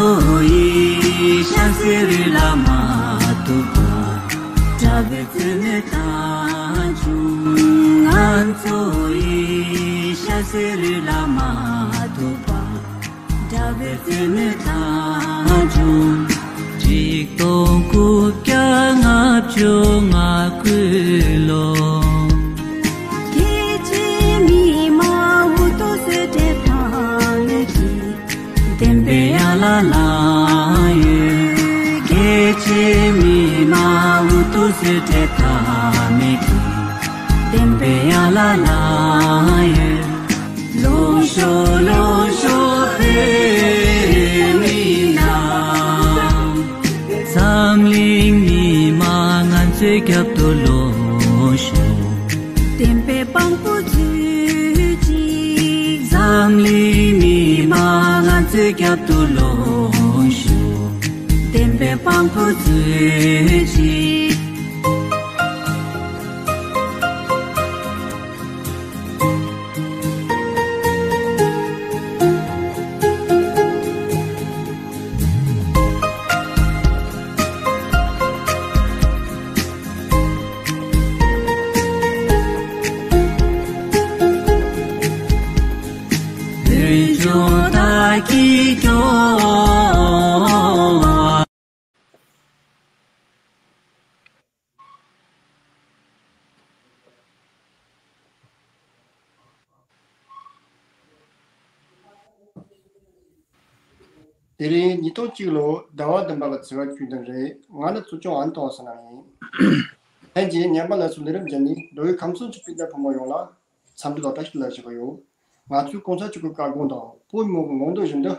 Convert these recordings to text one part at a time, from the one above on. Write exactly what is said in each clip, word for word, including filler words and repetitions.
ཚོ་ཡི་ཤ་ཟེར་ལ་མ་ཐུག་པ། དགྲ་བོའི་བཙུན་མོ་དང་བྱུང་། ང་ཚོ་ཡི་ཤ་ཟེར་ལ་མ་ཐུག་པ། དགྲ་བོའི་བཙུན་མོ་དང་བྱུང་། ཆིག་སྟོང་དགུ་བརྒྱ་ལྔ་བཅུ་ང་དགུའི་ལོ། རྒྱལ་གཅེས་མི་མང་འུ་ཐུག་སུ་བྲེལ་ཐང་ནས་ཀྱི། བདེན་པའི་ཡ་ལ་ལ་ཡོད། རྒྱལ་གཅེས་མི་མང་འུ་ཐུག་སུ་བྲེལ་ཐང་ནས་ཀྱི། བདེན་པའི་ཡ་ལ་ལ་ཡོད། ལོངས་ཤོག་ལོངས་ཤོག་བོད་མི་རྣམས། འཛམ་གླིང་མི་མང་ང་ཚོའི་རྒྱབ་ཏུ་ལོངས་ཤོག་བདེན་པའི་དཔང་པོ་མཛོད་ཅིག་འཛམ་གླིང་མི་མང་ང་ཚོའི་རྒྱབ་ཏུ་ལོངས་ཤོག་བདེན་པའི་དཔང་པོ་མཛོད་ཅིག་བོད་ལྗོངས་བདག་གིས་སྐྱོང་བ། དེ་རིང་ཉིས་སྟོང་གཅིག་ལོ་ཟླ་བ་བདུན་པ་གི་ཚེས་པ་བཅུ་བདུན་རེད། ང་ནི་གཙོ་སྐྱོང་ཨན་ཏོང་ཟེར་ན་ཡིན། ལྷན་རྒྱས་ཉན་པ་ལ་སོགས་ལས་རིམ་བརྒྱུད་ནས་འགྲོ་བའི་ཁམས་གསུམ་གྱི་སྤུན་ཟླ་ཕོ་མོ་ཡོངས་ལ་འཚམས་འདྲི་དང་བཀྲ་ཤིས་བདེ་ལེགས་ཞུ་གི་ཡོད། ང་ཚོས་གོང་ས་མཆོག་གི་བཀའ་དགོངས་དང་བོད་མི་མང་གི་མངོན་འདོད་བཞིན་དུ།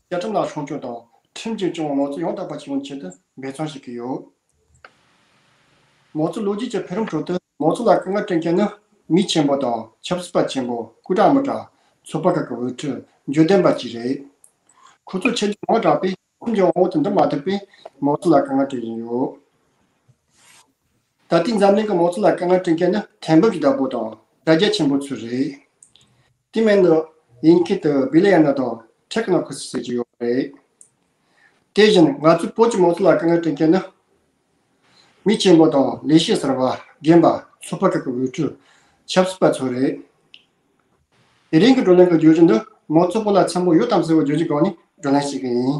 བཅའ་ཁྲིམས་ལ་སྲུང་སྐྱོབ་དང་ཁྲིམས་ཀྱིས་སྐྱོང་བའི་མང་གཙོ་ཡང་དག་པ་ཞིག་ཡོང་ཆེད་དུ་འབད་བརྩོན་བྱེད་ཀྱི་ཡོད། མང་གཙོའི་ལོ་རྒྱུས་ཀྱི་འཕེལ་རིམ་ཁྲོད་དུ་མང་གཙོ་ལ་དཀའ་ངལ་སྤྲད་མཁན་ནི་མི་ཆེན་པོ་དང་ཆབ་སྲིད་པ་ཆེན་པོ། སྐུ་དྲག་མི་དྲག་ཚོགས་པ་ཁག་གི་འོས་ཁྲིད། འགྱོད་ལྡན་པ་བཅས་རེད། ཁོ་ཚོ་ཆེ་ཆུང་མང་དྲགས་པས་ཁྲིམས་ཀྱི་དབང་བོ་དེ་འདྲ་མ་ཐུབ་པས་མང་གཙོ་ལ་དཀའ་ངལ་སྤྲད་བཞིན་ཡོད། ད་ལྟའི་འཛམ་གླིང་གི་མང་གཙོ་ལ་དཀའ་ངལ་སྤྲད་མཁན་ནི་ཐེ་འབུམ་གྱི་བདག་པོ་དང་དྲ་རྒྱ་ཆེན་པོ་ཚོ་རེད། དེ་མིན་དུ་དབྱིན་སྐད་དུ་བི་ལི་ཡ་ནར་དང་ཊེག་ནོ་ཁེ་རེ་སི་ཟེར་གྱི་ཡོད་པ་རེད། དེ་བཞིན་ང་ཚོའི་བོད་ཀྱི་མང་གཙོ་ལ་དཀའ་ངལ་སྤྲད་མཁན་ནི། མི་ཆེན་པོ་དང་ལས་བྱེད་གསར་པ། རྒན་པ། ཚོགས་པ་ཁག་གི་འོས་ཁྲིད། ཆབ་སྲིད་པ་ཚོ་རེད། དེ་རིང་གི་བགྲོ་གླེང་གི་བརྗོད་གཞི་འདི་མང་གཙོ་བོད་ལ་འཚམ་པོ་ཡོད་དམ་ཟེར་བའི་བརྗོད་གཞིའི་སྒང་ནས་བགྲོ་གླེང་བྱེད་ཀྱི་ཡིན།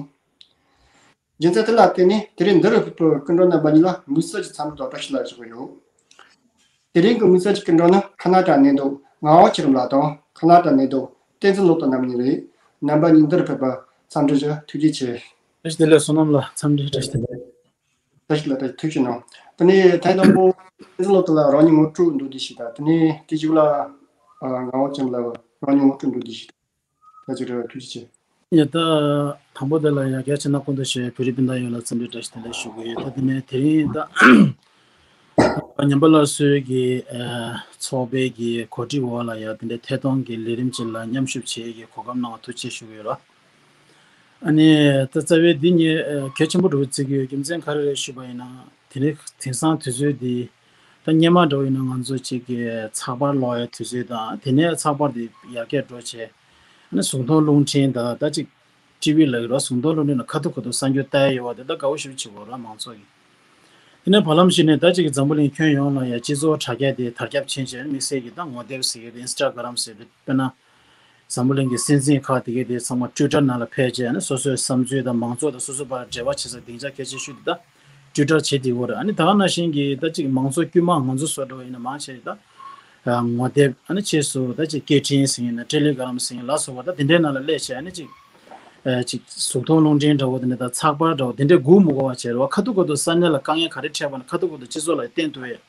རྒྱུ་མཚན་དེ་ལ་བརྟེན་ནས་དེ་རིང་འདི་རུ་ཕེབས་པའི་སྐུ་མགྲོན་རྣམ་པ་གཉིས་ལ་དམིགས་བསལ་གྱི་འཚམས་འདྲི་དང་བཀྲ་ཤིས་བདེ་ལེགས་ཞུ་གི་ཡོད། དེ་རིང་གི་དམིགས་བསལ་གྱི་སྐུ་མགྲོན་ནི་ཁ་ན་ཌ་གནས་སྡོད་ངག་དབང་ཆོས་རབ་ལགས་དང་ཁ་ན་ཌ་གནས་སྡོད་བསྟན་འཛིན་བློ་བཟང་རྣམ་གཉིས་རེད། རྣམ་པ་གཉིས་འདིར་ཕེབས་པར་འཚམས་འདྲི་ཞུ། ཐུགས་རྗེ་ཆེ། བཀྲ་ཤིས་བདེ་ལེགས། བསོད་ནམས་ལགས་འཚམས་འདྲི་བཀྲ་ཤིས་བདེ་ལེགས། བཀྲ་ཤིས་བདེ་ལེགས། ཐུགས་རྗེ་གནང་། དེ་ནས་ཐེངས་དང་པོ་བསྟན་འཛིན་བློ་བཟང་ལགས་རང་ཉིད་ངོ་སྤྲོད་མདོར་བསྡུས་ཤིག་དང་། དེ་ནས་དེ་རྗེས་ལ་ངག་དབང་ཆོས་རབ་ལགས་རང་ཉིད་ངོ་སྤྲོད་མདོར་བསྡུས་ཤིག་དང་། ད་ཅིག་རེ་བ། ཐུགས་རྗེ་ཆེ། ཡ་ད། དང་པོ་དེ་ལ་ཡ་རྒྱ་ཆེ་ན་སྐུ་མདུན་ཞེས་བོད་རིགས་སྤུན་ཟླ་ཡོངས་ལ་འཚམས་འདྲི་བཀྲ་ཤིས་བདེ་ལེགས་ཞུ་གི་ཡོད། ད་དེ་ནས་དེ་རིང་ད། ཉམས་པ་སླར་གསོའི་གི་ཚོགས་པའི་གི་གོ་སྒྲིག་འོག་ལ་ཡ་དེ་འདྲའི་ཐད་གཏོང་གི་ལས་རིམ་ཅིག་ལ་མཉམ་ཞུགས་བྱེད་ཡས་ཀྱི་གོ་སྐབས་གནང་བ་ཐུགས་རྗེ་ཆེ་ཞུ་གི་ཡོད་ར། ཨ་ནི་ད་རྩ་བའི་འདི་ངས་གལ་ཆེན་པོ་འདྲ་བོ་བརྩི་གི་ཡོད། རྒྱུ་མཚན་ག་རེ་རེད་ཞུས་པ་ཡིན་ན། དེ་ནི་དེང་སང་དུས་ཚོད་འདི་ད་སྔོན་མ་འདྲ་བོ་ཡིན་ན་ང་ཚོ་གཅིག་གི་ཚགས་པར་ཀློག་ཡའི་དུས་ཚོད་དང་། དེ་ནས་ཚགས་པར་འདི་ཡར་རྒྱས་འགྲོ་བྱས། ཨ་ནི་གཟུགས་མཐོང་རླུང་འཕྲིན་དང་ད་ཅིག་ཊི་ཝི་ལབ་ཀྱི་རེད། གཟུགས་མཐོང་རླུང་འཕྲིན་ལ་ཁ་ཐུག་ཁ་ཐུག་གསར་འགྱུར་ལྟ་ཡ་ཡོད་པ་དེ་ད་དགའ་པོ་ཞེ་པོ་བྱེད་དགོས་ར་མང་ཚོགས་ཀྱིས། དེ་ནས་བར་ལམ་ཞིག་ནས་ད་ཅིག་འཛམ་བུ་གླིང་ཁྱོན་ཡོངས་ལ་ཡ་སྤྱི་ཚོགས་དྲ་རྒྱ་དེ་དར་ཁྱབ་ཕྱིན་བྱས། དམིགས་བསལ་གྱི་ད་ངོ་དེབ་ཟེར་གྱི་དེ་ཨིན་སི་ཊ་གྷ་རམ་ཟེར་དེ། དཔེར་ན། འཛམ་བུ་གླིང་གི་སྲིད་འཛིན་ཁག་དེ་གའི་དེ་ཚང་མ་ཊུའི་ཊར་ནང་ལ་ཕེབས་བྱས་ནས་སོ་སོའི་བསམ་ཚུལ་དང་། མང་ཚོགས་དང་སོ་སོའི་བར་འབྲེལ་བ་བྱེད་སའི་སྡིངས་ཆ་གལ་ཆེ་ཤོས་དེ་ད་ཊུའི་ཊར་བྱེད་བསྡད་ཡོད་རེད། ཨ་ནི་ད་ག་ནང་བཞིན་གྱི་ད་ཅིག་མང་གཙོ་དཀྱུས་མ་ང་ཚོ་བཟོ་འདྲ་བ་ཡིན་ན་མང་ཆེ་ད་ངོ་དེབ། ཨ་ནི་ཕྱིས་སུ་ད་ཅིག་སྐད་འཕྲིན་ཟེར་ཡིན་ན་ཊེ་ལི་གྷ་རམ་ཟེར་ཡིན་ལ་སོགས་པ་ད་དེ་འདྲའི་ནང་ལ་སླེབས་བྱས། ཨ་ནི་ཅིག་ཨ་ཅིག་གཟུགས་མཐོང་རླུང་འཕྲིན་འདྲ་བོ་དེ་འདྲ་དང་ཚགས་པར་འདྲ་བོ་དེ་འདྲའི་སྒུག་མི་དགོས་པ་བྱས་རེད་བ། ཁ་ཐུག་ཁ་ཐུག་ས་གནས་ལ་དཀའ་ངལ་ག་རེ་འཕྲད་པ་ན་ཁ་ཐུག་ཁ་ཐུག་སྤྱི་ཚོགས་ལ་བསྟན་ཐུབ་ཡས།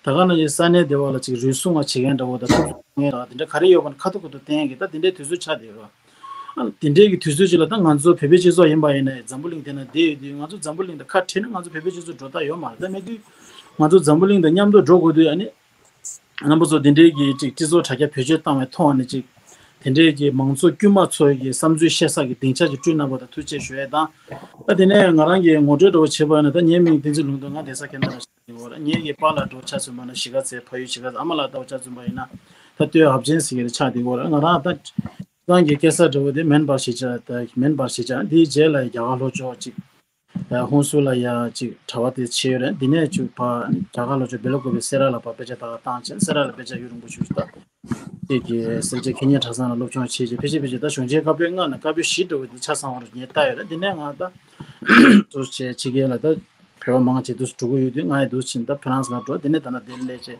ད་ག་ནང་བཞིན་ས་གནས་སྡེ་བ་ལ་ཅིག་རུལ་སུངས་པ་བྱེད་མཁན་འདྲ་བོ་དང་ཐབས་སུ་མཁན་འདྲ་བ་དེ་འདྲ་ག་རེ་ཡོད་པ་ན་ཁ་ཐུག་ཁ་ཐུག་བསྟན་གི་ད་དེ་འདྲའི་དུས་ཚོད་ཆགས་བསྡད་ཡོད་རེད། ཨ་དེ་འདྲའི་གི་དུས་ཚོད་ཅིག་ལ་ད་ང་ཚོ་བོད་པའི་སྤྱི་ཚོགས་ཡིན་པ་ཡིན་ན་འཛམ་བུ་གླིང་དེ་ན་བསྡད་ཡོད་དུས། ང་ཚོ་འཛམ་བུ་གླིང་དང་ཁ་བྲལ་ན་ང་ཚོ་བོད་པའི་སྤྱི་ཚོགས་འགྲོ་ཐབས་ཡོད་མ་རེད། ད་མེད་དུས་ང་ཚོ་འཛམ་བུ་གླིང་དང་མཉམ་དུ་འགྲོ་དགོས་དུས། ཨ་ནི་རྣམ་པ་ཚོ་དེ་འདྲའི་གི་ཅིག་སྤྱི་ཚོགས་དྲ་རྒྱ་བེད་སྤྱོད་བཏང་བའི་ཐོག་ནས་ཅིག་དེ་འདྲའི་གི་མང་གཙོ་དཀྱུས་མ་ཚོ་གི་བསམ་ཚུལ་བཤད་ས་གི་སྡིངས་ཆ་ཅིག་བསྐྲུན་གནང་བ་དང་ཐུགས་རྗེ་ཆེ་ཞུ་ཡས་དང་། ད་དེ་ནས་ང་རང་གི་ངོ་སྤྲོད་འདྲ་བོ་བྱེད་པ་ཡིན་ན། ད་ངའི་མིང་བསྟན་འཛིན་ལུང་རྟོགས། ང་བསྡད་ས་ཁེ་ན་ཌ་ཆགས་ཡོད་རེད། ངེད་ཀྱི་པཱ་ལགས་འདྲ་བོ་ཆ་མཚོན་པ་ན་གཞིས་ཀ་རྩེ། ཕ་ཡུལ་གཞིས་ཀ་རྩེ། ཨ་མ་ལགས་འདྲ་བོ་ཆ་མཚོན་པ་ཡིན་ན་ད་སྟོད་ཧབ་ཆེན་ཟེར་གྱི་རེད། ཆགས་བསྡད་ཡོད་རེད། ང་རང་ད་ ཚང་གི་སྐྱེ་ས་འདྲ་བོ་དེ་མེན་པར་གཞིས་ཆགས་དང་མེན་པར་གཞིས་ཆགས་འདིའི་རྗེས་ལ་རྒྱ་གར་ལྷོ་ཕྱོགས་གཅིག་ཧུན་སུར་ལ་ཡ་གཅིག་གྲྭ་པ་དེ་ཕྱེ་ཡོད་རེད། འདི་ནས་གཅིག་ཕར་རྒྱ་གར་ལྷོ་ཕྱོགས་སྦེལ་ཀོབ་པའི་སེ་ར་ལ་ཕར་དཔེ་ཆ་ལྟ་ག་བཏང་ཕྱིན། སེ་ར་ལ་དཔེ་ཆ་ཡུན་རིང་པོ་བཞུགས་ཤིག་ད་དེ་གི་སེར་བྱེས་ཁེ་ཉེ་གྲྭ་ཚང་ལ་སློབ་སྦྱོང་བྱས་རྗེས་ཕལ་ཆེར་ཕལ་ཆེར་ད་གཞུང་ཆེན་བཀའ་པོད་ལྔ་ནས་བཀའ་པོད་བཞི་འདྲ་བོ་དེ་ཆ་ཚང་བར་ངས་ལྟ་ཡོད་རེད། འདི་ནས་ང་ད་འདུག་བྱས་ཕྱི་རྒྱལ་ལ་ད་བོད་པ་མང་ཆེ་འདུག་འགྲོ་གི་ཡོད་དུས་ང་ཡི་འདུག་ཕྱིན་ད་ཕ་རན་སི་ལ་འགྲོ། དེ་ནས་ད་ལྟ་དེར་སླེབས་བྱས།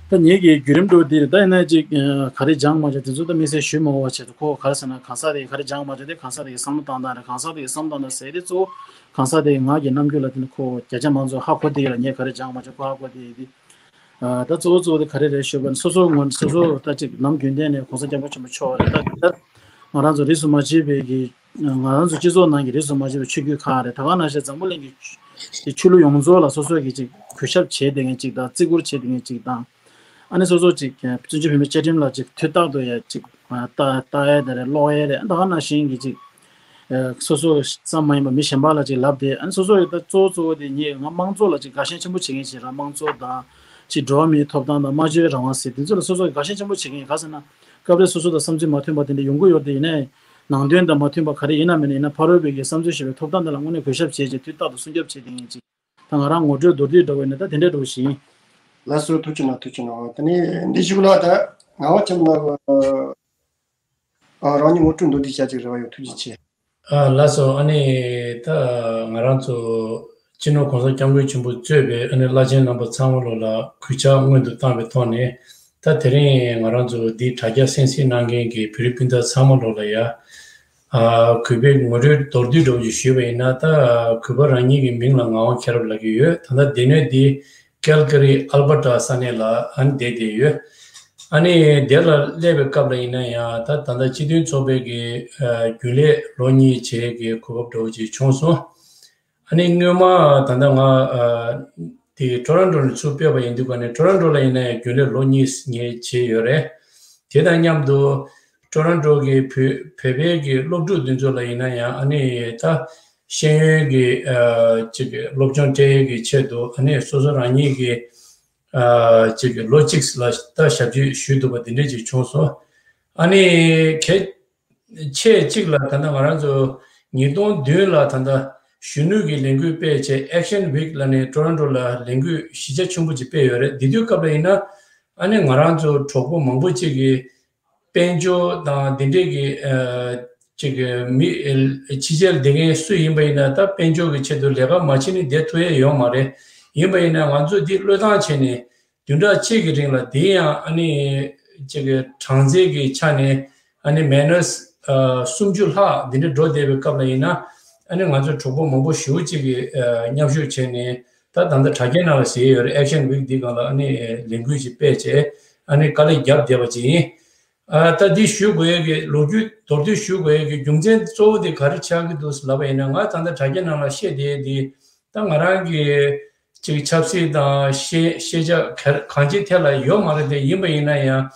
ད་ངེད་ཀྱི་བརྒྱུད་རིམ་འགྲོ་འདིར་ད་ཡིན་ན་ཅིག་ག་རེ་སྦྱངས་མ་བྱུང་དེ་ཚོ་ད་དམིགས་བསལ་ཞུས་མ་དགོས་པ་བྱས་ཏེ། ཁོ་ག་རེ་ཟེར་ན་གང་ཟག་དེ་ག་རེ་སྦྱངས་མ་བྱུང་དེ་གང་ཟག་དེ་གི་བསམ་བློ་བཏང་སྟངས་རེད། གང་ཟག་དེ་གི་བསམ་བློ་བཏང་སྟངས་ཟེར་དེ་གཙོ་བོ་གང་ཟག་དེ་གི་ང་གི་རྣམ་འགྱུར་ལ་དེ་ནི་ཁོ་བརྒྱ་ཆ་མང་ཚོགས་ཧ་གོ་དེ་ཡིན་ལ་ངས་ག་རེ་སྦྱངས་མ་བྱུང་ཁོ་ཧ་གོ་དེ་ཡིན་དེ། ད་གཙོ་བོ་གཙོ་བོ་དེ་ག་རེ་རེད་ཞུས་པ་ན་སོ་སོ་ངོས་སོ་སོ་ད་ཅིག་ནམ་རྒྱུན་གཏན་ནས་གོང་ས་སྐྱབས་མགོན་ཆེན་པོ་མཆོག་རེད། ད་ད་ང་རང་ཚོ་རིས་སུ་མ་ཆད་པའི་གི་ང་རང་ཚོ་སྤྱི་ཚོགས་ནང་གི་རིས་སུ་མ་ཆད་པའི་ཆོས་བརྒྱུད་ཁག་རེད། ད་ག་ནང་བཞིན་འཛམ་བུ་གླིང་གི་ཆོས་ཆོས་ལུགས་ཡོངས་རྫོགས་ལ་སོ་སོ་གི་ཅིག་གུས་ཞབས་བྱེད་བསྡད་མཁན་ཅིག་དང་བརྩི་བཀུར་བྱེད་བསྡད་མཁན་ཅིག་དང་། ཨ་ནི་སོ་སོ་ཅིག་བཙན་བྱོལ་བོད་མིའི་བཅའ་ཁྲིམས་ལ་ཅིག་དུས་རྟག་ཏུ་ཡ་ཅིག་ལྟ་ལྟ་ཡ་དེ་རེད། ཀློག་ཡ་རེད། ད་ག་ནང་བཞིན་གི་ཅིག་སོ་སོ་ཙམ་མ་ཡིན་པ་མི་གཞན་པ་ལ་ཅིག་ལབ་བསྡད། ཨ་ནི་སོ་སོ་ཡི་ད་གཙོ་བོ་གཙོ་བོ་དེ་ངས་ང་དམངས་གཙོ་ལ་ཅིག་དགའ་ཞེན་ཆེན་པོ་བྱེད་མཁན་ཞིག་ར། དམངས་གཙོ་དང་ཅིག་འགྲོ་བ་མིའི་ཐོབ་ཐང་དང་སྨྲ་བརྗོད་རང་དབང་ཟེར་དེ་ཚོ་ལ་སོ་སོ་དགའ་ཞེན་ཆེན་པོ་བྱེད་མཁན་ཡིན། ག་ཟེར་ན་སྐབས་རེ་སོ་སོ་དང་བསམ་ཚུལ་མ་མཐུན་པ་དེ་འདྲ་ཡོང་གི་ཡོད་རེད། ཡིན་ནའི་ནང་དོན་དང་མ་མཐུན་པ་ག་རེ་ཡིན་ན་མིན་ན་ཡིན་ན་ཕ་རོལ་པོའི་གི་བསམ་ཚུལ་ཞེས་པའི་ཐོབ་ཐང་དེ་ལ་དངོས་གནས་གུས་ཞབས་བྱས་རྗེས་དུས་རྟག་ཏུ་སྲུང་སྐྱོབ་བྱེད་མཁན་ཡིན་ཅིག་ད་ང་རང་ངོ་སྤྲོད་མདོར་བསྡུས་འདྲ་བོ་ཡིན་ན་ད་དེ་འདྲ་འདྲ་བོ་ཞིག་ཡིན། ལགས་སོ། ཐུགས་རྗེ་གནང་། ཐུགས་རྗེ་གནང་། དེ་ནས་འདི་གཞུག་ལ་ད་ངག་དབང་ཆེན་པོ་ལགས། ཨ། རང་ཉིད་ངོ་སྤྲོད་མདོར་བསྡུས་བྱ་ཅིག་རེ་བ་ཡོད། ཐུགས་རྗེ་ཆེ། ཨ། ལགས་སོ། ཨ་ནི་ད་ང་རང་ཚོ་སྤྱི་ནོར་གོང་ས་སྐྱབས་མགོན་ཆེན་པོ་གཙོས་པའི་ཨ་ནི་བླ་ཆེན་རྣམ་པ་ཚང་མ་ལོ་ལ་གུས་ཕྱག་སྔོན་དུ་བཏང་བའི་ཐོག་ནས། ད་དེ་རིང་ང་རང་ཚོ་འདི་དྲ་རྒྱ་གསན་གཟིགས་གནང་མཁན་གྱི་བོད་རིགས་སྤུན་ཟླ་ཚང་མ་ལོ་ལ་ཡ། ཨ། གུས་པའི་ངོ་སྤྲོད་མདོར་བསྡུས་འདྲ་བོ་ཞིག་ཞུས་པ་ཡིན་ན། ད་གུས་པ་རང་ཉིད་ཀྱི་མིང་ལ་ངག་དབང་མཁྱེན་རབ་ལབ་ཀྱི་ཡོད། ད་ལྟ་སྡོད་གནས་འདི་ཀལ་ཀ་རི་ཨལ་བྷར་ཊ་ས་གནས་ལ་ཨ་ནི་བསྡད་བསྡད་ཡོད། ཨ་ནི་དེ་ལ་སླེབས་པའི་སྐབས་ལ་ཡིན་ན་ཡང་ད་ད་ལྟ་སྤྱི་མཐུན་ཚོགས་པའི་གི་ཨ་རྒྱུན་ལས་ལོ་གཉིས་བྱས་ཀྱི་གོ་སྐབས་འདྲ་བོ་ཅིག་བྱུང་སོང་། ཨ་ནི་སྔོན་མ་ད་ལྟ་ང་ཨ་དེ་ཊོ་རོན་ཊོ་ནས་ཚུར་ཕེབས་པ་ཡིན་དུས་ག་ནས་ཊོ་རོན་ཊོ་ལ་ཡིན་ན་ཡང་རྒྱུན་ལས་ལོ་གཉིས་ངས་བྱས་ཡོད་རེད། དེ་དང་མཉམ་དུ་ཊོ་རོན་ཊོ་གི་བོད་བོད་པའི་གི་སློབ་ཕྲུག་འདི་ཚོ་ལ་ཡིན་ན་ཡང་ཨ་ནི་ད་ཤེས་ཡོན་གྱི་ཨ་ཅིག་སློབ་སྦྱོང་སྤྲད་ཡས་ཀྱི་ཆེད་དུ་ཨ་ནི་སོ་སོ་རང་ཉིད་ཀྱི་ཨ་ཅིག་ལོ་གཅིག་ལ་ད་ཞབས་ཕྱི་ཞུས་འདུག་པ་འདི་འདྲས་ཅིག་བྱུང་སོང་། ཨ་ནི་གལ་ཆེས་གཅིག་ལ་ད་ལྟ་ང་རང་ཚོ་ཉིས་སྟོང་བདུན་ལ་ད་ལྟ་གཞོན་ནུ་གི་ལས་འགུལ་སྤེལ་བྱས་Action Week ལབ་ནས་ཊོ་རོན་ཊོ་ལ་ལས་འགུལ་གཞི་རྒྱ་ཆེན་པོ་ཅིག་སྤེལ་ཡོད་རེད། དེ་དུས་སྐབས་ལ་ཡིན་ན་ཨ་ནི་ང་རང་ཚོ་གྲོགས་པོ་མང་པོ་ཅིག་གིས་དཔལ་འབྱོར་དང་དེ་འདྲས་ཀྱི་ཨ་ཅིག་མི་ཕྱི་རྒྱལ་བསྡད་མཁན་སུ་ཡིན་པ་ཡིན་ན་ད་དཔལ་འབྱོར་གྱི་ཆེད་དུ་ལས་ཀ་མ་བྱེད་ནས་བསྡད་ཐུབ་ཡས་ཡོད་མ་རེད། ཡིན་པ་ཡིན་ན་ང་ཚོ་འདི་བློས་བཏང་བྱས་ནས། བདུན་ཕྲག་གཅིག་གི་རིང་ལ་དེ་ཡང་ཨ་ནི་ཅིག་གྲངས་ཚད་ཀྱི་ཆ་ནས་ཨ་ནི་མའི་ནས་ཨ་སུམ་ཅུ་ལྷག་འདི་འདྲ་འགྲོ་བསྡད་པའི་སྐབས་ལ་ཡིན་ན། ཨ་ནི་ང་ཚོ་གྲོགས་པོ་མང་པོ་ཞེ་པོ་ཅིག་གིས་ཨ་མཉམ་ཞུགས་བྱས་ནས་ད་ད་ལྟ་དྲ་རྒྱའི་ནང་ལ་གཟིགས་ཡོད་རེད། Action Week འདི་སྒང་ལ་ཨ་ནི་ལས་འགུལ་ཅིག་སྤེལ་བྱས་ཨ་ནི་དཀའ་ལས་བརྒྱབ་བསྡད་པ་ཅིག་ཡིན། ཨ་ད་འདི་ཞུ་དགོས་ཡས་ཀྱི་ལོ་རྒྱུས་མདོར་བསྡུས་ཞུ་དགོས་ཡས་ཀྱི་རྒྱུ་མཚན་གཙོ་བོ་དེ་ག་རེ་ཆགས་ཀྱི་འདུག་ལབ་པ་ཡིན་ན། ང་ད་ལྟ་དྲ་རྒྱའི་ནང་ལ་བཤད་བསྡད་ཡས་འདི་ད་ང་རང་གི་ཅིག་ཆབ་སྲིད་དང་ཤེས་ཤེས་བྱ་ག་གང་ཅིའི་ཐད་ལ་ཡོད་མ་རེད་དེ། ཡིན་པ་ཡིན་ན་ཡང་།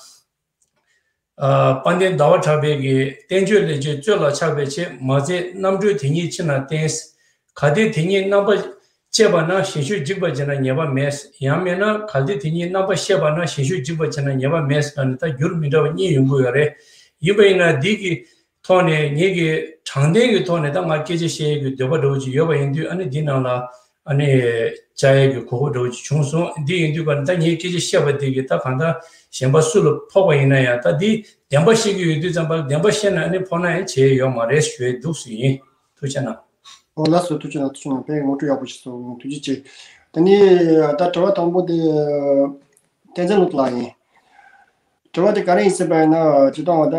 ཨ་དཔལ་ལྡན་ཟླ་བ་གྲགས་པའི་གི་བསྟན་བཅོས་ལས་བརྗོད་གཙོད་ལ་ཆགས་པའི་ཕྱིར། མ་ཟད་རྣམ་གྲོལ་དེ་ཉིད་ཕྱི་ནང་བསྟན། གལ་ཏེ་དེ་ཉིད་རྣམ་པ་ཤེས་པ་ན། གཞན་ཤུགས་འཇིག་པར་བྱེད་ན་ཉེས་པ་མེད། ཡང་མིན་ན་གལ་ཏེ་དེ་ཉིད་རྣམ་པ་ཤེས་པ་ན། གཞན་ཤུགས་འཇིག་པར་བྱེད་ན་ཉེས་པ་མེད་ཟེར་ནས་ད་འགྱུར་མི་འདྲ་བ་གཉིས་ཡོང་གི་ཡོད་རེད། ཡིན་པ་ཡིན་ན་འདི་གི་ཐོག་ནས་ངེད་ཀྱི་དྲང་བདེན་གྱི་ཐོག་ནས་ད་ང་སྐད་ཆ་བཤད་ཡས་ཀྱི་འདོད་པ་འདྲ་བོ་ཅིག་ཡོད་པ་ཡིན་དུས། ཨ་ནི་འདི་ནང་ལ་ཨ་ནི་བཅར་ཡས་ཀྱི་གོ་སྐབས་འདྲ་བོ་ཅིག་བྱུང་སོང་། འདི་ཡིན་དུས་ག་ད་ངའི་སྐད་ཆ་བཤད་པ་འདི་གི་ད་གང་ལྟར་གཞན་པ་སུ་ལ་ཕོག་པ་ཡིན་ན་ཡང་། ད་འདི་བདེན་པ་བཤད་ཀྱི་ཡོད་དུས་ཙམ་པ་ལ་བདེན་པ་བཤད་ན་ཨ་ནི་ཕོག་ན་ཡང་བྱས་ཡོད་མ་རེད་ཞུ་ཡས་འདུག་སེ་ཡིན། ཐུགས་རྗེ་གནང་། ཨོ་ལགས་སོ། ཐུགས་རྗེ་གནང་། ཐུགས་རྗེ་གནང་། དཔེ་ངོ་སྤྲོད་ཡག་པོ་ཞིག་སོང་། ཐུགས་རྗེ་ཆེ། དེ་ནས་ད་དྲི་བ་དང་པོ་དེ་བསྟན་འཛིན་ལགས་ལ་ཡིན། དྲི་བ་དེ་ག་རེ་ཡིན་ཟེར་བ་ཡིན་ན། སྤྱིར་བཏང་ད་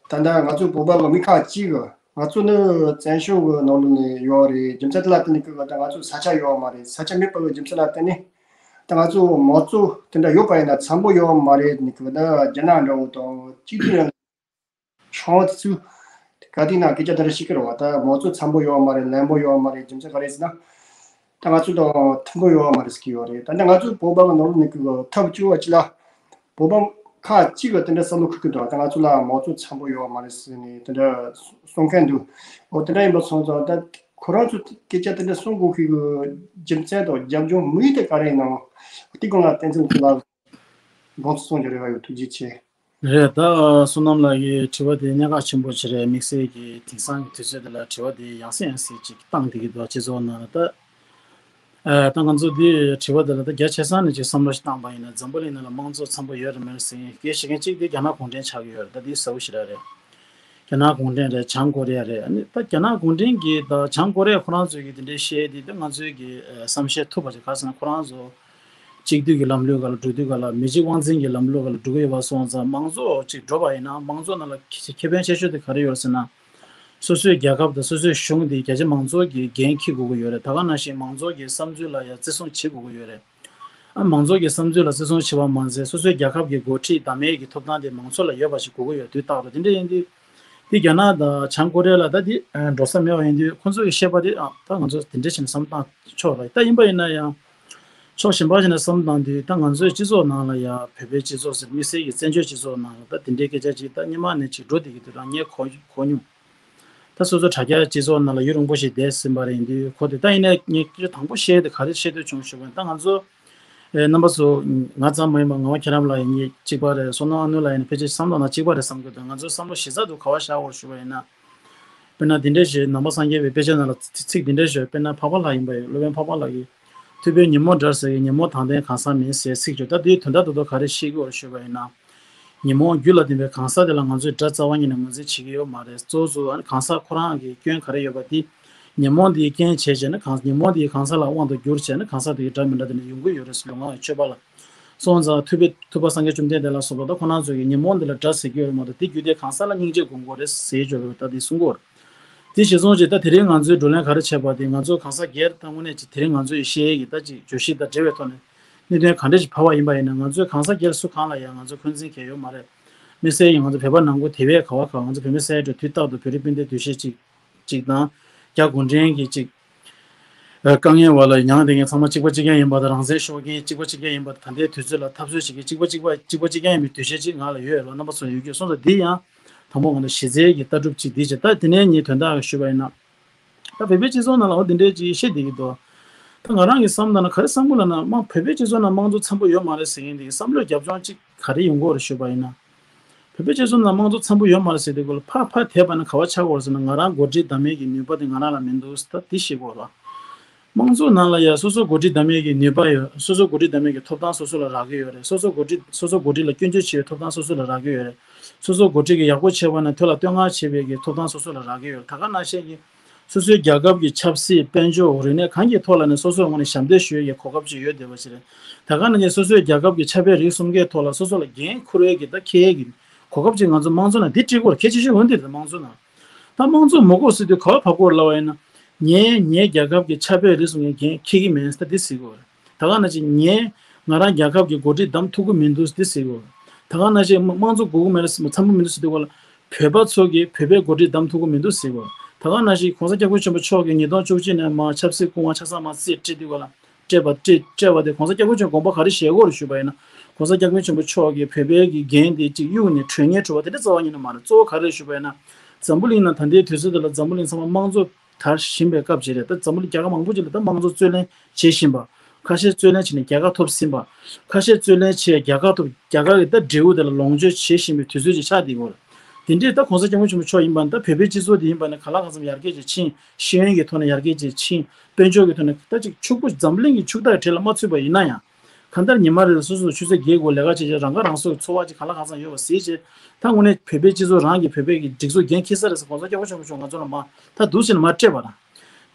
ད་ལྟ་ང་ཚོ་བོད་པ་གི་མི་ཁག་ཅིག་གི། ང་ཚོ་ནི་བཙན་བྱོལ་གི་ནང་ལོགས་ནས་ཡོད་རེད། རྒྱུ་མཚན་དེ་ལ་བརྟེན་ནས་ཀྱི་ད་ང་ཚོ་ས་ཆ་ཡོད་མ་རེད། ས་ཆ་མེད་པ་གི་རྒྱུ་མཚན་ལ་བརྟེན་ནས་ད་ང་ཚོ་མང་གཙོ་དེ་འདྲ་ཡོད་པ་ཡིན་ན་འཚམ་པོ་ཡོད་མ་རེད། ནི་ཀྱི་ད་རྒྱ་ནག་འདྲ་བོ་དང་གཅིག་སྒྲིལ་ཆང་དེ་ཚོས་ག་དུས་ན་སྐད་ཆ་དེ་འདྲ་བཤད་ཀྱི་རེད་བ། ད་མང་གཙོ་འཚམ་པོ་ཡོད་མ་རེད། ལན་པོ་ཡོད་མ་རེད། རྒྱུ་མཚན་ག་རེ་ཟེར་ན། ད་ང་ཚོ་དང་མཐུན་པོ་ཡོད་མ་རེད་ཟེར་གྱི་ཡོད་རེད། ད་ནི་ང་ཚོ་བོད་པ་གི་ནང་ལོགས་ནས་ཀྱི་ཐབས་སྐྱོ་བ་ཅིག་ལ། བོད་པ་ཁག་ཅིག་གིས་དེ་འདྲ་བསམ་བློ་འཁོར་གྱི་འདུག་ད་ང་ཚོ་ལ་མང་གཙོ་འཚམ་པོ་ཡོད་མ་རེད་ཟེར་ནས་དེ་འདྲ་གསུང་མཁན་འདུག་འོ་དེ་འདྲ་ཡིན་པ་སོང་ཙང་ད་ཁོ་རང་ཚོ་སྐད་ཆ་དེ་འདྲ་གསུང་དགོས་ཀྱི་རྒྱུ་མཚན་དང་རྒྱབ་ལྗོངས་དམིགས་ཡུལ་དེ་ག་རེ་ཡིན་ནམ། དེ་སྒང་ལ་བསྟན་འཛིན་ལགས་དགོངས་ཚུལ་གསུང་རྒྱུ་རེ་བ་ཡོད། ཐུགས་རྗེ་ཆེ། རེད། ད་བསོད་ནམས་ལགས་ཀྱི་དྲི་བ་དེ་གནད་འགག་ཆེན་པོ་ཅིག་རེད། དམིགས་བསལ་གྱི་དེང་སང་གི་དུས་ཚོད་འདི་ལ་དྲི་བ་དེ་ཡང་སེ་ཡང་སེ་ཅིག་བཏང་བསྡད་ཀྱི་འདུག་སྤྱི་ཚོགས་ནང་ལ། ད་ཨ་ད་ང་ཚོ་འདི་དྲི་བ་འདི་ལ་ད་རྒྱ་ཆེ་ས་ནས་ཅིག་བསམ་བློ་ཞིག་བཏང་པ་ཡིན་ན། འཛམ་བུ་གླིང་ནང་ལ་དམངས་གཙོ་འཚམ་པོ་ཡོད་རེད་མེད་རེད་ཟེར་མཁན་སྐད་ཆ་བཤད་མཁན་གཅིག་དེ་རྒྱ་ནག་གུང་ཁྲན་ཆགས་ཀྱི་ཡོད་རེད། ད་འདི་གསལ་པོ་ཞེ་དྲག་རེད། རྒྱ་ནག་གུང་ཁྲན་རེད། བྱང་ཀོ་རི་ཡ་རེད། ཨ་ནི་ད་རྒྱ་ནག་གུང་ཁྲན་གྱིས་ད་བྱང་ཀོ་རི་ཡ་ཁོ་རང་ཚོས་ཀྱི་དེ་འདྲའི་བཤད་དེ་ད་ང་ཚོས་ཀྱི་ཨ་བསམ་ཤེས་ཐུབ་པ་ཅིག་ག་རེ་ཟེར་ན། ཁོ་རང་ཚོ་གཅིག་སྡུད་ཀྱི་ལམ་ལུགས་སྒང་ལ་འགྲོ་དུས་སྒང་ལ། མི་གཅིག་དབང་འཛིན་གྱི་ལམ་ལུགས་སྒང་ལ་འགྲོ་གི་ཡོད་པ་སོང་ཙང་། དམངས་གཙོ་ཅིག་འགྲོ་བ་ཡིན་ན་དམངས་གཙོ་ནང་ལ་ཁེ་ཁེ་ཕན་ཆེ་ཤོས་དེ་ག་རེ་ཡོད་ཟེར་ན། སོ་སོའི་རྒྱལ་ཁབ་དང་སོ་སོའི་གཞུང་དེ་རྒྱ་ཆེ་མང་ཚོགས་ཀྱིས་འགན་འཁྱེར་དགོས་ཀྱི་ཡོད་རེད། ད་ག་ནང་བཞིན་མང་ཚོགས་ཀྱི་བསམ་ཚུལ་ལ་ཡང་བརྩི་སྲུང་བྱེད་དགོས་ཀྱི་ཡོད་རེད། ཨ་མང་ཚོགས་ཀྱི་བསམ་ཚུལ་ལ་བརྩི་སྲུང་བྱེད་པ་མ་ཟད། སོ་སོའི་རྒྱལ་ཁབ་ཀྱི་འགོ་ཁྲིད་བདམས་ཡས་ཀྱི་ཐོབ་ཐང་དེ་མང་ཚོགས་ལ་ཡོད་པ་ཞིག་དགོས་ཀྱི་ཡོད། དུས་རྟག་ཏུ་དེ་འདྲ་ཡིན་དུས། དེ་རྒྱ་ནག་དང་བྱང་ཀོ་རི་ཡ་ལ་ད་དེ་ཨ་འགྲོ་ས་མེད་པ་ཡིན་དུས། ཁོང་ཚོ་གི་བཤད་པ་དེ་ཨ་ད་ང་ཚོ་དེ་འདྲ་བྱས་ནས་བསམ་བཏང་ཆོག་རེད། ད་ཡིན་པ་ཡིན་ན་ཡང་ཕྱོགས་གཞན་པ་ཞིག་ནས་བསམ་བཏང་དུས། ད་ང་ཚོའི་སྤྱི་ཚོགས་ནང་ལ་ཡང་བོད་པའི་སྤྱི་ཚོགས་ཟེར། དམིགས་བསལ་གྱི་བཙན་བྱོལ་སྤྱི་ཚོགས་ནང་ལ་ད་དེ་འདྲའི་སྐད་ཆ་ཅིག་ད་སྔོན་མ་ནས་ཅིག་འགྲོ་བསྡད་ཀྱི་འདུག་ར། ངས་གོ་གོ་མྱོང་། ད་སོ་སོ་དྲ་རྒྱ་སྤྱི་ཚོགས་ནང་ལ་ཡུན་རིང་པོ་ཞིག་བསྡད་ཟིན་པ་རེད། ཡིན་དུས་ཁོ་དེ་ད་ཡིན་ནའི་ངས་སྐད་ཆ་དང་པོ་བཤད་དེ་ག་རེ་བཤད་འདོད་བྱུང་ཞུས་པ་ཡིན། ད་ང་ཚོ་ཨེ་རྣམ་པ་ཚོ། ང་ཙམ་མ་ཡིན་པར་ངག་དབང་མཁྱེན་རབ་ལགས་ཡིན་ནའི་གཅིག་པ་རེད། བསོད་ནམས་ཨ་ནུ་ལགས་ཡིན་ནའི་ཕལ་ཆེར་བསམ་བློ་ནང་གཅིག་པ་རེད་བསམ་གྱི་འདུག་ང་ཚོའི་བསམ་བློ་གཞི་རྩ་དེ་ག་པར་བཞག་དགོས་ཞུས་པ་ཡིན་ན། དཔེར་ན་འདི་འདྲའི་ཞིག་ནང་པ་སངས་རྒྱས་པའི་དཔེ་ཆ་ནང་ལ་ཚིག་འདི་འདྲའི་ཞིག་དཔེར་ན་འཕགས་པ་ལྷ་ཡིན་པ་ཡིན། སློབ་དཔོན་འཕགས་པ་ལྷ་གིས། ཐུབ་པས་ཉོན་མོངས་དགྲར་ཟེར་བའི་ཉོན་མོངས་དང་ལྡན་གང་ཟག་མིན་ཟེར་ཚིག་བརྗོད། ད་འདིའི་དོན་དག་ཏུ་ད་ག་རེ་ཤེས་དགོས་ཞུས་པ་ཡིན་ན། ཉོན་མོངས་རྒྱུ་ལ་ལྡན་པའི་གང་ཟག་དེ་ལ་ང་ཚོས་དགྲ་རྩ་བ་ཉིད་ནས་ངོས་འཛིན་བྱེད་ཀྱི་ཡོད་མ་རེད། གཙོ་བོ་གཙོ་བོ་ཨ་ནི་གང་ཟག་ཁོ་རང་གི་སྐྱོན་ག་རེ་ཡོད་པ་དེ་ཉོན་མོངས་དེའི་རྐྱེན་བྱས་བྱས་ནས། གང་ཉོན་མོངས་དེ་གང་ཟག་ལ་དབང་དུ་གྱུར་བྱས་ནས་གང་ཟག་དེ་གི་དགྲ་མི་འདྲ་དེ་ནས་ཡོང་གི་ཡོད་རེད་ཟེར། ལུས་ངག་གི་སྤྱོད་པ་ལ། སོང་ཙང་ཐུབ་པས་ཐུབ་པ་སངས་རྒྱས་བཅོམ་ལྡན་འདས་ལ་སོགས་པ་ད་ཁོ་རང་ཚོ་གིས་ཉོན་མོངས་འདི་ལ་དགྲ་ཟེར་གྱི་ཡོད་མ་གཏོགས། དེ་རྒྱུ་དེ་གང་ཟག་ལ་སྙིང་རྗེ་སྒོམ་དགོས་རེད་ཟེར་བརྗོད་པ་ད་དེ་གསུང་གི་ཡོད་རེད། དེ་བྱས་སོང་ཙང་ད་དེ་རིང་ང་ཚོའི་བགྲོ་གླེང་ག་རེ་བྱས་པ་དེ། ང་ཚོ་གང་ཟག་སྒེར་ད་དངོས་གནས་ཀྱི་དེ་རིང་ང་ཚོའི་བཤད་ཡས་ཀྱི་ད་ཅིག་བརྗོད་གཞི་དང་འབྲེལ་བའི་ཐོག་ནས་གནད་དོན་ག་འདྲ་ཞིག་ཕབ་པ་ཡིན་པ་ཡིན་ན། ང་ཚོས་གང་ཟག་སྒེར་སུ་གང་ལ་ཡང་ང་ཚོས་འཁོན་འཛིན་གང་ཡང་ཡོད་མ་རེད། དམིགས་བསལ་གྱིས་ང་ཚོ་བོད་པ་ནང་ཁུལ་དེ་བས་ག་བ་ག་ང་ཚོ་བོད་མི་ས་ཡ་དྲུག་དུས་རྟག་ཏུ་བོད་རིགས་སྤུན་ཟླའི་འདུ་ཤེས་གཅིག་གཅིག་དང་། རྒྱ་གུང་ཁྲན་གྱི་གཅིག་ཨ་དཀའ་ངལ་བ་ལ་མྱངས་བསྡད་མཁན་ཚང་མ་གཅིག་པ་གཅིག་རྐྱང་ཡིན་པ་དང་། རང་བཙན་ཤོར་མཁན་གཅིག་པ་གཅིག་རྐྱང་ཡིན་པ་དང་། ད་ལྟའི་དུས་ཚོད་ལ་འཐབ་རྩོད་བྱེད་མཁན་གཅིག་པ་གཅིག་པ་གཅིག་པ་གཅིག་རྐྱང་ཡིན་པའི་འདུ་ཤེས་གཅིག་ང་ལ་ཡོད་ལ། རྣམ་པ་ཚོ་ཡོད་རྒྱུ་སོང་ཙང་། འདི་ཡང་དང་པོ་ང་ཚོ་གཞི་རྩའི་གི་ལྟ་གྲུབ་གཅིག་འདི་བྱས། ད་དེ་ནས་ངས་དོན་དག་ཞུས་པ་ཡིན་ན། ད་བོད་པའི་སྤྱི་ཚོགས་ནང་ལ་འོ་འདི་འདྲའི་ཅིག་བཤད་བསྡད་ཀྱི་འདུག་ད་ང་རང་གིས་བསམ་ད་ན་ག་རེ་བསམ་གི་ལབ་ན། མ་བོད་པའི་སྤྱི་ཚོགས་ནང་དམངས་གཙོ་འཚམ་པོ་ཡོད་མ་རེད་ཟེར་མཁན་འདི་བསམ་བློའི་རྒྱབ་ལྗོངས་གཅིག་ག་རེ་ཡོང་གི་ཡོད་རེད་ཞུས་པ་ཡིན་ན། བོད་པའི་སྤྱི་ཚོགས་ནང་དམངས་གཙོ་འཚམ་པོ་ཡོད་མ་རེད་ཟེར་དུས་སྐོར་ལ་ཕར་ཕར་དེད་པ་ན་ག་བ་ཆགས་ཀྱི་ཡོད་རེད་ཟེར་ན། ང་རང་འགོ་ཁྲིད་གདམ་ཡས་ཀྱི་ནུས་པ་དེ་ང་རང་ལ་མི་འདུག་ད་འདི་ཤེས་དགོས་རེད། དམངས་གཙོ་ནང་ལ་ཡ་སོ་སོ་འགོ་ཁྲིད་གདམ་ཡས་ཀྱི་ནུས་པ་ཡོད། སོ་སོ་འགོ་ཁྲིད་གདམ་ཡས་ཀྱི་ཐོབ་ཐང་སོ་སོ་ལ་རག་གི་ཡོད་རེད། སོ་སོ་འགོ་ཁྲིད་སོ་སོ་འགོ་ཁྲིད་ལ་སྐྱོན་བརྗོད་བྱེད་པའི་ཐོབ་ཐང་སོ་སོ་ལ་རག་གི་ཡོད་རེད། སོ་སོ་འགོ་ཁྲིད་ཀྱིས་ཡག་པོ་བྱས་པ་ན་དེ་ལ་བསྟོད་བསྔགས་བྱེད་པའི་གི་ཐོབ་ཐང་སོ་སོ་ལ་རག་གི་ཡོད་རེད། ད་ག་ནང་བཞིན་གྱི་སོ་སོའི་རྒྱལ་ཁབ་ཀྱི་ཆབ་སྲིད། དཔལ་འབྱོར། རིག་གནས་གང་གི་ཐོག་ལ་ནས་སོ་སོའི་ངོས་ནས་ཞབས་འདེགས་ཞུ་ཡས་ཀྱི་གོ་སྐབས་ཅིག་ཡོད་བསྡད་པ་ཞིག་རེད། ད་ག་ནང་བཞིན་སོ་སོའི་རྒྱལ་ཁབ་ཀྱི་ཆབ་དཔལ་རིག་གསུམ་ཀའི་ཐོག་ལ་སོ་སོ་ལ་འགན་འཁུར་ཡས་ཀྱི་ད་འཁྱེར་ཡས་ཀྱི་གོ་སྐབས་ཅིག་ང་ཚོ་དམངས་གཙོ་ནང་འདི་སྤྲད་དགོས་རེད། གལ་ཆེ་ཤོས་འོན་ཏེ་རེད། དམངས་གཙོ་ནང་ད་དམངས་གཙོ་མ་དགོས་ཟེར་དུས་ག་བ་བབས་དགོས་རེད་ལབ་པ་ཡིན་ན། ངས་ངའི་རྒྱལ་ཁབ་ཀྱི་ཆབ་དཔལ་རིག་གསུམ་གྱི་འགན་འཁྱེར་གྱི་མིན་ཟེར་ད་འདི་ཟེར་དགོས་རེད། ད་ག་ནང་བཞིན་ངས་ང་རང་རྒྱལ་ཁབ་ཀྱི་འགོ་ཁྲིད་གདམ་ཐུབ་ཀྱི་མི་འདུག་འདི་ཟེར་དགོས། ད་ག་ནང་བཞིན་དམངས་གཙོ་དགོས་ཀྱི་མེད་ལ་འཚམ་པོ་མི་འདུག་ཟེར་དུས་སྐོར་ལ། བོད་པ་ཚོ་གིས་བོད་པའི་འགོ་ཁྲིད་གདམ་ཐུབ་ཀྱི་མི་འདུག་ཟེར་དགོས། ད་ག་ནང་བཞིན་གོང་ས་སྐྱབས་མགོན་ཆེན་པོ་མཆོག་གིས་ཉིས་སྟོང་བཅུ་གཅིག་ནས་མར་ཆབ་སྲིད་སྐུ་དབང་ཆ་ཚང་མར་རྩིས་སྤྲད་དུས་སྐོར་ལ། སྤྲད་པ་སྤྲད་སྤྲད་པ་དེ་གོང་ས་སྐྱབས་མགོན་ཆེན་པོ་དགོངས་པ་ག་རེ་བཞེས་དགོས་རེད་ཞུས་པ་ཡིན་ན། གོང་ས་སྐྱབས་མགོན་ཆེན་པོ་མཆོག་གིས་བོད་པའི་གི་འགན་དེ་གཅིག་གཡུགས་ནས་གྲོས་ངན་གྲུབ་པ་དེ་འདྲ་རྩ་བ་ཉིད་ནས་མ་རེད། གཙོ་བོ་ག་རེ་རེད་ཞུས་པ་ཡིན་ན། འཛམ་བུ་གླིང་ནང་ད་ལྟའི་དུས་ཚོད་འདི་ལ་འཛམ་བུ་གླིང་ཚང་མ་དམངས་གཙོ་དར་བཞིན་པའི་སྐབས་ཅིག་རེད། ད་འཛམ་བུ་གླིང་རྒྱལ་ཁབ་མང་པོ་ཅིག་ལ་ད་དམངས་གཙོ་རྩོད་ལེན་བྱེད་བཞིན་པ། ཁ་ཤས་རྩོད་ལེན་བྱས་ནས་རྒྱལ་ཁ་ཐོབ་ཟིན་པ། ཁ་ཤས་རྩོད་ལེན་བྱས་རྒྱལ་ཁ་ཐོབ། རྒྱ་གར་གྱི་ད་འབྲས་བུ་དེ་ལ་ལོངས་སྤྱོད་བྱེད་བཞིན་པའི་དུས་ཚོད་ཅིག་ཆགས་བསྡད་ཡོད་རེད། དེ་འདྲའི་ད་གོང་ས་སྐྱབས་མགོན་ཆེན་པོ་མཆོག་ཡིན་པ་ན། ད་བོད་པའི་སྤྱི་ཚོགས་དེ་ཡིན་པ་ན་གང་ལ་གང་འཚམ་ཡར་རྒྱས་ཅིག་ཕྱིན། ཤེས་ཡོན་གྱི་ཐོག་ནས་ཡར་རྒྱས་ཅིག་ཕྱིན། དཔལ་འབྱོར་གྱི་ཐོག་ནས་ད་ཅིག་ཕྱུག་པོ། འཛམ་གླིང་གི་ཕྱུག་བདག་གི་གྲས་ལ་མ་ཚུད་པ་ཡིན་ན་ཡང་། གང་ལྟར་ཉི་མ་རེ་ལ་སོ་སོ་ཆུ་ཚོད་བརྒྱད་དགུ་ལས་ཀ་བྱེད་བྱེད། རང་ཁ་རང་གསོ་གི་འཚོ་བ་ཅིག་གང་ལ་གང་འཚམ་ཡོད་པ་གཟིགས་བྱས། ད་དངོས་གནས་བོད་པའི་སྤྱི་ཚོགས་རང་གི་བོད་པའི་གི་སྒྲིག་འཛུགས་འགན་འཁྱེར་ས་རེད་ཟེར་གོང་ས་སྐྱབས་མགོན་ཆེན་པོ་མཆོག་ང་ཚོ་ལ་མར་ད་འདུག་ཟེར་ནས་མར་སྤྲད་པ་རེད།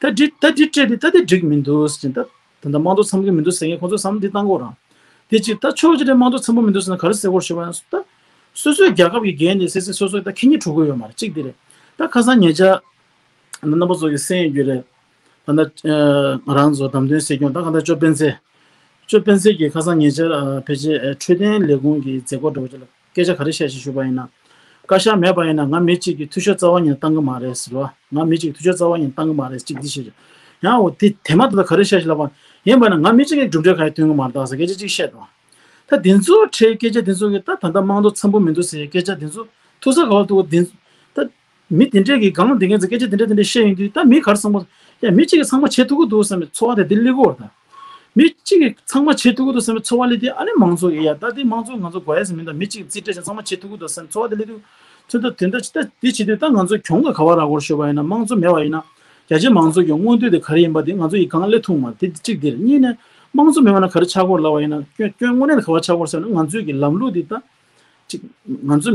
ད་འདི་ད་འདི་སྤྲད་དེ་ད་འདི་འགྲིག་མི་འདུག་ཟེར་ད། ད་ལྟ་དམངས་གཙོ་འཚམ་གྱི་མི་འདུག་ཟེར་མཁན་ཁོང་ཚོས་བསམ་བློ་འདི་བཏང་དགོས་རེད། དེ་གཅིག་ད་ཕྱོགས་གཅིག་ནས་དམངས་གཙོ་འཚམ་པོ་མི་འདུག་ཟེར་ན་ག་རེ་ཟེར་དགོས་ཞུས་པ་ན། ད་སོ་སོའི་རྒྱལ་ཁབ་ཀྱི་འགན་དེ་སེ་སེ་སོ་སོས་ད་འཁྱེར་སྙིང་བྲོ་གི་ཡོད་མ་རེད། གཅིག་དེ་རེད། ད་ཁ་སང་ཉེ་ཆར་རྣམ་པ་ཚོ་གིས་གསན་ཡོད་རྒྱུ་རེད། ད་ལྟ་ང་རང་ཚོ་བདམས་ཐོན་སྲིད་སྐྱོང་ད་ག་ད་ཅོ་སྤེན་ཚེ། ཅོ་སྤེན་ཚེ་གིས་ཁ་སང་ཉེ་ཆར་ཨ་ཕལ་ཆེར་ཨ་འཕྲོད་བསྟེན་ལས་ཁུངས་ཀྱི་མཛད་སྒོ་འདྲ་བོ་ཅིག་ལ་སྐད་ཆ་ག་རེ་བཤད་ཞེས་ཞུས་པ་ཡིན་ན། བཀའ་ཤག་མེད་པ་ཡིན་ན་ང་མི་གཅིག་གིས་འཐུས་ཤོར་རྩ་བ་ཉིད་ནས་བཏང་གི་མ་རེད་ཟེར་བ། ང་མི་གཅིག་གིས་འཐུས་ཤོར་རྩ་བ་ཉིད་ནས་བཏང་གི་མ་རེད། གཅིག་འདི་བཤད་ཀྱི། ཡང་འོ་དེ་དེ་མ་ཐག་ད་ག་རེ་བཤད་ཞེས་ལབ་པ་ཡིན་པ་ན། ང་མི་གཅིག་གིས་གྲུབ་འབྲས་ག་ཡང་ཐོན་གི་མ་རེད་ད་ཟེར་སྐད་ཆ་གཅིག་བཤད་དང་། ད་དེ་ཚོ་འཕྲལ་སྐད་ཆ་དེ་ཚོ་གིས་ད་ད་ལྟ་དམངས་གཙོ་འཚམ་པོ་མི་འདུག་ཟེར་སྐད་ཆ་དེ་ཚོ་ཐུག་ས་ག་བ་ཐུག་གོ། དེ་ད་མི་དེ་འདྲས་ཀྱིས་སྒང་ལ་བསྡད་མཁན་ཚོ་སྐད་ཆ་དེ་འདྲ་དེ་འདྲ་བཤད་ཡོང་དུས། ད་མི་ག་རེ་བསམ་གོ། ཡ་མི་གཅིག་གིས་ཚང་མ་བྱེད་ཐུབ་ཀྱི་འདུག་བསམ་པའི་ཚོར་བ་དེ་དེ་སླེབས་ཀྱི་ཡོད་རེད་ད། མི་གཅིག་གིས་ཚང་མ་བྱེད་ཐུབ་ཀྱི་འདུག་བསམ་པའི་ཚོར་བ་སླེབས་དུས། ཨ་ནི་མང་ཚོགས་ཀྱིས་ཡ་ད་དེ་མང་ཚོགས་ང་ཚོ་དགོས་ཡ་ཟེར་མི་འདུག་མི་གཅིག་རྩིས་སྤྲད་བྱས་ཚང་མ་བྱེད་ཐུབ་ཀྱི་འདུག་བསམ་ཚོར་བ་དེ་སླེབས་དུས། ཚོད་ལྟ་དེ་འདྲ་ཅིག་ད་དེ་བྱེད་དུས་ད་ང་ཚོ་གྱོང་ག་ག་བ་རག་གོ་ཞུས་པ་ཡིན་ན། དམངས་གཙོ་མེད་པ་ཡིན་ན་རྒྱ་ཆེ་མང་ཚོགས་ཀྱི་མངོན་འདོད་དེ་ག་རེ་ཡིན་པ་དེ་ང་ཚོ་ཡི་གང་སླེབས་ཐུབ་མ་རེད། དེ་གཅིག་དེ་རེད། གཉིས་ནས་དམངས་གཙོ་མེད་པ་ན་ག་རེ་ཆགས་ཀྱི་ཡོད་ལབ་པ་ཡིན་ན། སྐྱོན་སྐྱོན་དངོས་གནས་དེ་ག་བ་ཆགས་ཀྱི་ཡོད་ཟེར་ན། ང་ཚོའི་གི་ལམ་ལུགས་དེ་ད་ཅིག་ང་ཚོ་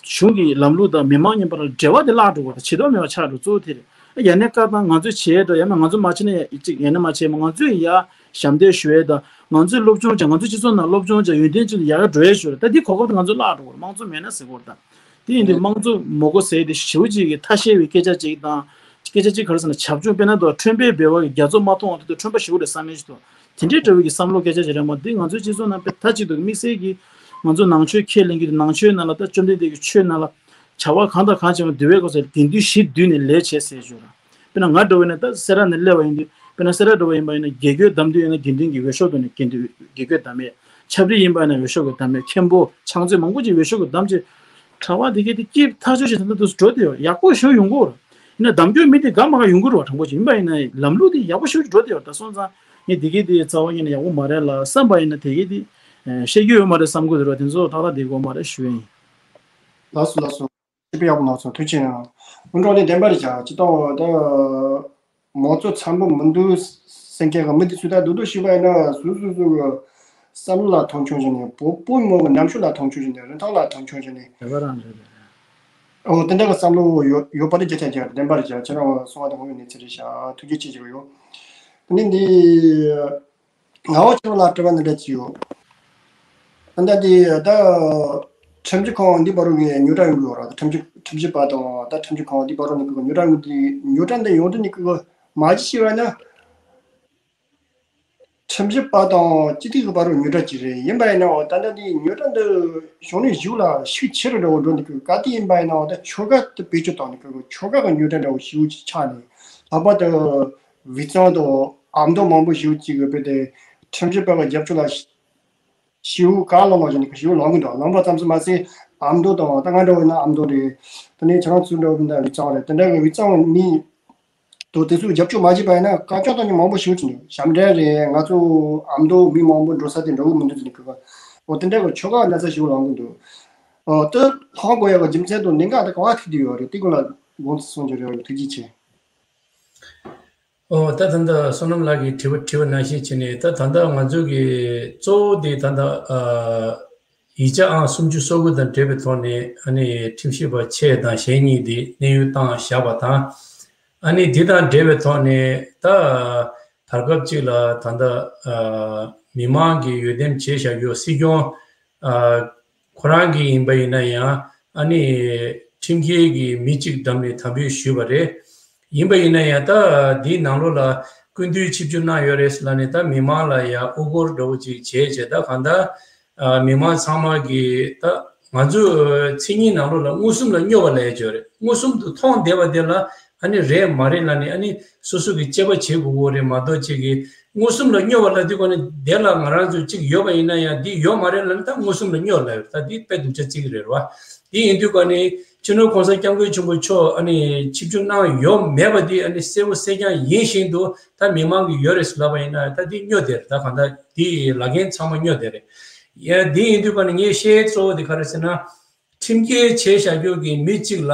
གཞུང་གི་ལམ་ལུགས་དང་མི་མང་གཉིས་བར་ལ་འབྲེལ་བ་དེ་བརླག་འགྲོ་གི་རེད། བྱེད་ཐབས་མེད་པ་ཆགས་འགྲོ། གཙོ་བོ་དེ་རེད། ཡ་ནས་བཀའ་བཏང་ང་ཚོས་བྱས་འགྲོ། ཡང་ན་ང་ཚོ་མ་བྱས་ན་ཡ་ཅིག་ཡ་ནས་མ་བྱས་མ། ང་ཚོས་ཡ་ཞབས་འདེགས་ཞུ་ཡས་དང་། ང་ཚོས་སློབ་སྦྱོང་བྱ། ང་ཚོའི་སྤྱི་ཚོགས་ནང་སློབ་སྦྱོང་བྱ། ཡོན་ཏན་ཅིག་ལ་ཡར་འགྲོ་ཡས་ཞུ་རེད། ད་འདི་གོ་སྐབས་དེ་ང་ཚོ་བརླག་འགྲོ་གི་རེད། དམངས་གཙོ་མེད་ན་ཟེར་གི་རེད། ད་དེ་ཡིན་དུས་དམངས་གཙོ་མི་དགོས་ཟེར་དེ་ཞེ་པོ་ཅིག་གི་ཐ་ཤལ་བའི་སྐད་ཆ་ཅིག་དང་། སྐད་ཆ་ཅིག་ག་རེ་ཟེར་ན། བྱབ་ཆུང་དཔེར་ན་ད་ཁྲོན་པའི་སྦལ་པ་གི་རྒྱ་མཚོ་མ་མཐོང་བ་དེ་ཚོ་ཁྲོན་པ་ཞེ་པོ་རེད་བསམ་མཁན་ཞིག་འདུག་དེ་འདྲའི་འདྲ་བོའི་གི་བསམ་བློ་སྐད་ཆ་ཞིག་རེད་མོ། འདི་ང་ཚོའི་སྤྱི་ཚོགས་ནང་དཔེ་མཐའ་གཅིག་ཏུ་དམིགས་བསལ་གྱིས་ང་ཚོ་ནང་ཆོས་ཁས་ལེན་གྱི་འདུག་ནང་ཆོས་ནང་ལ་ད་བཅོམ་ལྡན་འདས་ཀྱི་ཆོས་ནང་ལ་བྱ་བ་གང་དང་གང་བྱེད་པ་འདུལ་བའི་སྐབས་སུ་དགེ་འདུན་བཞི་འདུས་ནས་ལས་བྱེད་ཟེར་ཞུ་ར། དཔེར་ན་ང་འདྲ་བོ་ཡིན་ན་ད་སེ་ར་ནས་སླེབས་པ་ཡིན་དུས། དཔེར་ན་སེ་ར་འདྲ་བོ་ཡིན་པ་ཡིན་ན་དགེ་བསྐོས་བསྡམས་དུས་ཡིན་ན་དགེ་འདུན་གྱི་འོས་ཤོག་ཐོག་ནས་དགེ་འདུན་དགེ་བསྐོས་བསྡམས་ཡས། ཆབ་རིལ་ཡིན་པ་ཡིན་ན་འོས་ཤོག་གི་བསྡམས་ཡས། མཁན་པོ་ཕྱག་མཛོད་མང་པོ་ཅིག་འོས་ཤོག་གི་བསྡམས་བྱས། གྲྭ་པ་དེ་གས་དེ་སྐྱིད་ཐག་ཆོད་ཅིག་ད་ལྟ་དུས་སུ་འགྲོ་བསྡད་ཡོད། ཡག་པོ་ཞེ་པོ་ཡོང་གི་ཡོད་རེད། ཡིན་ན་གདམ་རྒྱུ་མི་དེ་ག་མ་ག་ཡོང་གི་རེད་བ། དྲང་པོ་ཅིག་ཡིན་པ་ཡིན་ན་ལམ་ལུགས་དེ་ཡག་པོ་ཞེ་པོ་ཅིག་འགྲོ་བསྡད་ཡོད་རེད། ད་སོང་ཙང་ངས་དེ་གས་དེ་རྩ་བ་ཉིད་ནས་ཡག་པོ་མ་རེད་ལ་བསམ་པ་ཡིན་ན། དེ་གས་དེ་བཤད་རྒྱུ་ཡོད་མ་རེད་བསམ་གི་འདུག་ར། དེ་ཚོ་ཏག་ཏག་བསྡད་དགོས་མ་རེད་ཞུ་ཡ་ཡིན། ལགས་སོ་ལགས་སོ། དཔེ་ཡག་པོ་གནང་སོང་། ཐུགས་རྗེ་ཆེ་གནང་། སྔོན་འགྲོ་ནས་བདེན་པ་རེད་བྱ། ཅི་ལྟ་བུ་ད་མང་གཙོ་འཚམ་པོ་མི་འདུག་སེམས་ཁྱེར་གི་མི་དེ་ཚོས་ད་སྡུག་སྡུག་ཞུས་པ་ཡིན་ན། སོ་སོ་སོ་གི་བསམ་བློ་ལ་མཐོང་ཆུང་བྱས་ནས། བོད་བོད་མི་མང་གི་རྣམ་དཔྱོད་ལ་མཐོང་ཆུང་བྱས་ནས། རིན་ཐང་ལ་མཐོང་ཆུང་བྱས་ནས། རེད་པ། རང་རེད། འོ་དེ་འདྲ་གི་བསམ་བློ་ཡོད་ཡོད་པ་དེ་བརྒྱ་ཆ་བརྒྱ་བདེན་པ་རེད་བྱ། ཁྱེད་རང་གསུང་བ་དེ་དངོས་ཡོད་གནས་ཚུལ་རེད་བྱ། ཐུགས་རྗེ་ཆེ་ཞུ་གི་ཡོད། དེ་ནས་འདི། ང་བ་ཁྱེད་རང་ལ་དྲི་བ་འདི་འདྲ་ཅིག་ཡོད། ད་ལྟ་དེ་ད་ཁྲིམས་ཞིབ་ཁང་འདི་བར་གྱི་རྙོག་དྲ་ཡོང་གི་ཡོད་ར། ཁྲིམས་ཞིབ་ཁྲིམས་ཞིབ་པ་དང་ད་ཁྲིམས་ཞིབ་ཁང་འདི་བར་གྱི་རྙོག་དྲ་ཡོང་དུས། རྙོག་དྲ་འདི་ཡོང་དུས་ནི་གི་མ་གཞི་བྱས་པ་ན། ཁྲིམས་ཞིབ་པ་དང་སྤྱི་འཐུས་ཀྱི་བར་གྱི་རྙོག་དྲ་ཅིག་རེད། ཡིན་པ་ཡིན་ནའང་ད་ལྟ་དེ་རྙོག་དྲ་འདི་ཞུང་ནས་གཞུག་ལ་ཤུགས་ཆེ་རུ་འགྲོ་འགྲོ་འདུག་གི། ག་དུས་ཡིན་པ་ཡིན་ནའང་ད་ཆོལ་ཁ་དེ་བེད་སྤྱོད་བཏང་ནས་གི་ཆོལ་ཁ་གི་རྙོག་དྲ་འདྲ་བོ་ཞེ་པོ་ཅིག་ཆགས་ནས། ལྷག་པར་དུ་དབུས་གཙང་དང་ཨ་མདོ་མང་པོ་ཞེ་པོ་ཅིག་གི་བོད་དེ་ཁྲིམས་ཞིབ་པ་གི་རྒྱབ་སྐྱོར་ལ་ཞེ་པོ་ག་ལ་ལངས་བྱས་ནས་གི་ཞེ་པོ་ལངས་གི་འདུག་ལངས་པ་ཙམ་ཟིག་མ་ཟད། ཨ་མདོ་དང་། ད་ང་འདྲ་བོ་ཡིན་ན་ཨ་མདོ་རེད། དེ་ནས་ཁྱེད་རང་ཚོ་འདྲ་བོ་ཡིན་ན་དབུས་གཙང་རེད། དེ་འདྲ་གི་དབུས་གཙང་མི་དང་དེ་ཚོས་རྒྱབ་སྐྱོར་མ་བྱས་པ་ཡིན་ན་བཀའ་བཀྱོན་གཏོང་མཁན་མང་པོ་ཞེ་པོ་ཅིག་འདུག་ཞབས་འདྲེན་རེད། ང་ཚོ་ཨ་མདོ་མི་མང་པོ་འགྲོ་ས་དེ་འགྲོ་གི་མི་འདུག་ཟེར་ནས་གི། འོ་དེ་འདྲ་གི་ཆོལ་ཁ་ན་ཚ་ཞེ་པོ་ལངས་གི་འདུག་འོ་དེ་ལངས་དགོས་ཡག་གི་རྒྱུ་མཚན་དང་གནད་འགག་དེ་ག་པར་ཐུག་བསྡད་ཡོད་རེད། དེ་སྐོར་ལ་དགོངས་ཚུལ་གསུང་རྒྱུ་རེད། ཐུགས་རྗེ་ཆེ། ཨོ་ད་ད་ལྟ་བསོད་ནམས་ལགས་ཀྱིས་དྲི་བ་དྲི་བ་ནང་བཞིན་བྱས་ནས། ད་ད་ལྟ་ང་ཚོ་གི་གཙོ་བོ་དེ་ད་ལྟ་ཨ་ཡིག་ཆ་ཨང་སུམ་ཅུ་སོ་དགུ་དང་འབྲེལ་བའི་ཐོག་ནས། ཨ་ནི་ཁྲིམས་ཞིབ་པ་ཆེ་དང་གཞན་གཉིས་དེ་གནས་དབྱུང་བཏང་བཞག་པ་དང་། ཨ་ནི་འདི་དང་འབྲེལ་བའི་ཐོག་ནས་ད་བར་སྐབས་ཅིག་ལ་ད་ལྟ་ཨ་མི་མང་གིས་འོས་འདེམས་བྱས་བཞག་རྒྱུ་སྲིད་སྐྱོང་ཨ་ཁོ་རང་གིས་ཡིན་པ་ཡིན་ན་ཡང་། ཨ་ནི་ཁྲིམས་འགལ་གྱི་མི་གཅིག་འགྲམ་ནས་དམ་འབུལ་ཞུས་པ་རེད། ཡིན་པ་ཡིན་ན་ཡང་ད་འདིའི་ནང་ལོགས་ལ་སྐུ་མདུན་ཆིབས་བསྒྱུར་གནང་ཡོད་རེད་ལབ་ནས་ད་མི་མང་ལ་ཡང་དབུ་སྐོར་འདྲ་བོ་ཅིག་བྱས་བྱས། ད་གང་ལྟར་ཨ་མི་མང་ཚང་མ་གིས་ད་ང་ཚོའི་མཚན་ཉིད་ནང་ལོགས་ལ་མངོན་སུམ་ལ་སྨྱོ་བ་ལབ་ཡ་ཅིག་ཡོད་རེད། མངོན་སུམ་དུ་མཐོང་བསྡད་པ་དེ་ལ་ཨ་ནི་རེད་མ་རེད་ལབ་ནས་ཨ་ནི་སོ་སོ་གིས་དཔྱད་པ་བྱེད་དགོས་ཀྱི་རེད་མ་གཏོགས། ཅིག་གིས་མངོན་སུམ་ལ་སྨྱོ་བ་ལབ་དུས་ག་ནས་དེ་ལ་ང་རང་ཚོ་ཅིག་ཡོད་པ་ཡིན་ན་ཡང་འདི་ཡོད་མ་རེད་ལབ་ནས་ད་མངོན་སུམ་ལ་སྨྱོ་ལབ་ཡོད། ད་འདི་དཔེ་སྡུག་ཅག་ཅིག་རེད་བ། འདི་ཡིན་དུས་ག་ནས་སྤྱི་ནོར་གོང་ས་སྐྱབས་མགོན་ཆེན་པོ་མཆོག་ཨ་ནི་ཆིབས་བསྒྱུར་གནང་ཡོད་མེད་པ་འདི་ཨ་ནི་གསལ་པོ་གསལ་རྐྱང་ཡིན་བཞིན་དུ། ད་མི་མང་གིས་ཡོད་རེད་ལབ་པ་ཡིན་ན་ད་འདི་སྨྱོ་དེ་རེད། ད་གང་ལྟར་འདི་ལབ་མཁན་ཚང་མ་སྨྱོ་དེ་རེད། ཡ་འདི་ཡིན་དུས་ག་ནས་ངའི་བཤད་གཙོ་བོ་དེ་ག་རེ་ཟེར་ན། ཁྲིམས་འགལ་བྱས་བཞག་རྒྱུ་གི་མི་གཅིག་ལ་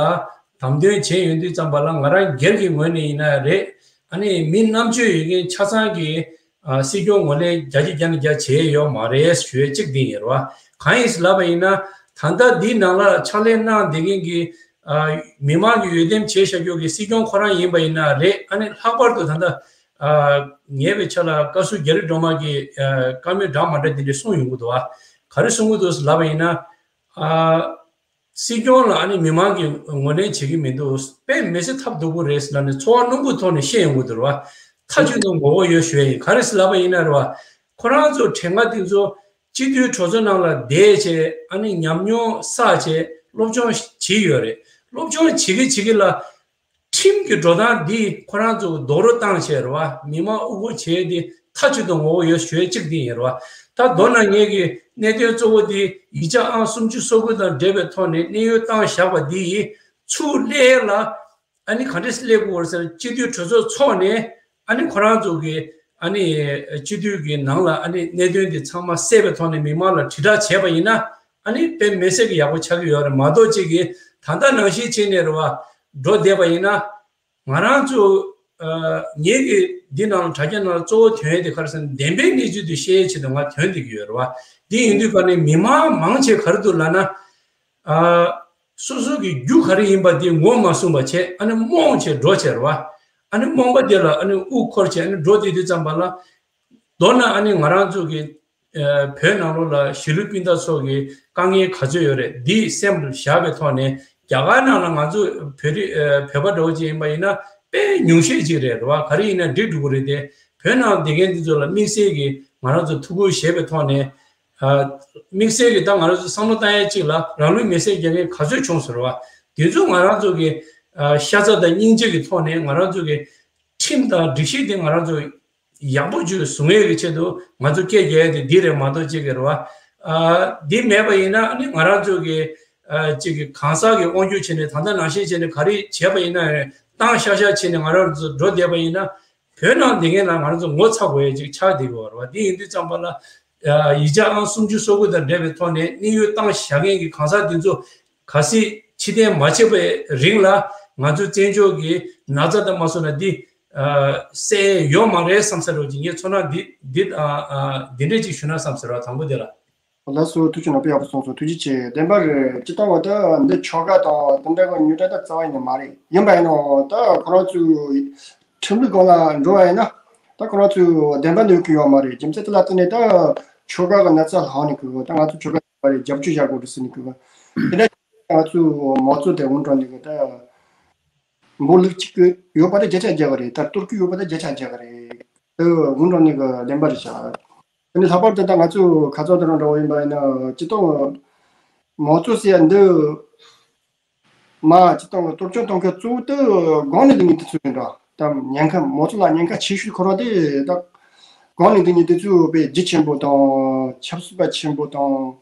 དམ་དོན་བྱས་ཡོང་དུས་ཙམ་པ་ལ། ང་རང་སྒེར་གྱི་ངོས་ནས་ཡིན་ན་རེད། ཨ་ནི་མི་རྣམ་དཔྱོད་ཡོད་མཁན་ཆ་ཚང་གིས་ཨ་སྲིད་སྐྱོང་ངོས་ལེན་བརྒྱ་ཆ་བརྒྱ་ནས་བརྒྱ་བྱས་ཡོད་མ་རེད་ཞུ་ཡས་གཅིག་འདི་ཡིན་རེད་བ། གང་ཡིན་ཟེར་ལབ་པ་ཡིན་ན། ད་ལྟ་འདི་ནང་ལ་ཕྱག་ལས་གནང་བསྡད་མཁན་གྱི་ཨ་མི་མང་གིས་འོས་འདེམས་བྱས་བཞག་རྒྱུ་གི་སྲིད་སྐྱོང་ཁོ་རང་ཡིན་པ་ཡིན་ན་རེད། ཨ་ནི་ལྷག་པར་དུ་ད་ལྟ་ཨ་ཉེ་བའི་ཆར་ལ་བཀའ་ཟུར་རྒྱ་རི་སྒྲོལ་མ་གིས་ཨ་བཀའ་མོལ་འདྲ་མ་འདྲ་འདི་འདྲ་གསུངས་ཡོང་གི་འདུག་བ། ག་རེ་གསུང་གི་འདུག་ཟེར་ལབ་པ་ཡིན་ན། ཨ་སྲིད་སྐྱོང་ལ་ཨ་ནི་མི་མང་གིས་ངོས་ལེན་བྱེད་ཀྱི་མི་འདུག་དཔེ་མི་སྲིད་ཐབས་སྡུག་པོ་རེད་ཟེར་ལབ་ནས་ཚོར་བ་རྣོན་པོའི་ཐོག་ནས་བཤད་ཡོང་གི་འདུག་རེད་བ། མཐའ་གཅིག་ཏུ་མགོ་སྐོར་ཡོད་ཞུ་ཡ་ཡིན། ག་རེ་ཟེར་ལབ་པ་ཡིན་ན་རེད་བ། ཁོ་རང་ཚོ་དྲན་ཁ་དེ་ཚོ་སྤྱི་འཐུས་གྲོས་ཚོགས་ནང་ལ་བསྡད་བྱས། ཨ་ནི་ཉམས་མྱོང་བསགས་བྱས་སློབ་སྦྱོང་བྱས་ཡོད་རེད། སློབ་སྦྱོང་བྱེད་ཀྱི་བྱེད་ཀྱི་ལ། ཁྲིམས་ཀྱི་འགྲོ་སྟངས་འདི་ཁོ་རང་ཚོ་རྡོག་རོལ་བཏང་བྱས་རེད་བ། མི་མང་དབུ་སྐོར་བྱས་ཏེ་མཐའ་གཅིག་ཏུ་ངོ་བོ་ཡོད་ཞུ་ཡ་གཅིག་འདི་ཡིན་རེད་བ། ད་མདོར་ན་ངེད་ཀྱི་གནད་དོན་གཙོ་བོ་འདི་ཡིག་ཆ་ཨང་སུམ་ཅུ་སོ་དགུ་དང་འབྲེལ་བའི་ཐོག་ནས་གནས་དབྱུང་བཏང་བཞག་པ་འདི་ཚུར་སླེབས་ཡ་ལ། ཨ་ནི་ག་འདྲས་སླེབས་དགོས་རེད་ཟེར་ན། སྤྱི་འཐུས་གྲོས་ཚོགས་འཚོགས་ནས་ཨ་ནི་ཁོ་རང་ཚོ་གི་ ཨ་ནི་སྤྱི་འཐུས་ཀྱི་ནང་ལ་ཨ་ནི་གནད་དོན་དེ་ཚང་མ་སེལ་བའི་ཐོག་ནས་མི་མང་ལ་དྲིལ་བསྒྲགས་བྱས་པ་ཡིན་ན་ཨ་ནི་དཔེ་མི་སྲིད་ཀྱི་ཡག་པོ་ཆགས་ཀྱི་ཡོད་རེད་མ་གཏོགས་ཅིག་གིས་ད་ལྟ་ནང་བཞིན་བྱས་ནས་རེད་བ་འགྲོ་བསྡད་པ་ཡིན་ན། ང་རང་ཚོ་ཨ་ངེད་ཀྱི་འདི་ནང་དྲ་རྒྱ་ནང་གཙོ་བོ་ཐོན་ཡས་དེ་ག་རེ་ཟེར་ན་བདེན་པའི་གནས་ཚུལ་དེ་བཤད་ཡས་ཆེད་དུ་ང་ཐོན་བསྡད་ཀྱི་ཡོད་རེད་བ། འདི་ཡིན་དུས་ག་ནས་མི་མང་མང་ཆེ་ག་རེ་འདུག་ལབ་ན། ཨ་སོ་སོ་གི་རྒྱུ་ག་རེ་ཡིན་པ་དེ་ངོ་མ་བསྲུངས་པ་བྱས་ཨ་ནི་རྨོངས་བྱས་འགྲོ་བྱས་རེད་བ། ཨ་ནི་རྨོངས་པ་དེ་ལ་ཨ་ནི་དབུ་འཁོར་བྱས་ཨ་ནི་འགྲོ་བསྡད་དུས་ཙམ་པ་ལ། མདོར་ན་ཨ་ནི་ང་རང་ཚོ་གི་ཨ་བོད་ནང་ལོགས་ལ་གཞིས་ལུས་སྤུན་ཟླ་ཚོ་གི་དཀའ་ངལ་ག་ཚོད་ཡོད་རེད་འདི་སེམས་ལ་བཞག་པའི་ཐོག་ནས་རྒྱ་གར་ནང་ལ་ང་ཚོ་བོད་རིགས་ཨ་བོད་པ་འདྲ་བོ་ཅིག་ཡིན་པ་ཡིན་ན་དཔེ་ཉུང་ཤས་ཅིག་རེད་རེད་བ། ག་རེ་ཡིན་ན་འགྲིག་འགྲོ་གི་རེད་དེ། བོད་ནང་བསྡད་མཁན་འདི་ཚོ་ལ་དམིགས་བསལ་གྱི་ང་རང་ཚོ་ཐུགས་ཁུར་བཞེས་པའི་ཐོག་ནས་ཨ་དམིགས་བསལ་གྱི་ད་ང་རང་ཚོ་བསམ་བློ་བཏང་ཡས་གཅིག་ལ་རང་ལུས་མེར་སྲེག་རྒྱག་མཁན་ག་ཚོད་བྱུང་ཟེར་བ་འདི་ཚོ་ང་རང་ཚོ་གི་ཨ་ཤ་ཚ་དང་སྙིང་རྗེ་གི་ཐོག་ནས་ང་རང་ཚོ་གི་ཁྲིམས་དང་སྒྲིག་གཞི་འདི་ང་རང་ཚོ་ཡག་པོ་ཅིག་བཟུང་ཡས་ཀྱི་ཆེད་དུ་ང་ཚོ་སྐད་རྒྱག་ཡས་དེ་འདི་རེད་མ་གཏོགས་ཅིག་གི་རེད་བ། ཨ་འདི་མེད་པ་ཡིན་ན་ཨ་ནི་ང་རང་ཚོ་གི་ཨ་ཅིག་གི་གང་ཟག་གི་དབང་སྒྱུར་བྱས་ནས་ད་ལྟ་ནང་བཞིན་བྱས་ནས་ག་རེ་བྱས་པ་ཡིན་ན་བཏང་ཤག་ཤག་བྱས་ནས་ང་རང་ཚོ་འགྲོ་བསྡད་པ་ཡིན་ན། བོད་ནང་བསྡད་མཁན་ལ་ང་རང་ཚོ་ངོ་ཚ་དགོས་ཡས་ཅིག་ཆགས་བསྡད་ཀྱི་ཡོད་རེད་བ། འདི་ཡིན་དུས་ཙམ་པ་ལ་ཡིག་ཆ་ཨང་སུམ་ཅུ་སོ་དགུ་དང་འབྲེལ་བའི་ཐོག་ནས་དམིགས་ཡུལ་བཏང་བཞག་མཁན་གྱི་གང་ཟག་འདི་ཚོ་གལ་སྲིད་ཕྱིར་འཐེན་མ་བྱས་པའི་རིང་ལ་ང་ཚོའི་བཙན་བྱོལ་གྱི་ན་ཚ་དང་མ་སོང་ན་འདི་སེལ་ཡས་ཡོད་མ་རེད་བསམ་ས་རེད་བ། ཅིག་ངས་ཚོར་སྣང་འདི་འདི་འདི་འདྲས་ཅིག་ཞུ་ན་བསམ་ས་རེད་བ། དང་པོ་དེ་ལ། ལགས་སོ། ཐུགས་རྗེ་ཆེ། ནོར་བུ་ཡག་པོ་གསུངས་སོང་། ཐུགས་རྗེ་ཆེ། བདེན་པ་རེད། སྤྱིར་བཏང་བ་ད་འདི་ཆོལ་ཁ་དང་དེ་འདྲ་གི་ཉོ་སྒྲ་ད་རྩ་བ་ཡིན་ནི་མ་རེད། ཡིན་པ་ཡིན་ནའང་ད་ཁོ་རང་ཚོའི་ཁྲིམས་ལུགས་སྒང་ལ་འགྲོ་བ་ཡིན་ན་ད་ཁོ་རང་ཚོའི་བདེན་པ་འདོད་ཀྱི་ཡོད་མ་རེད། རྒྱུ་མཚན་དེ་ལ་བརྟེན་ནས་ད་ཆོལ་ཁ་གི་ན་ཚ་ལངས་ནས་གི་ད་ང་ཚོ་ཆོལ་ཁ་ཡིན་པ་རེད། རྒྱབ་སྐྱོར་བྱ་དགོས་རེད་ཟེར་ནས་གི་དེ་འདྲ་ང་ཚོའི་མང་གཙོ་དེ་འོང་དྲགས་ནས་གི་ད་འབོ་ལུག་གཅིག་གི་ཡོད་པ་ད་བརྒྱ་ཆ་བརྒྱ་གི་རེད། ད་གཏོར་གི་ཡོད་པ་ད་བརྒྱ་ཆ་བརྒྱ་གི་རེད། དེ་འོང་དྲགས་ནས་གི་བདེན་པ་རེད་ཤག་དེ་ནས་ལྷག་པར་དུ་ད་ང་ཚོའི་ཁ་ཚ་དེ་རང་འདྲ་བོ་ཡིན་པ་ཡིན་ན་སྤྱིར་བཏང་མང་གཙོ་ཟེར་ཡ་འདི་མ་སྤྱིར་བཏང་གཏོར་སྐྱོན་གཏོང་མཁན་གཙོ་བོ་དེ་སྒང་ནས་འདི་ཉིད་དེ་ཚོ་ཡིན་འདྲ། ད་ཉེན་ཁ་མང་གཙོ་ལ་ཉེན་ཁ་ཆེ་ཤོས་ཁོ་རང་དེ་ད་སྒང་ནས་འདི་ཉིད་དེ་ཚོ་དཔེ་རྒྱུ་ཆེན་པོ་དང་ཆབ་སྲིད་པ་ཆེན་པོ་དང་།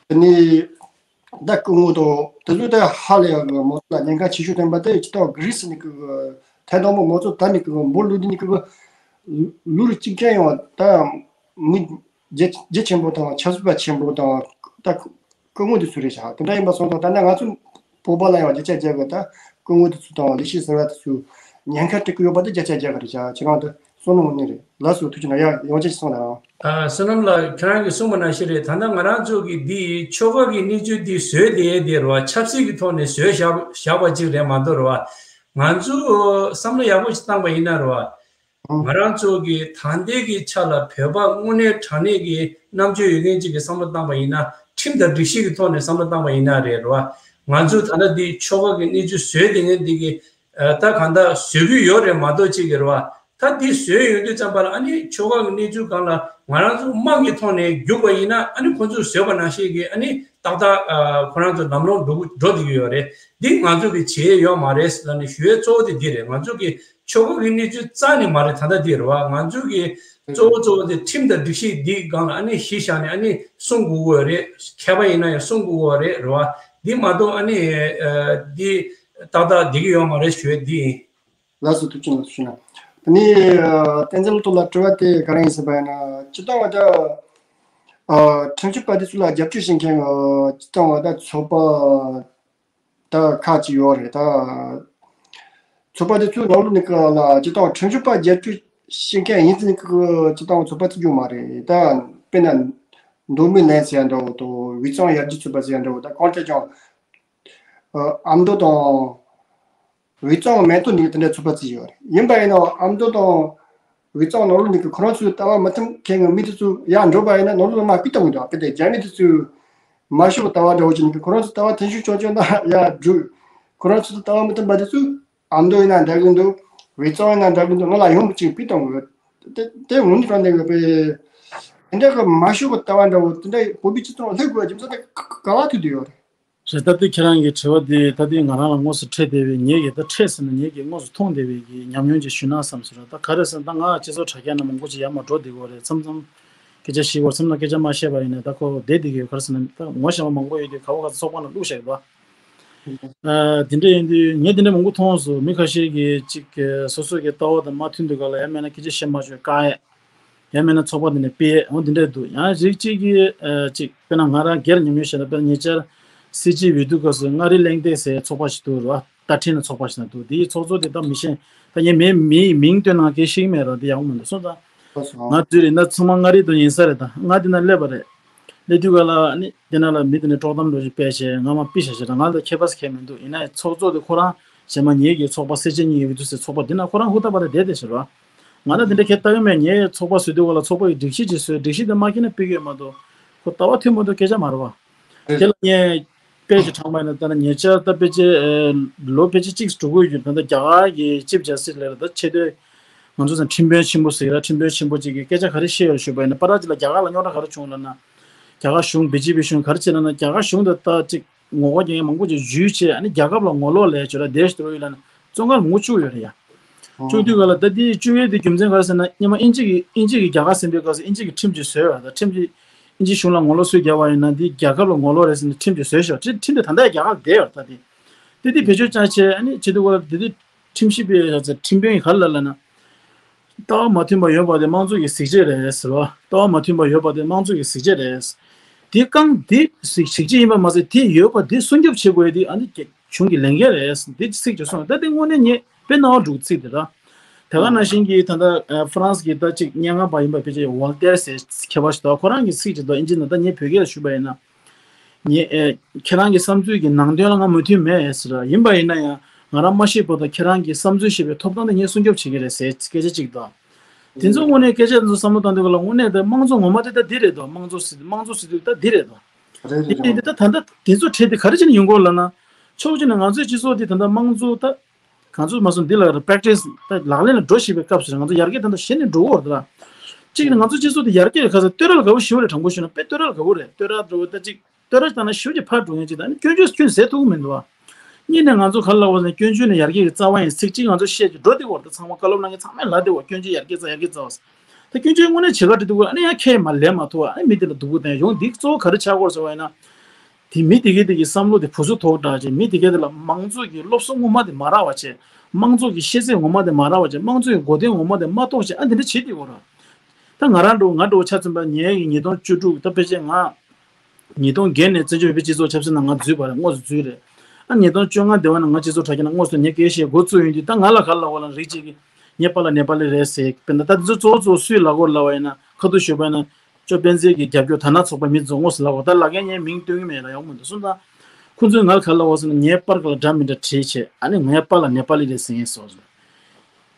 དེ་ནས་ད་སྐུ་ངོ་དང་དེ་ཚོ་ད་ཧ་ལས་ཡག་གི་མང་གཙོ་ལ་ཉེན་ཁ་ཆེ་ཤོས་ཐོན་པ་དེ་སྤྱིར་བཏང་གྷི་རི་སི་ནས་གི་ཐད་དང་པོ་མང་གཙོ་དར་ནས་གི་འབོ་ལུག་དེ་ནས་གི་ལུག་རིགས་གཅིག་ཀྱང་ཡང་ད་མི་རྒྱ་རྒྱ་ཆེན་པོ་དང་ཆབ་སྲིད་པ་ཆེན་པོ་དང་ད་སྐུ་ངོ་དེ་ཚོ་རེད་ཤག་དེ་འདྲ་ཡིན་པ་སོང་ཙང་ད་ནི་ང་ཚོ་བོད་པ་ལ་ཡང་བརྒྱ་ཆ་བརྒྱ་གི་ད་སྐུ་ངོ་དེ་ཚོ་དང་ལས་བྱེད་ཟུར་པ་དེ་ཚོ་ཉེན་ཁ་སྤྲད་གི་ཡོད་པ་དེ་བརྒྱ་ཆ་བརྒྱ་གི་རེད་ཤག་ཁྱེད་རང་དེ་བསམ་བློ་ངོ་ནས་རེད། ལགས་སོ། ཐུགས་རྗེ་གནང་། ཡང་ཡང་ཅིག་གསུངས་དང་། ཨ་བསོད་ནམས་ལགས། ཁྱེད་རང་གིས་གསུངས་པ་ནང་བཞིན་རེད། ད་ལྟ་ང་རང་ཚོ་གི་འདི་ཆོལ་ཁ་གི་གནས་ཚུལ་འདི་བཟོས་བསྡད་ཡས་དེ་རེད་བ། ཆབ་སྲིད་ཀྱི་ཐོག་ནས་བཟོས་བཞག་བཞག་པ་ཅིག་རེད་མ་གཏོགས་རེད་བ། ང་ཚོ་བསམ་བློ་ཡག་པོ་ཞིག་བཏང་པ་ཡིན་ན་རེད་བ། ང་རང་ཚོ་གི་ད་ལྟའི་གི་ཆ་ལ་བོད་པ་དངོས་གནས་དྲང་གནས་ཀྱི་རྣམ་དཔྱོད་ཡོད་མཁན་ཅིག་གིས་བསམ་བློ་བཏང་པ་ཡིན་ན། ཁྲིམས་དང་སྒྲིག་གཞི་གི་ཐོག་ནས་བསམ་བློ་བཏང་པ་ཡིན་ན་རེད་རེད་བ། ང་ཚོ་ད་ལྟ་འདི་ཆོལ་ཁ་གི་གནས་ཚུལ་བཟོས་བསྡད་མཁན་འདི་གི་ཨ་ད་གང་ལྟར་བཟོ་གི་ཡོད་རེད་མ་གཏོགས་ཅིག་གི་རེད་བ། ད་འདི་བཟོས་ཡོང་དུས་ཙམ་པ་ལ་ཨ་ནི་ཆོལ་ཁ་གི་གནས་ཚུལ་སྒང་ལ་ང་རང་ཚོ་དམངས་ཀྱི་ཐོག་ནས་རྒྱུག་པ་ཡིན་ན་ཨ་ནི་ཁོ་ཚོས་བཟོས་པ་ནང་བཞིན་གྱི་ཨ་ནི་ཏག་ཏག་ཨ་ཁོ་རང་ཚོ་ལམ་ལྷོང་འགྲོ་གི་འགྲོ་བསྡད་ཀྱི་ཡོད་རེད། འདི་ང་ཚོ་གི་བྱེད་ཡས་ཡོད་མ་རེད་ཟེར་ནས་ཞུ་ཡས་གཙོ་བོ་དེ་འདི་རེད། ང་ཚོ་གི་ཆོལ་ཁ་གི་གནས་ཚུལ་རྩ་ནས་མ་རེད། ད་ལྟ་འདི་རེད་བ། ང་ཚོ་གི་གཙོ་བོ་གཙོ་བོ་དེ་ཁྲིམས་དང་སྒྲིག་གཞི་འདིའི་སྒང་ལ་ཨ་ནི་གཞི་བཞག་ནས་ཨ་ནི་སྲུང་དགོས་ཀྱི་ཡོད་རེད། མཁས་པ་ཡིན་ན་ཡང་སྲུང་དགོས་ཀྱི་ཡོད་རེད་རེད་བ། འདི་མ་གཏོགས་ཨ་ནི་ཨ་འདི་ཏག་ཏག་བསྡད་ཀྱི་ཡོད་མ་རེད་ཞུ་ཡས་འདི་ཡིན། ལགས་སོ། ཐུགས་རྗེ་ཆེ། ལགས་སོ། ཞུ་ན། དེ་ནས་ཨ་བསྟན་འཛིན་ལགས་ལ་དྲི་བ་དེ་ག་རེ་ཡིན་ཟེར་བ་ཡིན་ན། སྤྱིར་བཏང་བ་ད་ཨ་ཁྲིམས་ཞིབ་པ་དེ་ཚོ་ལ་རྒྱབ་སྐྱོར་བྱེད་མཁན་ཨ་སྤྱིར་བཏང་བ་ད་ཚོགས་པ་ད་ཁག་ཅིག་ཡོད་རེད། ད་ཚོགས་པ་དེ་ཚོའི་ནང་ལོགས་ནས་ག་ལ་སྤྱིར་བཏང་ཁྲིམས་ཞིབ་པ་རྒྱབ་སྐྱོར་བྱེད་མཁན་ཡིན་ཟེར་ནས་གི་སྤྱིར་བཏང་ཚོགས་པ་བརྩི་རྒྱུ་མ་རེད། ད་དཔེར་ན་མདོ་སྨད་ལན་ཟེར་ཡ་འདྲ་བོ་དང་། དབུས་གཙང་ཡར་རྒྱས་ཚོགས་པ་ཟེར་ཡ་འདྲ་བོ། ད་གང་ལྟར་ཀྱང་ཨ་ཨ་མདོ་དང་། དབུས་གཙང་མེ་ཏོག་ནས་དེ་འདྲའི་ཚོགས་པ་བརྩིས་ཡོད་རེད། ཡིན་པ་ཡིན་ནའང་ཨ་མདོ་དང་དབུས་གཙང་ནང་ལོགས་ནས་ཁོ་རང་ཚོའི་ལྟ་བ་མི་མཐུན་མཁན་གྱི་མི་དེ་ཚོ་ཡར་འགྲོ་བ་ཡིན་ན་ནང་ལོགས་ལ་མར་ཕུད་གཏོང་གི་འདུག་དཔེར་ན་རྒྱ་མི་དེ་ཚོའི་མ་ཤོག་ལྟ་བ་འདྲ་བོ་ཅིག་ནས་ཁོ་རང་ཚོའི་ལྟ་བ་མཐུན་ཤོས་ཆོག་ཆོག་ན་ཡར་འགྲོ། ཁོ་རང་ཚོའི་ལྟ་བ་མི་མཐུན་པ་དེ་ཚོ་ཨ་མདོ་ཡིན་ན་འདྲ་གི་འདུག་དབུས་གཙང་ཡིན་ན་འདྲ་གི་འདུག་ནང་ལ་ཡོང་གི་ཅིག་ཕུད་གཏོང་གི་ཡོད། དེ་དེ་འོན་ཀྱང་འདི་གི་དཔེ་དེ་འདྲ་གི་མ་ཤོག་གི་ལྟ་བ་འདྲ་བོ་དེ་འདྲ་བོད་པའི་སྤྱི་ཚོགས་ལ་སླེབས་དགོས་རྒྱུ་མཚན་དེ་ག་ག་བ་ཐུག་བསྡད་ཡོད་རེད། རེད། ད་ལྟ་ཁྱེད་རང་གི་དྲི་བ་འདི་ད་ལྟའི་ང་རང་ལ་དངོས་སུ་འཕྲད་བསྡད་པའི། ངེད་ཀྱིས་ད་འཕྲད་ཟེར་ན་ངེད་ཀྱིས་དངོས་སུ་མཐོང་བསྡད་པའི་གི་ཉམས་མྱོང་ཅིག་ཞུས་ན་བསམ་ཟེར། ད་ག་རེ་ཟེར་ན་ད་ང་སྤྱི་ཚོགས་དྲ་རྒྱ་ནང་མང་པོ་ཅིག་ཡར་མར་འགྲོ་བསྡད་ཀྱི་ཡོད་རེད། མཚམས་མཚམས་སྐད་ཆ་བཤད་ཀྱི་ཡོད་རེད། མཚམས་ལ་སྐད་ཆ་མ་བཤད་པ་ཡིན་ན་ད་ཁོ་བསྡད་བསྡད་ཀྱི་ཡོད། ག་རེ་ཟེར་ན་ད་ངོ་ཤེས་པ་མང་པོ་ཡོད་དུས་ག་བ་ག་ས་ཚོགས་པ་ནང་བླུགས་བཞག་གི་འདུག་ཨ་དེ་འདྲ་ཡིན་དུས་ངས་དེ་འདྲ་མང་པོ་མཐོང་སོང་། མི་ཁ་ཤས་ཀྱིས་ཅིག་སོ་སོ་གི་ལྟ་བ་དང་མ་མཐུན་དུས་ག་ལ་ཡང་མིན་ན་སྐད་ཆ་བཤད་མ་བཅུག་བཀག་ཡས། ཡང་མིན་ན་ཚོགས་པ་འདི་ནས་ཕུད་ཡས། འོ་འདི་འདྲ་འདུག་ཡང་རིགས་གཅིག་གིས་ཨ་ཅིག་དཔེར་ན་ང་རང་སྒེར་ཉམས་མྱོང་བཤད་ན། དཔེར་ན་ཉེ་ཆར་སྲིད་སྤྱི་འོས་བསྡུ་སྐབས་སུ་མངའ་རིས་གླེང་སྟེགས་ཟེར་ཚོགས་པ་ཞིག་འདུག་ར། ད་ཁྲིད་ན་ཚོགས་པ་ཞིག་ན་འདུག་དེའི་ཚོགས་གཙོ་དེ་ད་མི་ཤེས། ད་ངས་མི་མི་མིང་བཏོན་ན་སྐད་ཤེས་ཀྱི་མེད་ར། དེ་ཡག་པོ་མི་འདུག་སོང་ཙང་། ང་དུས་རེ་ན་ཚང་མ་མངའ་རིས་དུ་ཡིན་ས་རེད། ད་ང་འདི་ན་སླེབས་པ་རེད། སླེབས་དུས་ག་ལ་ནི་དེ་ན་ལ་མི་དེ་ནས་དཀྲོག་གཏམ་འགྲོ་ཞིག་སྤེལ་བྱས། ང་མ་པི་ཤ་ཤ་ར། ང་ལ་ཁྱད་པར་ཁྱད་མི་འདུག་ཡིན་ན་ཚོགས་གཙོ་དེ་ཁོ་རང་གཞན་མ་ཉེ་གི་ཚོགས་པ་སེར་བྱེས་གཉིས་ཡོད་དུས་ཟེར་ཚོགས་པ་འདི་ན་ཁོ་རང་ཧུར་ཐག་པ་རེད་བསྡད་དེ་ཟེར་བ། ང་ལ་དེ་འདྲ་ཁྱད་ལྟ་གི་མེད། ངས་ཚོགས་པ་བཟོས་དུས་ག་ལ་ཚོགས་པ་ཡི་སྒྲིག་གཞི་ཅིག་བཟོས། སྒྲིག་གཞི་དེ་མ་འཁྱེར་ན་ཕུད་ཀྱི་ཡོད་མ་གཏོགས་ཁོ་ལྟ་བ་མཐུན་མ་གཏོགས་སྐད་ཆ་མ་རེད་བ། དེ་ལ་ངས་དཔེ་ཅིག་དྲངས་པ་ཡིན་ན། ད་ནི་ཉེ་ཆར་ད་ཕལ་ཆེར་ཨ་ལོ་ཕལ་ཆེར་གཅིག་འགྲོ་གི་ཡོད། ད་ལྟ་རྒྱ་གར་གྱི་ཅིབ་ཇ་སི་ལ་ད་ཆེ་བསྟོད་ང་ཚོ་ཚང་ཁྲིམས་དཔོན་ཆེན་པོ་ཟེར་ར། ཁྲིམས་དཔོན་ཆེན་པོ་ཅིག་གིས་སྐད་ཆ་ག་རེ་བཤད་ཡོད་ཞུས་པ་ཡིན་ན། པ་ར་ཅིག་ལ་རྒྱ་གར་ལ་རྙོག་དྲ་ག་རེ་བྱུང་ལབ་ན། རྒྱ་གར་གཞུང་བི་ཇེ་པི་གཞུང་ག་རེ་བྱས་ན་ན། རྒྱ་གར་གཞུང་དུ་ད་ཅིག་ངོ་རྒོལ་རྒྱག་མཁན་མང་པོ་ཅིག་འཇུས་བྱས། ཨ་ནི་རྒྱལ་ཁབ་ལ་ངོ་ལོག་ལས་བྱོས་ར་དེ་ཞིག་འགྲོ་ཡོད་ལབ་ན་བཙོན་ཁང་ལ་མུ་བཅུག་ཡོད་རེད་ཡ། བཅུག་དུས་ག་ལ་ད་དེ་བཅུག་ཡས་དེ་རྒྱུ་མཚན་ག་རེ་ཟེར་ན། སྔོན་མ་དབྱིན་ཇི་གི་དབྱིན་ཇི་གི་རྒྱལ་ཁ་ཟིན་པའི་སྐབས་སུ་དབྱིན་ཇི་གི་ཁྲིམས་ཅིག་བཟོས་ཡོད་ར། ད་ཁྲིམས་ཅིག་དབྱིན་ཇི་གཞུང་ལ་ངོ་ལོག་སུས་བརྒྱབ་པ་ཡིན་ན་འདི་རྒྱལ་ཁབ་ལ་ངོ་ལོག་རེད་ཟེར་ནས་ཁྲིམས་ཅིག་བཟོས་ཤག་ཁྲིམས་ཁྲིམས་དེ་ད་ལྟ་ཡང་རྒྱལ་ཁ་ལ་བསྡད་ཡོད་རེད། ད་དེ་དེ་དེ་བེད་སྤྱོད་བྱས་བྱས། ཨ་ནི་བྱེད་དུས་ག་ལ་དེ་དེ་ཁྲིམས་ཞིབ་པའི་ཁྲིམས་དཔོན་གྱིས་ག་རེ་ལབ་ལབ་ན། ལྟ་བ་མ་མཐུན་པ་ཡོད་པ་དེ་དམངས་གཙོ་གི་གཟི་བརྗིད་རེད་ཟེར་བ། ལྟ་བ་མ་མཐུན་པ་ཡོད་པ་དེ་དམངས་གཙོ་གི་གཟི་བརྗིད་རེད། དེ་རྐང་དེ་གཟི་གཟི་བརྗིད་ཡིན་པ་མ་ཟད། དེ་ཡོད་པ་དེ་སྲུང་སྐྱོབ་བྱེད་དགོས་དེ་ཨ་ནི་གཞུང་གི་ལས་འགན་རེད། དེ་ཚིག་ཅིག་གསུངས། ད་དེ་དངོས་གནས་ངས་དཔེ་རྣ་བ་འགྲོ་གི་ཚིག་དེ་ར། དེ་ག་ནང་བཞིན་གྱི་ད་ལྟ་ཨ་ཧྥ་རན་སི་གི་ད་ཅིག་སྙན་ངག་པ་ཡིན་པ་ཕལ་ཆེར་ཝོལ་ཏེར་ཟེར་མཁས་པ་ཞིག་འདུག་ཁོ་རང་གི་ཚིག་ཅིག་འདུག་དབྱིན་ཇི་ནང་། ད་ངས་བོད་སྐད་ལ་ཞུས་པ་ཡིན་ན། ངས་ཨེ་ཁྱེད་རང་གི་བསམ་ཚུལ་གྱི་ནང་དོན་ལ་ང་མོས་མཐུན་མེད་ཟེར། ཡིན་པ་ཡིན་ན་ཡང་ང་རང་མ་ཤི་བར་དུ་ཁྱེད་རང་གི་བསམ་ཚུལ་ཞེས་པའི་ཐོབ་ཐང་དེ་ངས་སྲུང་སྐྱོབ་བྱེད་ཀྱི་རེད་ཟེར་སྐད་ཆ་གཅིག་དང་། དེ་ཚོ་དངོས་གནས་སྐད་ཆ་དེ་ཚོ་བསམ་བློ་བཏང་དུས་ག་ལ་དངོས་གནས་ད་དམངས་གཙོ་ངོ་མ་དེ་ད་འདི་རེད་དོ། དམངས་གཙོ་ཟེར་དམངས་གཙོ་ཟེར་དུས་ད་འདི་རེད་དོ། རེད་རེད་དེ་རེད། དེ་ད་ད་ད་དེ་ཚོ་བྲལ་ཏེ་ག་རེ་བྱས་ནས་ཡོང་གི་ཡོད་ལབ་ན། ཕྱོགས་གཅིག་ནས་ང་ཚོའི་སྤྱི་ཚོགས་དེ་ད་ལྟ་དམངས་གཙོ་ད། གང་ཚོད་མ་སོང་འདི་ལ་པེ་རེག་ཊི་སི་ད་ལག་ལེན་ལ་འགྲོ་བཞིན་པའི་སྐབས་སུ་ང་ཚོ་ཡར་རྒྱས་ད་ལྟ་ཞེ་ནས་འགྲོ་གི་ཡོད་རེད་ད། གཅིག་ནས་ང་ཚོ་སྤྱི་ཚོགས་དེ་ཡར་རྒྱས་ཁ་སང་བསྟོད་ར་ལ་དགའ་པོ་ཞེ་པོ་རེད། དྲང་པོ་ཞུས་ན་དཔེ་བསྟོད་ར་ལ་དགའ་པོ་རེད། བསྟོད་ར་འགྲོ་བ་ད་ཅིག་བསྟོད་ར་བཏང་ན་ཞེ་པོ་ཅིག་ཕར་འགྲོ་མཁན་ཅིག་ད་ནི་སྐྱོན་བརྗོད་ཁྱོན་ཟེར་ཐུབ་ཀྱི་མི་འདུག་ཨ། གཉིས་ནས་ང་ཚོ་ག་ལ་བ་ནས་སྐྱོན་བརྗོད་ནས་ཡར་རྒྱས་ཀྱི་རྩ་བ་ཡིན། ཚིག་གཅིག་ང་ཚོ་བཤད་ཀྱི་འགྲོ་བསྡད་ཡོད་རེད། ད་ཚང་མ་བཀའ་སློབ་གནང་མཁན་ཚང་མས་ལབ་བསྡད་ཡོད། སྐྱོན་བརྗོད་ཡར་རྒྱས་རྩ་ཡར་རྒྱས་རྩ་བ། ད་སྐྱོན་བརྗོད་དངོས་གནས་བྱེད་ག་འགྲོ་དུས་སྐབས་ཨ་ནི་ཡང་ཁས་མ་ལེན་མ་ཐུབ་པ། ཨ་ནི་མི་དེ་ལ་སྡུག་པོ་བསྟན་ཡོང་། འདི་གཙོ་བོ་ག་རེ་ཆགས་ཀྱི་ཡོད་རེད་ཟེར་བ་ཡིན་ན། དེ་མི་དེ་གའི་དེ་གི་བསམ་བློ་དེ་བུ་གཟུགས་མཐོ་དྲགས་བྱས། མི་དེ་གའི་དེ་ལ་དམངས་གཙོ་གི་སློབ་གསོ་ངོ་མ་དེ་མ་རག་པ་བྱས། དམངས་གཙོ་གི་ཤེས་ཚད་ངོ་མ་དེ་མ་རག་པ་བྱས། དམངས་གཙོ་གི་གོ་དོན་ངོ་མ་དེ་མ་རྟོགས་བྱས། ཨ་འདི་འདྲ་བྱེད་དེ་གོ་ར། ད་ང་རང་འགྲོ་ང་འགྲོ་ཆ་མཚོན་པ་ངའི་གི་ཉིས་སྟོང་བཅུ་དྲུག་ད་ཕལ་ཆེར་ང་ཉིས་སྟོང་བརྒྱད་ནས་བཙན་བྱོལ་བོད་པའི་སྤྱི་ཚོགས་ཆབ་སྲིད་ནང་ང་འཛུལ་བ་རེད། དངོས་སུ་འཛུལ་རེད། ཨ་ཉིས་སྟོང་བཅོ་ལྔ་སྡེ་བ་ནང་ང་སྤྱི་ཚོགས་དྲ་རྒྱ་ནང་དངོས་སུ་ངས་སྐད་བཤད་འགོ་བཙུགས་ཡོང་དུས། ད་ང་ལ་ག་ལབ་པ་ལ་རིགས་གཅིག་གིས་ངའི་པཱ་ལགས་ནེ་པ་ལི་རེད་ཟེར། དཔེར་ན་ད་འདི་ཚོ་གཙོ་བོ་གཙོ་བོ་སུས་ལབ་ཀྱི་ཡོད་ལབ་པ་ཡིན་ན། ཁ་ཐུག་ཞུས་པ་ཡིན་ན། ཅོ་སྤེན་ཚེ་གི་རྒྱབ་སྐྱོར་དར་ནག་ཚོགས་པའི་མི་ཚོ་དངོས་སུ་ལབ་ཀྱི་ཡོད། ད་ལབ་མཁན་ངས་མིང་སྟོན་གྱི་མེད་ལ་ཡག་མི་འདུག་གསུངས་དང་། ཁོང་ཚོས་ང་ལ་ག་ལབ་པ་ཟེར་ན། ངའི་པར་ཁ་ལ་འདྲ་མི་འདྲ་བྲིས་བྱས། ཨ་ནི་ངའི་པཱ་ལགས་ནེ་པ་ལི་རེད་ཟེར་མཁན་ཚོ།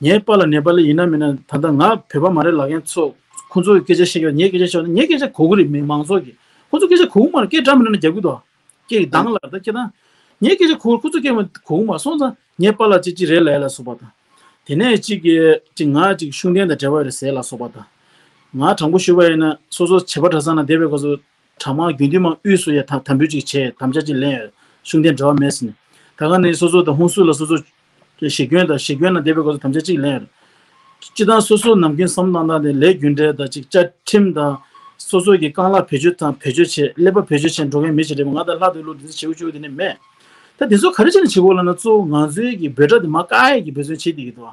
ངའི་པཱ་ལགས་ནེ་པ་ལི་ཡིན་ན་མིན་ན། ད་ལྟ་ང་བོད་པ་མ་རེད་ལབ་མཁན་ཚོ། ཁོང་ཚོ་གི་སྐད་ཆ་བཤད་ཀྱི་ཡོད། ངའི་སྐད་ཆ་བཤད་ན་ངའི་སྐད་ཆ་གོ་གི་རེད། མི་མང་ཚོགས་ཀྱིས། ཁོང་ཚོ་སྐད་ཆ་གོ་གི་མ་རེད། སྐད་འདྲ་མི་འདྲ་ནས་རྒྱག་གི་འདུག་སྐད་ཀྱི་གདངས་ལ་ད་སྐད་དང་། ངའི་སྐད་ཆ་གོ། ཁོ་ཚོ་སྐད་མ་གོ་གི་མ་སོང་ཙང་། ངའི་པཱ་ལགས་ཅིག་ཅིག་རེད་ལབ་ཡ་ལ་སོགས་པ་དང་། དེ་ནས་གཅིག་གིས་གཅིག་ང་གཅིག་ཤུགས་ལྡན་དང་འབྲེལ་བ་ཡོད་རེད་ཟེར་ལ་སོགས་པ་དང་། ང་དྲང་པོ་ཞུས་པ་ཡིན་ན། སོ་སོ་བྱེས་པ་གྲྭ་ཚང་ནང་བསྡད་པའི་སྐབས་སུ་གྲྭ་མང་དགེ་འདུན་མང་དབུས་སུ་ཡ་ད་དམ་འབུལ་ཅིག་བྱས། དམ་བཅའ་ཅིག་ལེན་ཡོད། ཤུགས་ལྡན་འབྲེལ་བ་མེད་ཟེར་ནས། ད་ག་ནས་སོ་སོ་དང་ཧུན་སུར་ལ་སོ་སོ་གཞིས་དགོན་དང་གཞིས་དགོན་ནང་བསྡད་པའི་སྐབས་སུ་དམ་བཅའ་གཅིག་ལེན་ཡོད། སྤྱི་བཏང་སོ་སོ་ནམ་རྒྱུན་བསམ་བློ་བཏང་སྟངས་དེ་ལས་རྒྱུ་འབྲས་དང་གཅིག་བཅའ་ཁྲིམས་དང་། སོ་སོ་གི་རྐང་ལག་བེད་སྤྱོད་དང་བེད་སྤྱོད་བྱེད། ཀླད་པ་བེད་སྤྱོད་བྱེད་འགྲོ་མཁན་མི་ཞིག་རེད་པ། ང་དང་ལྷག་ཏུ་ལོ་འདི་ཚོ་བྱེའུ་བྱེའུ་དེ་ནི་མེད། ད་དེ་ཚོ་ག་རེ་བྱས་ནས་བྱེད་དགོས་ལབ་ན། གཙོ་བོ་ང་ཚོའི་གི་འབོད་སྒྲ་དེ་མར་བཀག་ཡས་ཀྱི་འབད་བརྩོན་བྱེད་བསྡད་ཀྱི་འདུག་བ།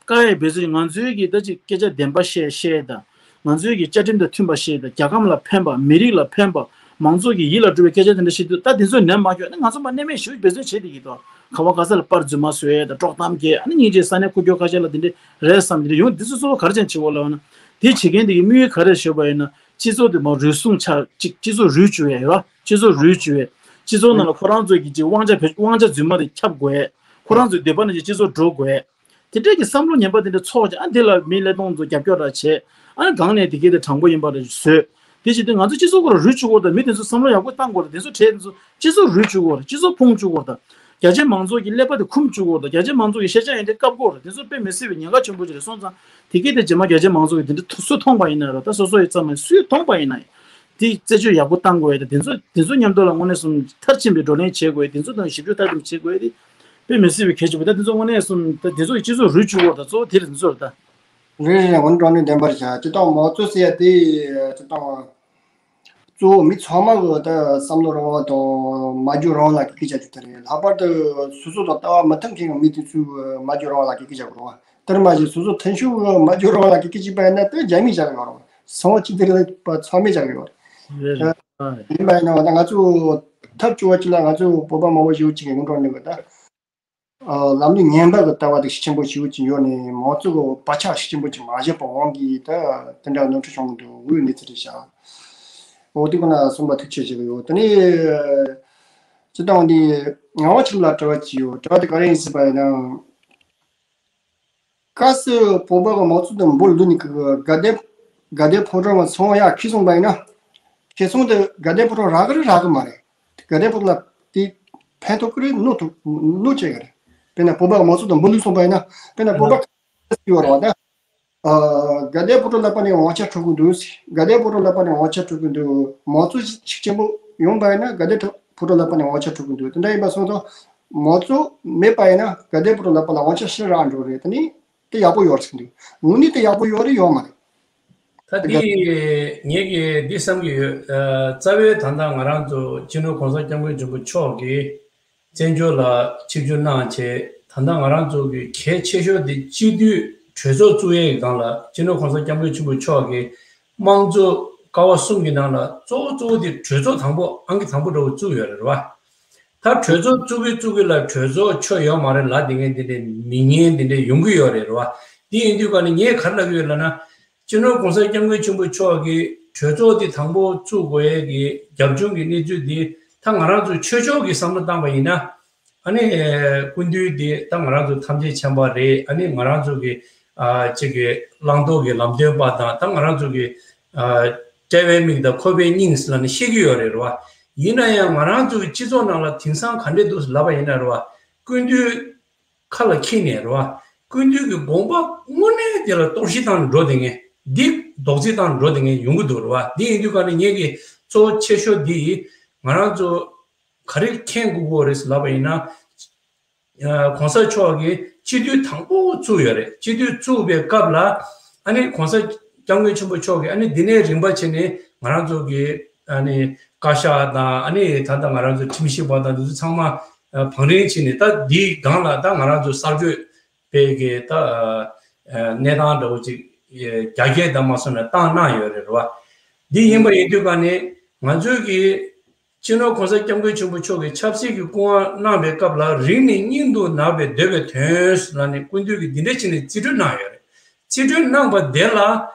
བཀག་ཡས་འབད་བརྩོན། ང་ཚོའི་གི་ད་ཅིག་སྐད་ཆ་བདེན་པ་བཤད་བཤད་དང་། ང་ཚོའི་གི་བཅའ་ཁྲིམས་དང་མཐུན་པ་བཤད་དང་། རྒྱལ་ཁམས་ལ་ཕན་པ། མི་རིགས་ལ་ཕན་པ། མང་ཚོགས་ཀྱི་ཡིད་ལ་འགྲོ་བའི་སྐད་ཆ་དེ་འདྲ་བཤད་དུས། ད་དེ་ཚོ་ནན་མ་བསྐྱོད་ན་ང་ཚོ་མར་གནས་མེད་ཞུ་འབད་བརྩོན་བྱེད་བསྡད་ཀྱི་འདུག་ག་བ་ག་ས་ལ་པར་རྫུན་མ་བཟོ་ཡས་དང་། དཀྲོག་གཏམ་རྒྱག་ཨ་ནི་སྙིང་རྗེ་ས་གནས་ཁུག་ཀྱོག་ཁ་ཤས་ལ་དེ་འདྲ་རེད་བསམ། དེ་འདྲ་ཡོང་། འདི་ཚོ་གཙོ་བོ་ག་རེ་བྱས་ནས་བྱེད་དགོས་ལབ་ན། དེ་བྱེད་མཁན་དེ་གི་དམིགས་ཡུལ་ག་རེ་ཞུས་པ་ཡིན་ན། སྤྱི་ཚོགས་དེ་མར་རུལ་སུངས་ཆགས། ཅིག་སྤྱི་ཚོགས་རུལ་བཅུག་ཡས་རེད་བ། སྤྱི་ཚོགས་རུལ་བཅུག་ཡས། སྤྱི་ཚོགས་ནང་ལ་ཁོ་རང་ཚོ་གི་ཅིག་དབང་ཆ་བེད། དབང་ཆ་རྫུན་མ་དེ་ཁྱབ་དགོས་ཡས། ཁོ་རང་ཚོའི་འདོད་པ་ནང་བཞིན་སྤྱི་ཚོགས་འགྲོ་དགོས་ཡས། དེ་འདྲས་ཀྱི་བསམ་བློ་ངན་པ་དེ་འདྲ་ཚོགས་ཀྱང་། ཨ་འདི་ལ་མི་ཀླད་སྟོང་ཚོ་རྒྱབ་སྐྱོར་ར་བྱས། ཨ་ནི་སྒང་ནས་དེ་གའི་དེ་དྲང་པོ་ཡིན་པ་རེ་བཟོས། དེ་བྱེད་དུས་ང་ཚོ་སྤྱི་ཚོགས་ཁོ་རང་རུལ་བཅུག་གི་ཡོད་རེད། མི་དེ་ཚོ་བསམ་བློ་ཡག་པོ་བཏང་དགོས་རེད། དེ་ཚོ་གྲས་དེ་ཚོ་སྤྱི་ཚོགས་རུལ་བཅུག་གི་ཡོད་རེད། སྤྱི་ཚོགས་ཕུང་བཅུག་གི་ཡོད་རེད། རྒྱ་ཆེ་མང་ཚོགས་ཀྱི་ཀླད་པ་དེ་འཁུམ་བཅུག་གི་ཡོད་རེད། རྒྱ་ཆེ་མང་ཚོགས་ཀྱི་ཤེས་བྱ་ཡོན་ཏན་བཀག་གི་ཡོད་རེད། དེ་ཚོ་དཔེ་མི་སྲིད་པའི་ཉེན་ཁ་ཆེན་པོ་ཅིག་རེད། སོང་ཙང་དེ་གའི་དེ་རྗེས་མ་རྒྱ་ཆེ་མང་ཚོགས་ཀྱིས་དེ་འདྲ་ཐུ་སུས་མཐོང་པ་ཡིན་ན་ར། ད་སོ་སོ་ཡི་རྩ་མ་སུས་མཐོང་པ་ཡིན་ན་ཡང་། དེ་རྩད་གཅོད་ཡག་པོ་བཏང་དགོས་ཡ་དེ། དེ་ཚོ་དེ་ཚོ་མཉམ་དུ་ལ་དངོས་གནས་སོང་མཐར་ཕྱིན་པའི་བགྲོ་གླེང་བྱེད་དགོས་ཡ། དེ་ཚོ་དང་ཞིབ་འཇུག་མཐར་ཕྱིན་བྱེད་དགོས་ཡ་དེ་དཔེ་མི་སྲིད་པའི་གལ་ཆེན་པོ། ད་དེ་ཚོ་དངོས་གནས་སོང་ད་དེ་ཚོ་གི་སྤྱི་ཚོགས་རུལ་བཅུག་གི་ཡོད་རེད། ད་གཙོ་བོ་དེ་རེད། དེ་ཚོ་རེད་ད། རེད་རེད། འོན་བགྲོ་གླེང་བདེན་པར་བྱ། སྤྱི་བཏང་མའོ་ཙེ་ཟེར་ཡ་དེ་སྤྱི་བཏང་། གཙོ་བོ་མི་ཚང་མ་གི་ད་བསམ་བློ་རང་དབང་དང་མ་འཇོན་རང་དབང་ལ་གི་སྐད་ཆ་དེ་ལྟར་རེད། ལྷག་པར་དུ་སོ་སོ་དང་ལྟ་བ་མི་མཐུན་མཁན་གྱི་མི་དེ་ཚོས་མ་འཇོན་རང་དབང་ལ་གི་སྐད་ཆ་གི་རང་དབང་དེར་མ་ཞིག་སོ་སོ་མཐུན་ཕྱོགས་གི་མ་འཇོན་རང་དབང་ལ་གི་སྐད་ཆ་པ་ཡིན་ན་དེ་རྒྱ་མིས་བཞག་གི་ཡོད་རེད། སང་ཅི་དེ་རེད་པ་ཚང་མས་བཞག་གི་ཡོད་རེད། རེད་རེད། ཡིན་པ་ཡིན་ན་ད་ང་ཚོ་ཐབས་སྐྱོ་བ་ཅིག་ལ་ང་ཚོ་བོད་པ་མང་པོ་ཞིག་ཅིག་གི་ངོ་སྤྲོད་གནང་གི་ད། ཨ། ལམ་ལུགས་ངན་པ་གི་ལྟ་བ་དེ་ཤུགས་ཆེན་པོ་ཞིག་ཅིག་ཡོད་ནས་མང་གཙོ་གི་བག་ཆགས་ཤུགས་ཆེན་པོ་ཅིག་མ་བཞག་པ་དབང་གིས་ད་དེ་འདྲ་ནོར་འཁྲུལ་བྱུང་གི་འདུག་དངོས་ཡོད་གནས་ཚུལ་རེད་ཤག་འོ་དེ་ཁོ་ན་གསུངས་པ་ཐུགས་རྗེ་ཆེ་ཞུ་གི་ཡོད། དེ་ནས་སྤྱི་བཏང་འདི་ངག་དབང་ཆོས་ལ་དྲི་བ་ཅིག་ཡོད། དྲི་བ་དེ་ག་རེ་ཡིན་ཟེར་བ་ཡིན་ན། སྐབས་སུ་བོད་པ་གི་མང་གཙོ་དང་འབུ་ལུ་ནི་གི་དགའ་ལྡན་དགའ་ལྡན་ཕོ་བྲང་གི་ཚོང་ཡག་ཁེ་སོང་པ་ཡིན་ན། ཁེ་སོང་དེ་དགའ་ལྡན་ཕོ་བྲང་རག་གི་རེད་རག་གི་མ་རེད། དགའ་ལྡན་ཕོ་བྲང་ལ་དེ་ཕན་ཐོགས་ཀྱི་རེད་གནོད་ཐུབ་གནོད་བྱེད་ཀྱི་རེད། དཔེར་ན་བོད་པ་གི་མང་གཙོ་དང་འབུ་ལུ་སོང་པ་ཡིན་ན། དཔེར་ན་བོད་པ་ཁ་ཡོད་རེད་བ་ད། ཨ། དགའ་ལྡན་ཕོ་བྲང་ལ་ཕར་ནས་དབང་ཆ་འཕྲོག་གི་འདུག་དགའ་ལྡན་ཕོ་བྲང་ལ་ཕར་ནས་དབང་ཆ་འཕྲོག་གི་འདུག་མང་གཙོ་ཤུགས་ཆེན་པོ་ཡོང་པ་ཡིན་ན་དགའ་ལྡན་ཕོ་བྲང་ལ་ཕར་ནས་དབང་ཆ་འཕྲོག་གི་འདུག་དེ་འདྲ་ཡིན་པ་སོང་ཙང་མང་གཙོ་མེད་པ་ཡིན་ན་དགའ་ལྡན་ཕོ་བྲང་ལ་ཕར་ལ་དབང་ཆ་ཕྱིར་རག་འགྲོ་རེད། དེ་ནི་དེ་ཡག་པོ་ཡོད་རེད་ཟེར་གི་འདུག་དངོས་གནས་དེ་ཡག་པོ་ཡོད་རེད་ཡོད་མ་རེད། ད་དེ་ངས་ཀྱི་འདི་བསམ་གྱི་ཡོད། ཨ། རྩ་བའི་ད་ལྟ་ང་རང་ཚོ་སྤྱི་ནོར་༸གོང་ས་༸སྐྱབས་མགོན་ཆེན་པོ་མཆོག་གིས་བཙན་བྱོལ་ལ་ཆིབས་བསྒྱུར་གནང་བྱས། ད་ལྟ་ང་རང་ཚོ་གི་གལ་ཆེ་ཤོས་དེ་སྤྱི་འཐུས་གྲོས་ཚོགས་བཙུགས་ཡས་ཀྱི་སྒང་ལ་སྤྱི་ནོར་༸གོང་ས་༸སྐྱབས་མགོན་ཆེན་པོ་མཆོག་གིས་དམངས་གཙོ་ཀ་བ་གསུམ་གྱི་ནང་ལ་གཙོ་བོ་གཙོ་བོ་དེ་གྲོས་ཚོགས་དང་པོ་ཨང་ཀི་དང་པོ་འདྲ་བོ་བཙུགས་ཡོད་རེད་བ། ད་གྲོས་ཚོགས་བཙུགས་གི་བཙུགས་གི་ལ་གྲོས་ཚོགས་ཆོ་ཡོད་མ་རེད་ལ། དེ་ངས་འདི་འདྲའི་མི་ངན་འདི་འདྲའི་ཡོང་གི་ཡོད་རེད་རེད་བ། དེ་ཡིན་དུས་ག་ནས་ངས་ག་རེ་ལབ་ཀྱི་ཡོད་ལབ་ན། སྤྱི་ནོར་༸གོང་ས་༸སྐྱབས་མགོན་ཆེན་པོ་མཆོག་གིས་གྲོས་ཚོགས་དེ་དང་པོ་བཙུགས་དགོས་ཡས་ཀྱི་རྒྱབ་ལྗོངས་ཀྱི་གནས་ཚུལ་འདི་ད་ང་རང་ཚོ་ཆོས་ཕྱོགས་ཀྱི་བསམ་བློ་བཏང་པ་ཡིན་ན། ཨ་ནི་སྐུ་མདུན་འདི་ད་ང་རང་ཚོ་ཐམས་ཅད་མཁྱེན་པ་རེད། ཨ་ནི་ང་རང་ཚོ་གི་ཨ་ཅིག་གི་བླང་དོར་གྱི་ལམ་སྟོན་པ་དང་། ད་ང་རང་ཚོ་གི་ཨ་དཔྲལ་བའི་མིག་དང་ཁོག་པའི་སྙིང་ལབ་ནས་བཤད་ཀྱི་ཡོད་རེད་རེད་བ། ཡིན་ན་ཡང་ང་རང་ཚོ་གི་སྤྱི་ཚོགས་ནང་ལ་དེང་སང་ག་འདྲས་འདུག་ལབ་པ་ཡིན་ན་རེད་བ། སྐུ་མདུན་ཁ་ལ་འཁྱེར་ནས་རེད་བ། སྐུ་མདུན་གྱི་དགོངས་པ་དངོས་གནས་དེ་ལ་གཏོར་བཤིག་བཏང་ནས་འགྲོ་བསྡད་མཁན། འདི་རྡོག་རྫིས་བཏང་ནས་འགྲོ་བསྡད་མཁན་ཡོང་གི་འདུག་རེད་བ། འདི་ཡིན་དུས་ག་ནས་ངེད་ཀྱི་གཙོ་བོ་ཆེ་ཤོས་འདི་ང་རང་ཚོ་ག་རེ་མཁྱེན་དགོས་ཀྱི་ཡོད་རེད་ལབ་པ་ཡིན་ན། ཨ་༸གོང་ས་མཆོག་གིས་སྤྱི་འཐུས་དང་པོ་བཙུགས་ཡོད་རེད། སྤྱི་འཐུས་བཙུགས་པའི་སྐབས་ལ་ཨ་ནི་༸གོང་ས་༸སྐྱབས་མགོན་ཆེན་པོ་མཆོག་གིས་ཨ་ནི་འདི་ནས་རིམ་པ་བྱས་ནས་ང་རང་ཚོ་གི་ཨ་ནི་བཀའ་ཤག་དང་། ཨ་ནི་ད་ལྟ་ང་རང་ཚོ་ཁྲིམས་ཞིབ་པ་དང་འདི་ཚོ་ཚང་མ་ཨ་བང་རིམ་བྱས་ནས། ད་འདིའི་སྒང་ལ་ད་ང་རང་ཚོ་གསར་འགོད་པའི་གི་ད་ཨ་གནས་སྟངས་འདྲ་བོ་ཅིག་རྒྱ་སྐྱེད་དང་མ་སོང་ན་བཏང་གནང་ཡོད་རེད་རེད་བ། འདི་ཡིན་པ་ཡིན་དུས་ག་ནས་ང་ཚོའི་གི་སྤྱི་ནོར་༸གོང་ས་༸སྐྱབས་མགོན་ཆེན་པོ་མཆོག་གིས་ཆབ་སྲིད་ཀྱི་སྐུ་དབང་གནང་བའི་སྐབས་ལ་རིང་ནས་སྙིང་དུ་ནག་པའི་འདོད་པའི་དོན་ལབ་ནས་སྐུ་མདུན་གྱིས་འདི་འདྲ་བྱས་ནས་རྩིས་སྤྲོད་གནང་ཡོད་རེད། རྩིས་སྤྲོད་གནང་པ་དེ་ལ་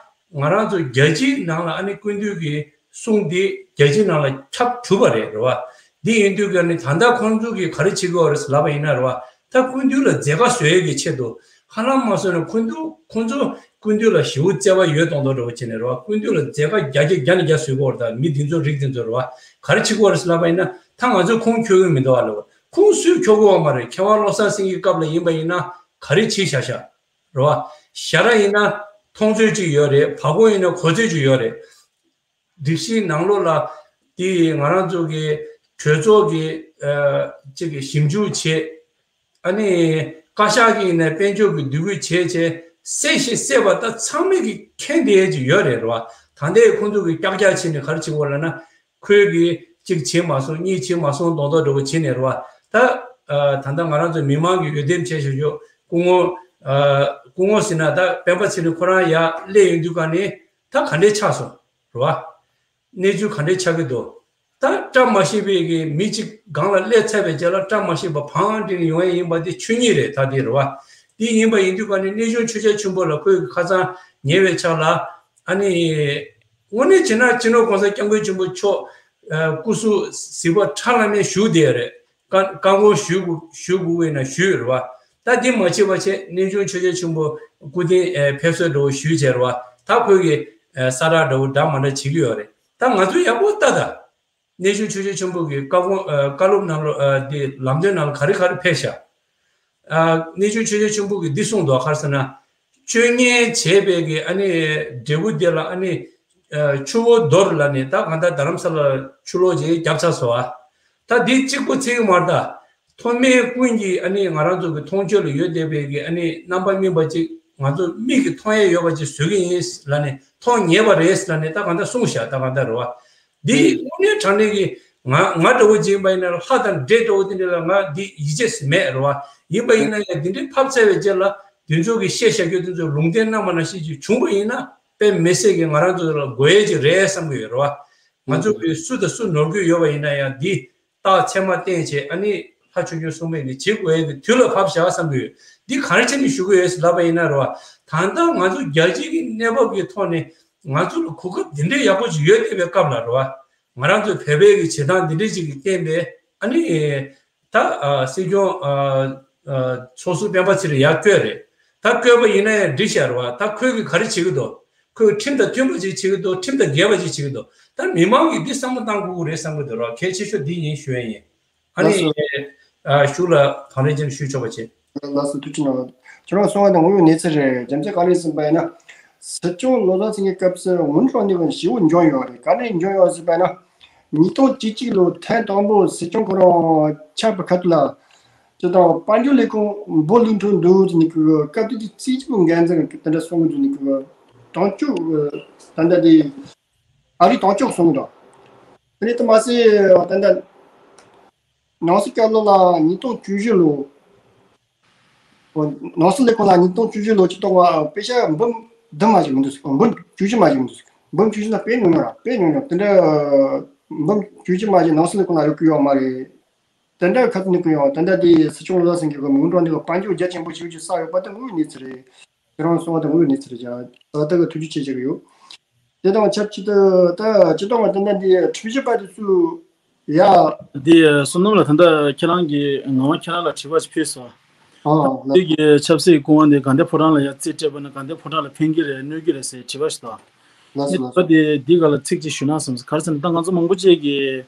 ང་རང་ཚོ་རྒྱལ་སྤྱིའི་ནང་ལ་ཨ་ནི་སྐུ་མདུན་གྱི་གསུང་འདི་རྒྱལ་སྤྱིའི་ནང་ལ་ཁྱབ་གྲུབ་པ་རེད་རེད་བ། འདི་ཡིན་དུས་ཀྱང་ནི་ད་ལྟ་ཁོང་ཚོ་གིས་ག་རེ་བྱེད་ཀྱི་ཡོད་རེད་ལབ་པ་ཡིན་ན་རེད་བ། ད་སྐུ་མདུན་ལ་མཛད་དཀའ་བཟོ་ཡས་ཀྱི་ཆེད་དུ། ཧ་ལམ་མ་སོང་ན་ཁོང་ཚོ་ཁོང་ཚོ་སྐུ་མདུན་ལ་ཞེ་པོ་བརྩེ་བ་ཡོད་མདོག་མདོག་འདྲ་བོ་བྱས་ནས་རེད་བ། སྐུ་མདུན་ལ་མཛད་དཀའ་བརྒྱ་ཆ་བརྒྱ་ནས་བརྒྱ་བཟོ་གི་ཡོད་རེད། ད་མི་འདི་ཚོ་རིགས་འདི་ཚོ་རེད་བ། ག་རེ་བྱེད་ཀྱི་ཡོད་རེད་ལབ་པ་ཡིན་ན། ད་ང་ཚོས་ཁོང་འཁྱོག་གི་མི་འདུག་བ་ལབ། ཁོང་སུས་འཁྱོག་གི་ཡོད་མ་རེད། མཁས་དབང་བློ་བཟང་སེང་གེའི་སྐབས་ལ་ཡིན་པ་ཡིན་ན་ག་རེ་བྱས་བཞག་བཞག་རེད་བ། ཞྭ་ར་ཡིན་ན་མཐོང་ཚོད་ཅིག་ཡོད་རེད། བ་གོ་ཡིན་ན་གོ་ཚོད་ཅིག་ཡོད་རེད། སྒྲིག་གཞིའི་ནང་ལོགས་ལ་དེ་ང་རང་ཚོ་གི་གྲོས་ཚོགས་ཀྱི་ཨ་ཅིག་གི་ཞིབ་འཇུག་བྱས། ཨ་ནི་བཀའ་ཤག་གིས་ཡིན་ན་དཔལ་འབྱོར་གྱི་འདུ་འགོད་བྱས་བྱས་གསལ་ཞིང་གསལ་བ་ད་ཚང་མས་ཀྱི་མཁྱེན་བསྡད་ཡས་ཅིག་ཡོད་རེད་རེད་བ། ད་ལྟའི་ཁོང་ཚོ་གི་ཀྱག་ཀྱག་བྱས་ནས་ག་རེ་བྱེད་དགོས་ལབ་ན། ཁོས་གི་གཅིག་བྱས་མ་སོང་གཉིས་བྱས་མ་སོང་མདོག་མདོག་འདྲ་བོ་བྱས་ནས་རེད་བ། ད་ཨ་ད་ལྟ་ང་རང་ཚོ་མི་མང་གི་འོས་འདེམས་བྱས་བཞག་ཆོག་སྐུ་ངོ་ཨ་སྐུ་ངོ་ཟེར་ན་ད་སྤེན་པ་ཚེ་རིང་ཁོ་རང་ཡར་སླེབས་ཡོང་དུས་ག་ནས་ད་ག་འདྲས་ཆགས་སོང་རེད་བ། གནས་ཚུལ་ག་འདྲས་ཆགས་ཀྱི་འདུག་ད་བཀྲ་མ་ཤིས་པའི་གི་མི་གཅིག་སྒང་ལ་སླེབས་ཚར་བའི་རྗེས་ལ་བཀྲ་མ་ཤིས་པ་བང་སྒྲིག་ནས་ཡོང་ཡས་ཡིན་པ་དེ་ཆོས་ཉིད་རེད། ད་དེ་རེད་བ། དེ་ཡིན་པ་ཡིན་དུས་ག་ནས་གནས་ཆུང་ཆོས་རྒྱལ་ཆེན་པོ་ལ་ཁོས་གི་ཁ་སང་ཉེ་བའི་ཆར་ལ་ཨ་ནི་དངོས་གནས་བྱས་ན་སྤྱི་ནོར་༸གོང་ས་༸སྐྱབས་མགོན་ཆེན་པོ་མཆོག་ཨ་སྐུ་གཟུགས་གཟིགས་པ་ཁྲ་ལམ་མེ་བཞུགས་བསྡད་ཡོད་རེད། བཀའ་བཀའ་དགོངས་ཞུ་དགོས་ཞུ་དགོས་པས་ན་ཞུས་རེད་བ། ད་འདི་མ་བྱས་པ་བྱས་གནས་ཆུང་ཆོས་རྒྱལ་ཆེན་པོ་སྐུ་རྟེན་ཨེ་ཕེབས་བསུ་འདྲ་བོ་ཞུས་བྱས་རེད་བ། ད་ཁོས་གི་ཨེ་ས་ར་འདྲ་བོ་འདྲ་མ་འདྲ་བྱེད་ཀྱི་ཡོད་རེད། ད་ང་ཚོས་ཡག་པོ་ལྟ་ད། གནས་ཆུང་ཆོས་རྒྱལ་ཆེན་པོ་གི་བཀའ་དགོངས་ཨེ་བཀའ་སློབ་ནང་ལོ་ཨེ་འདི་ལམ་སྟོན་ནང་ལ་ག་རེ་ག་རེ་ཕེབས་ཤག་ཨ་གནས་ཆུང་ཆོས་རྒྱལ་ཆེན་པོ་གིས་འདི་གསུངས་འདུག་ག་རེ་ཟེར་ན། སྤྱོད་ངན་བྱས་པའི་གི་ཨ་ནི་འབྲས་བུ་དེ་ལ་ཨ་ནི་ཨ་ཆུ་བོ་རྡོལ་ལ་ནི་ད་གང་ལྟར་རྡ་རམ་ས་ལ་ཆུ་ལོག་ཅིག་བརྒྱབ་ཚར་སོང་ཨ། ད་འདི་གཅིག་པོ་ཚིག་མ་རེད་ད། མཐོ་དམན་ཀུན་གྱིས་ཨ་ནི་ང་རང་ཚོ་གི་མཐོང་ཆོས་ལ་ཡོད་བསྡད་པའི་གི་ཨ་ནི་རྣམ་པ་སྨིན་པ་ཅིག་ང་ཚོ་མིག་གིས་མཐོང་ཡས་ཡོད་པ་ཅིག་བཟོ་གི་ཡིན་ལབ་ནས་མཐོང་ཉེས་པ་རེད་ལབ་ནས་ད་གང་ལྟར་གསུངས་ཤག་ད་གང་ལྟར་རེད་བ། འདི་དངོས་གནས་དྲང་གནས་ཀྱི་ང་ང་འདྲ་བོ་ཅིག་ཡིན་པ་ཡིན་ན་ལྷ་དང་འདྲེ་འདྲ་བོ་དེ་འདྲ་ལ་ང་འདི་ཡིད་ཆེས་མེད་རེད་བ། ཡིན་པ་ཡིན་ན་ཡང་འདི་འདྲའི་ཕབ་ཚར་བའི་རྗེས་ལ་དེ་ཚོ་གི་བཤད་བཞག་རྒྱུ་དེ་ཚོ་ལུང་བསྟན་གནང་བ་ནང་བཞིན་ཅིག་བྱུང་པ་ཡིན་ན་དཔེ་མི་སྲིད་ཀྱི་ང་རང་ཚོ་ལ་དགོས་ཡས་ཅིག་རེད་བསམ་གྱི་ཡོད་རེད་བ། ང་ཚོ་གི་སུ་དང་སུ་ནོར་འཁྲུལ་ཡོད་པ་ཡིན་ན་ཡང་འདི་རྟགས་མཚན་མ་བསྟན་བྱས། ཨ་ནི་ལྷ་ཆོས་སྐྱོང་སྲུང་མས་འདི་བྱེད་དགོས་ཡས་ཀྱི་དུས་ལ་བབ་བཞག་བསམ་གྱི་ཡོད། འདི་ག་རེ་བྱས་ནས་ཞུ་གི་ཡོད་ཟེར་ལབ་པ་ཡིན་ན་རེད་བ། ད་ལྟ་ང་ཚོ་རྒྱལ་སྤྱིའི་གི་གནས་བབ་ཀྱི་ཐོག་ནས་ང་ཚོ་ལ་གོ་སྐབས་འདི་འདྲའི་ཡག་པོ་ཅིག་ཡོད་བསྡད་པའི་སྐབས་ལ་རེད་བ། ང་རང་ཚོའི་བོད་པའི་གི་བྱེད་སྟངས་འདི་འདྲའི་ཅིག་གི་བརྟེན་པས་ཨ་ནི་ད་ཨ་སྲིད་སྐྱོང་ཨ་ཨ་ཚོགས་ཟུར་སྤེན་པ་ཚེ་རིང་ཡར་བསྐོས་རེད། ད་བསྐོས་པ་ཡིན་ན་ཡང་འགྲིག་ཤག་རེད་བ། ད་ཁོས་གི་ག་རེ་བྱེད་ཀྱི་འདུག་ཁོས་ཁྲིམས་དང་མཐུན་པ་ཅིག་བྱེད་ཀྱི་འདུག་ཁྲིམས་དང་འགལ་བ་ཅིག་བྱེད་ཀྱི་འདུག་ད་མི་མང་གིས་འདི་བསམ་བློ་བཏང་དགོས་ཀྱི་རེད་བསམ་གྱི་འདུག་ར། གལ་ཆེ་ཤོས་འདི་ཡིན་ཞུ་ཡ་ཡིན། ཨ་ལགས་ནི་སོ། ཨ་ཞུ་ལ་གང་རེད་ཅེས་ཞུ་ཆོག་པ་བྱེད། ལགས་སོ། ཐུགས་རྗེ་གནང་། ཁྱེད་རང་གསུངས་པ་དང་དངོས་ཡོད་གནས་ཚུལ་རེད། རྒྱུ་མཚན་ག་རེ་ཟེར་བ་ཡིན་ན། སྲིད་སྐྱོང་བློ་བཟང་སེང་གེའི་སྐབས་སུ་དངུལ་གྲོན་ནི་གི་ཞེ་པོ་འབྱོར་ཡོད་རེད། ག་ནས་འབྱོར་ཡོད་ཟེར་བ་ཡིན་ན། ཉིས་སྟོང་བཅུ་གཅིག་ལོ་ཐེངས་དང་པོ་སྲིད་སྐྱོང་ཁོ་རང་ཆགས་པའི་ཁ་ཐུག་ལ། ཅི་དང་དཔལ་འབྱོར་ལས་ཁུངས་འབོ་ལུག་འཕྲོད་འདུག་ཟེར་ནི་གི་སྐབས་དེ་དུས་རྩིས་ཀྱི་འགན་འཛིན་གི་དེ་འདྲ་གསུང་གི་འདུག་ནི་གི་དོན་གཅོད་ད་ལྟ་དེ་ཨ་རིའི་དོན་གཅོད་གསུང་གི་འདུག་དེ་ནས་དུ་མ་ཟད་ད་ལྟ། ནང་སྲིད་བསྐྱར་ལོག་ལ་ཉིས་སྟོང་བཅུ་བཞི་ལོ། ནང་སྲིད་ལས་ཁུངས་ལ་ཉིས་སྟོང་བཅུ་བཞི་ལོ་སྤྱི་ཐོག་ལ་དཔེ་ཆ་འབུམ་བདུན་མ་ཞིག་མི་འདུག་ཟེར། འབུམ་བཅུ་བཞི་མ་ཞིག་མི་འདུག་ཟེར། འབུམ་བཅུ་བཞི་ན་དཔེ་ཉུང་ཉུང་ར། དཔེ་ཉུང་ཉུང་། དེ་འདྲ་འབུམ་བཅུ་བཞི་མ་ཞིག་ནང་སྲིད་ལས་ཁུངས་ལ་ཡོད་ཀྱི་ཡོད་མ་རེད། དེ་འདྲ་ཁ་ཐུག་ནས་གི་ཡོང་། དེ་འདྲ་དེ་སྲིད་སྐྱོང་བློ་བཟང་སེང་གེ་གི་མིང་གྲགས་འདི་གི་དཔལ་འབྱོར་རྒྱ་ཆེན་པོ་ཞིག་ཅིག་བསགས་ཡོད་པ་དེ་དངོས་ཡོད་གནས་ཚུལ་རེད། ཁྱེད་རང་གསུངས་པ་དེ་དངོས་ཡོད་གནས་ཚུལ་རེད། ཀྱང་ད་ལྟ་གི་ཐུགས་རྗེ་ཆེ་ཞུ་གི་ཡོད། དེ་དང་ཆབས་ཅིག་ཏུ་ད་སྤྱི་བཏང་བ་དེ་འདྲ་འདི་ཁྲིམས་ཞིབ་པ་དེ་ཚོས་ཡ། འདི་བསོད་ནམས་ལགས། ད་ལྟ་ཁྱེད་རང་གི་ངག་དབང་ཁྱེད་རང་ལ་དྲི་བ་ཞིག་ཕུལ་སོང་། ཨ་ལགས། འདི་གི་ཆབ་སྲིད་སྐུ་དབང་འདི་དགའ་ལྡན་ཕོ་བྲང་ལ་ཡ་རྩིས་སྤྲད་པ་ན་དགའ་ལྡན་ཕོ་བྲང་ལ་ཕན་གྱི་རེད་གནོད་ཀྱི་རེད་ཟེར་དྲི་བ་ཞིག་དང་། ལགས་སོ། ལགས་སོ། འདི་ག་ལ་ཚིག་གཅིག་ཞུ་ན་བསམ་སོང་། ག་རེ་ཟེར་ན་ད་ང་ཚོ་མང་པོ་ཅིག་གིས།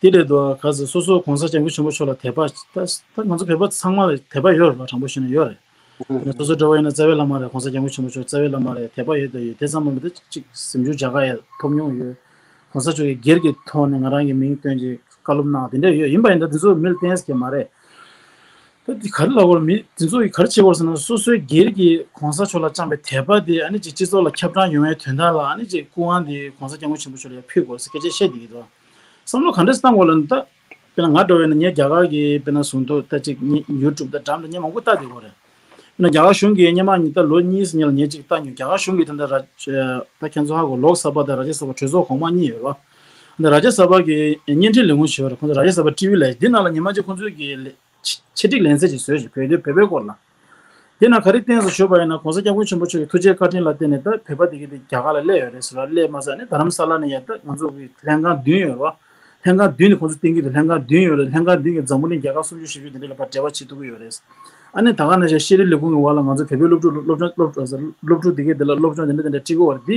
དེ་རེད་དོ། ག་ཟེར། སོ་སོ་གོང་ས་སྐྱབས་མགོན་ཆེན་པོ་མཆོག་ལ་དད་པ། ད་ད་ང་ཚོ་བོད་པ་ཚང་མ་ལ་དད་པ་ཡོད་རེད་པ། དྲང་པོ་བཤད་ན་ཡོད་རེད། ཨ་ནི་སོ་སོ་འདྲ་བོ་ཡིན་ན་རྩ་བའི་བླ་མ་རེད། གོང་ས་སྐྱབས་མགོན་ཆེན་པོ་མཆོག་རྩ་བའི་བླ་མ་རེད། དད་པ་ཡོད་དོ་ཡོད། དེ་ཙམ་མ་ཡིན་པ་ད་ཅིག་གཟིམ་ཆུང་རྒྱ་གར་ཡ་ཐོབ་མྱོང་ཡོད། གོང་ས་མཆོག་གིས་སྒེར་གྱི་ཐོག་ནས་ང་རང་གི་མིང་བཏོན་ཅིག་བཀའ་སློབ་གནང་དེ་འདྲ་ཡོད། ཡིན་པ་ཡིན་ན་དེ་ཚོ་མི་ལ་བསྟན་ས་གི་མ་རེད། ད་དེ་ག་རེ་ལབ་དགོས་རེད། མི་དེ་ཚོ་གིས་ག་རེ་བྱེད་དགོས་རེད་ཟེར་ན། སོ་སོའི་སྒེར་གྱི་གོང་ས་མཆོག་ལ་བཅངས་པའི་དད་པ་དེ་ཨ་ནི་ཅིག་སྤྱི་ཚོགས་ལ་ཁྱབ་བསྒྲགས་ཡོང་བའི་དོན་དག་ལ་ཨ་ནི་ཅིག་སྐུ་དབང་དེ་གོང་ས་སྐྱབས་མགོན་ཆེན་པོ་མཆོག་ལ་ཡང་ཕུལ་དགོས་ཟེར་སྐད་ཆ་བཤད་བསྡད་ཀྱི་འདུག་བསམ་བློ་ག་འདྲ་ཞིག་བཏང་དགོས་ལབ་ན། ད་དཔེར་ན་ང་འདྲ་བོ་ཡིན་ན་ངས་རྒྱ་གར་གྱི་དཔེར་ན་གཟུགས་མདོག་ད་ཅིག་ཡུ་ཊུབ་དང་འགྲམ་དུ་ངས་མང་པོ་ལྟ་བསྡད་ཡོད་རེད། དཔེར་ན་རྒྱ་གར་གཞུང་གིས་སྔོན་མ་ངས་ད་ལོ་གཉིས་ཙམ་སྔོན་ལ་ངས་ཅིག་ལྟ་མྱོང་། རྒྱ་གར་གཞུང་གིས་ད་ལྟ་ར་ད་ཁྱེད་ཚོ་ཧ་གོ། ལོག་སབ་བྷ་དང་ར་ཇ་སབ་བྷ་གྲོས་ཚོགས་གོང་མ་གཉིས་ཡོད་རེད་པ། ད་ར་ཇ་སབ་བྷ་གི་བརྙན་འཕྲིན་ལས་ཁུངས་ཞེས་པ་རེད། ཁོང་ཚོ་ར་ཇ་སབ་བྷ་ཊི་ཝི་ལབ་ཡ་འདི་ནང་ལ་ཉི་མ་གཅིག་ཁོང་ཚོས་གི་ལས་ཆེད་སྒྲིག་ལེ་ཚན་ཅིག་བཟོས་ཤིག་བོད་དོན་བོད་པའི་སྐོར་ལ། དེ་ནང་ག་རེ་བསྟན་སོང་ཞུས་པ་ཡིན་ན། གོང་ས་སྐྱབས་མགོན་ཆེན་པོ་མཆོག་གི་ཐུགས་རྗེ་བཀའ་དྲིན་ལ་བརྟེན་ནས་ད་བོད་པ་དེ་གའི་དེ་རྒྱ་གར་ལ་སླེབས་ཡོད་རེད་ཟེར་བ། སླེབས་མ་ཟད་ནས་རྡ་རམ་ས་ལ་ནས་ཡང་ད་ང་ཚོ་གི་ལྷན་ཁང་བདུན་ཡོད་རེད་བ། ལྷན་ཁང་བདུན་ནས་ཁོང་ཚོ་བསྟན་གྱི་འདུག་ལྷན་ཁང་བདུན་ཡོད་རེད། ལྷན་ཁང་བདུན་གྱིས་འཛམ་བུ་གླིང་རྒྱལ་ཁབ་སུམ་ཅུ་བཞི་བཅུ་དེ་འདྲ་ལ་ཕར་འབྲེལ་བ་བྱེད་ཐུབ་ཀྱི་ཡོད་རེད། ཨ་ནི་ད་ག་ནང་བཞིན་ཤེས་རིག་ལས་ཁུངས་ཀྱི་འོག་ལ་ང་ཚོ་བོད་པའི་སློབ་ཕྲུག་སློབ་སློབ་སློབ་སློབ་ཕྲུག་དེ་གའི་དེ་ལ་སློབ་སྦྱོང་དེ་འདྲ་དེ་འདྲ་ཁྲིད་ཀྱི་ཡོད་རེད། འདི་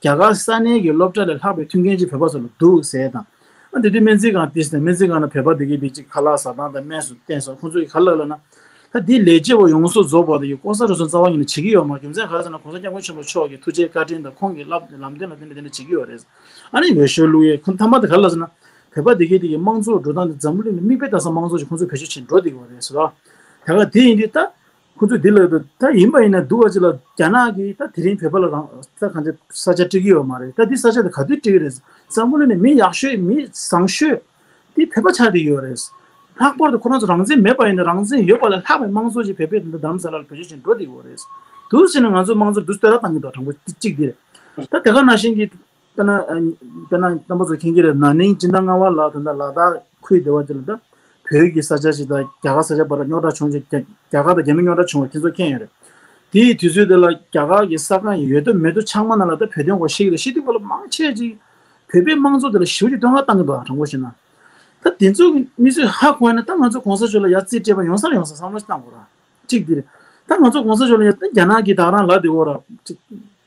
རྒྱ་གར་ས་གནས་ཀྱི་སློབ་གྲྭ་ལས་ལྷག་པའི་མཐུན་རྐྱེན་ཅིག་བོད་པ་ཚོ་ལ་འདུག་ཟེར་དང་། ཨ་དེ་དུས་སྨན་རྩིས་ཁང་ཏིས་ནས་སྨན་རྩིས་ཁང་ནས་བོད་པ་དེ་གའི་དེ་ཅིག་ཁ་ལག་ཟ་སྟངས་དང་སྨན་སུ་བསྟེན་སོགས་ཁོང་ཚོ་གི་ག་ལ་ལབ་ན། ད་འདི་ལས་བྱེད་པ་ཡོངས་སུ་རྫོགས་པ་དེ་གི་ལྐོག་ཟ་རུལ་སུངས་རྩ་བ་ཉིད་ནས་བྱེད་ཀྱི་ཡོད་མ་རེད། རྒྱུ་མཚན་ག་རེ་ཟེར་ན། གོང་ས་སྐྱབས་མགོན་ཆེན་པོ་མཆོག་གི་ཐུགས་རྗེ་བཀའ་དྲིན་དང་ཁོང་གི་བསླབ་ལམ་སྟོན་ལ་བརྟེན་ནས་དེ་འདྲ་བྱེད་ཀྱི་ཡོད་རེད། ཨ་ནི་འོས་ཤོག་བླུགས་ཡས་ཁོང་ཐ་མ་དེ་ག་རེ་ལབ་ཟེར་ན། བོད་པ་དེ་གའི་དེ་གི་དམངས་གཙོ་འགྲོ་སྟངས་དེ་འཛམ་བུ་གླིང་ནས་མིག་དཔེ་ལྟ་ས་དམངས་གཙོ་ཞིག་ཁོང་ཚོས་བེད་སྤྱོད་བྱས་འགྲོ་བསྡད་ཀྱི་ཡོད་རེད་ཟེར་བ། ད་ག་དེ་ཡིན་དུས་ད། ཁོ་ཚོས་འདི་ལབ་ཡོད་དོ། ད་ཡིན་པ་ཡིན་ན་སྡུག་ག་ཅིག་ལ་རྒྱ་ནག་གིས་ད་དེ་རིང་བོད་པ་ལ་རང་ད་གང་ཅི་ས་ཆ་སྤྲད་ཀྱི་ཡོད་མ་རེད། ད་འདི་ས་ཆ་དེ་ག་དུས་སྤྲད་ཀྱི་རེད། འཛམ་བུ་གླིང་ནས་མི་ཡག་ཤོས་མི་བཟང་ཤོས་དེ་བོད་པ་ཆགས་བསྡད་ཡོད་རེད། ལྷག་པར་དུ་ཁོ་རང་ཚོ་རང་བཙན་མེད་པ་ཡིན་ན་རང་བཙན་ཡོད་པ་ལས་ལྷག་པའི་དམངས་གཙོ་ཅིག་བོད་པས་ད་རྡ་རམ་ས་ལ་ལ་བེད་སྤྱོད་བྱས་འགྲོ་བསྡད་ཡོད་རེད། འདུག་ཟེར་ན་ང་ཚོ་དམངས་གཙོར་འདུག་ལྟ་ར་བཏང་གི་འདུག་དྲང་པོ་གཅིག་འདི་རེད། ད་དེ་ག་ནང་བཞིན་གྱི། དཔེར་ན། དཔེར་ན་རྣམ་པ་ཚོ་མཁྱེན་གྱི་རེད། ན་ནིང་སྤྱི་ཟླ་ལྔ་པ་ལ་ད་ལྟ་ལ་དྭགས་ཁུལ་སྡེ་བ་དེ་ལ་ད་བོད་ཀྱི་ས་ཆ་ཞིག་དང་རྒྱ་གར་ས་ཆ་བར་རྙོག་དྲ་བྱུང་རྗེས་རྒྱ་རྒྱ་གར་དང་རྒྱ་མི་རྙོག་དྲ་བྱུང་བ་ཁྱེད་ཚོ་མཁྱེན་ཡོད་རེད། དེའི་དུས་ཚོད་དེ་ལ་རྒྱ་གར་གྱི་གསར་ཁང་ཡོད་དོ་མེད་དོ་ཚང་མ་ནང་ལ་ད་བོད་དོན་སྐོར་བཤད་ཀྱི་རེད། བཤད་དུས་སྐོར་ལ་མང་ཆེ་ཅིག་བོད་པའི་དམངས་གཙོ་དེ་ལ་ཞེ་པོ་ཅིག་བསྟོད་བསྔགས་བཏང་གི་འདུག་དྲང་པོ་བཤད་ན། ད་དེ་ཚོ་མི་ཚོས་ཧ་གོ་ཡ་ན་ད་ང་ཚོ་གོང་ས་མཆོག་ལ་ཡ་རྩིས་སྤྲད་པ་ཡོང་ས་ལ་ཡོང་ས་བསམ་བློ་ཞིག་བཏང་དགོས་ར། གཅིག་འདིར། ད་ང་ཚོ་གོང་ས་མཆོག་ལ་ཡང་ད་རྒྱ་ནག་གིས་ད་རང་ལབ་བསྡད་ཡོད་ར། གཅིག་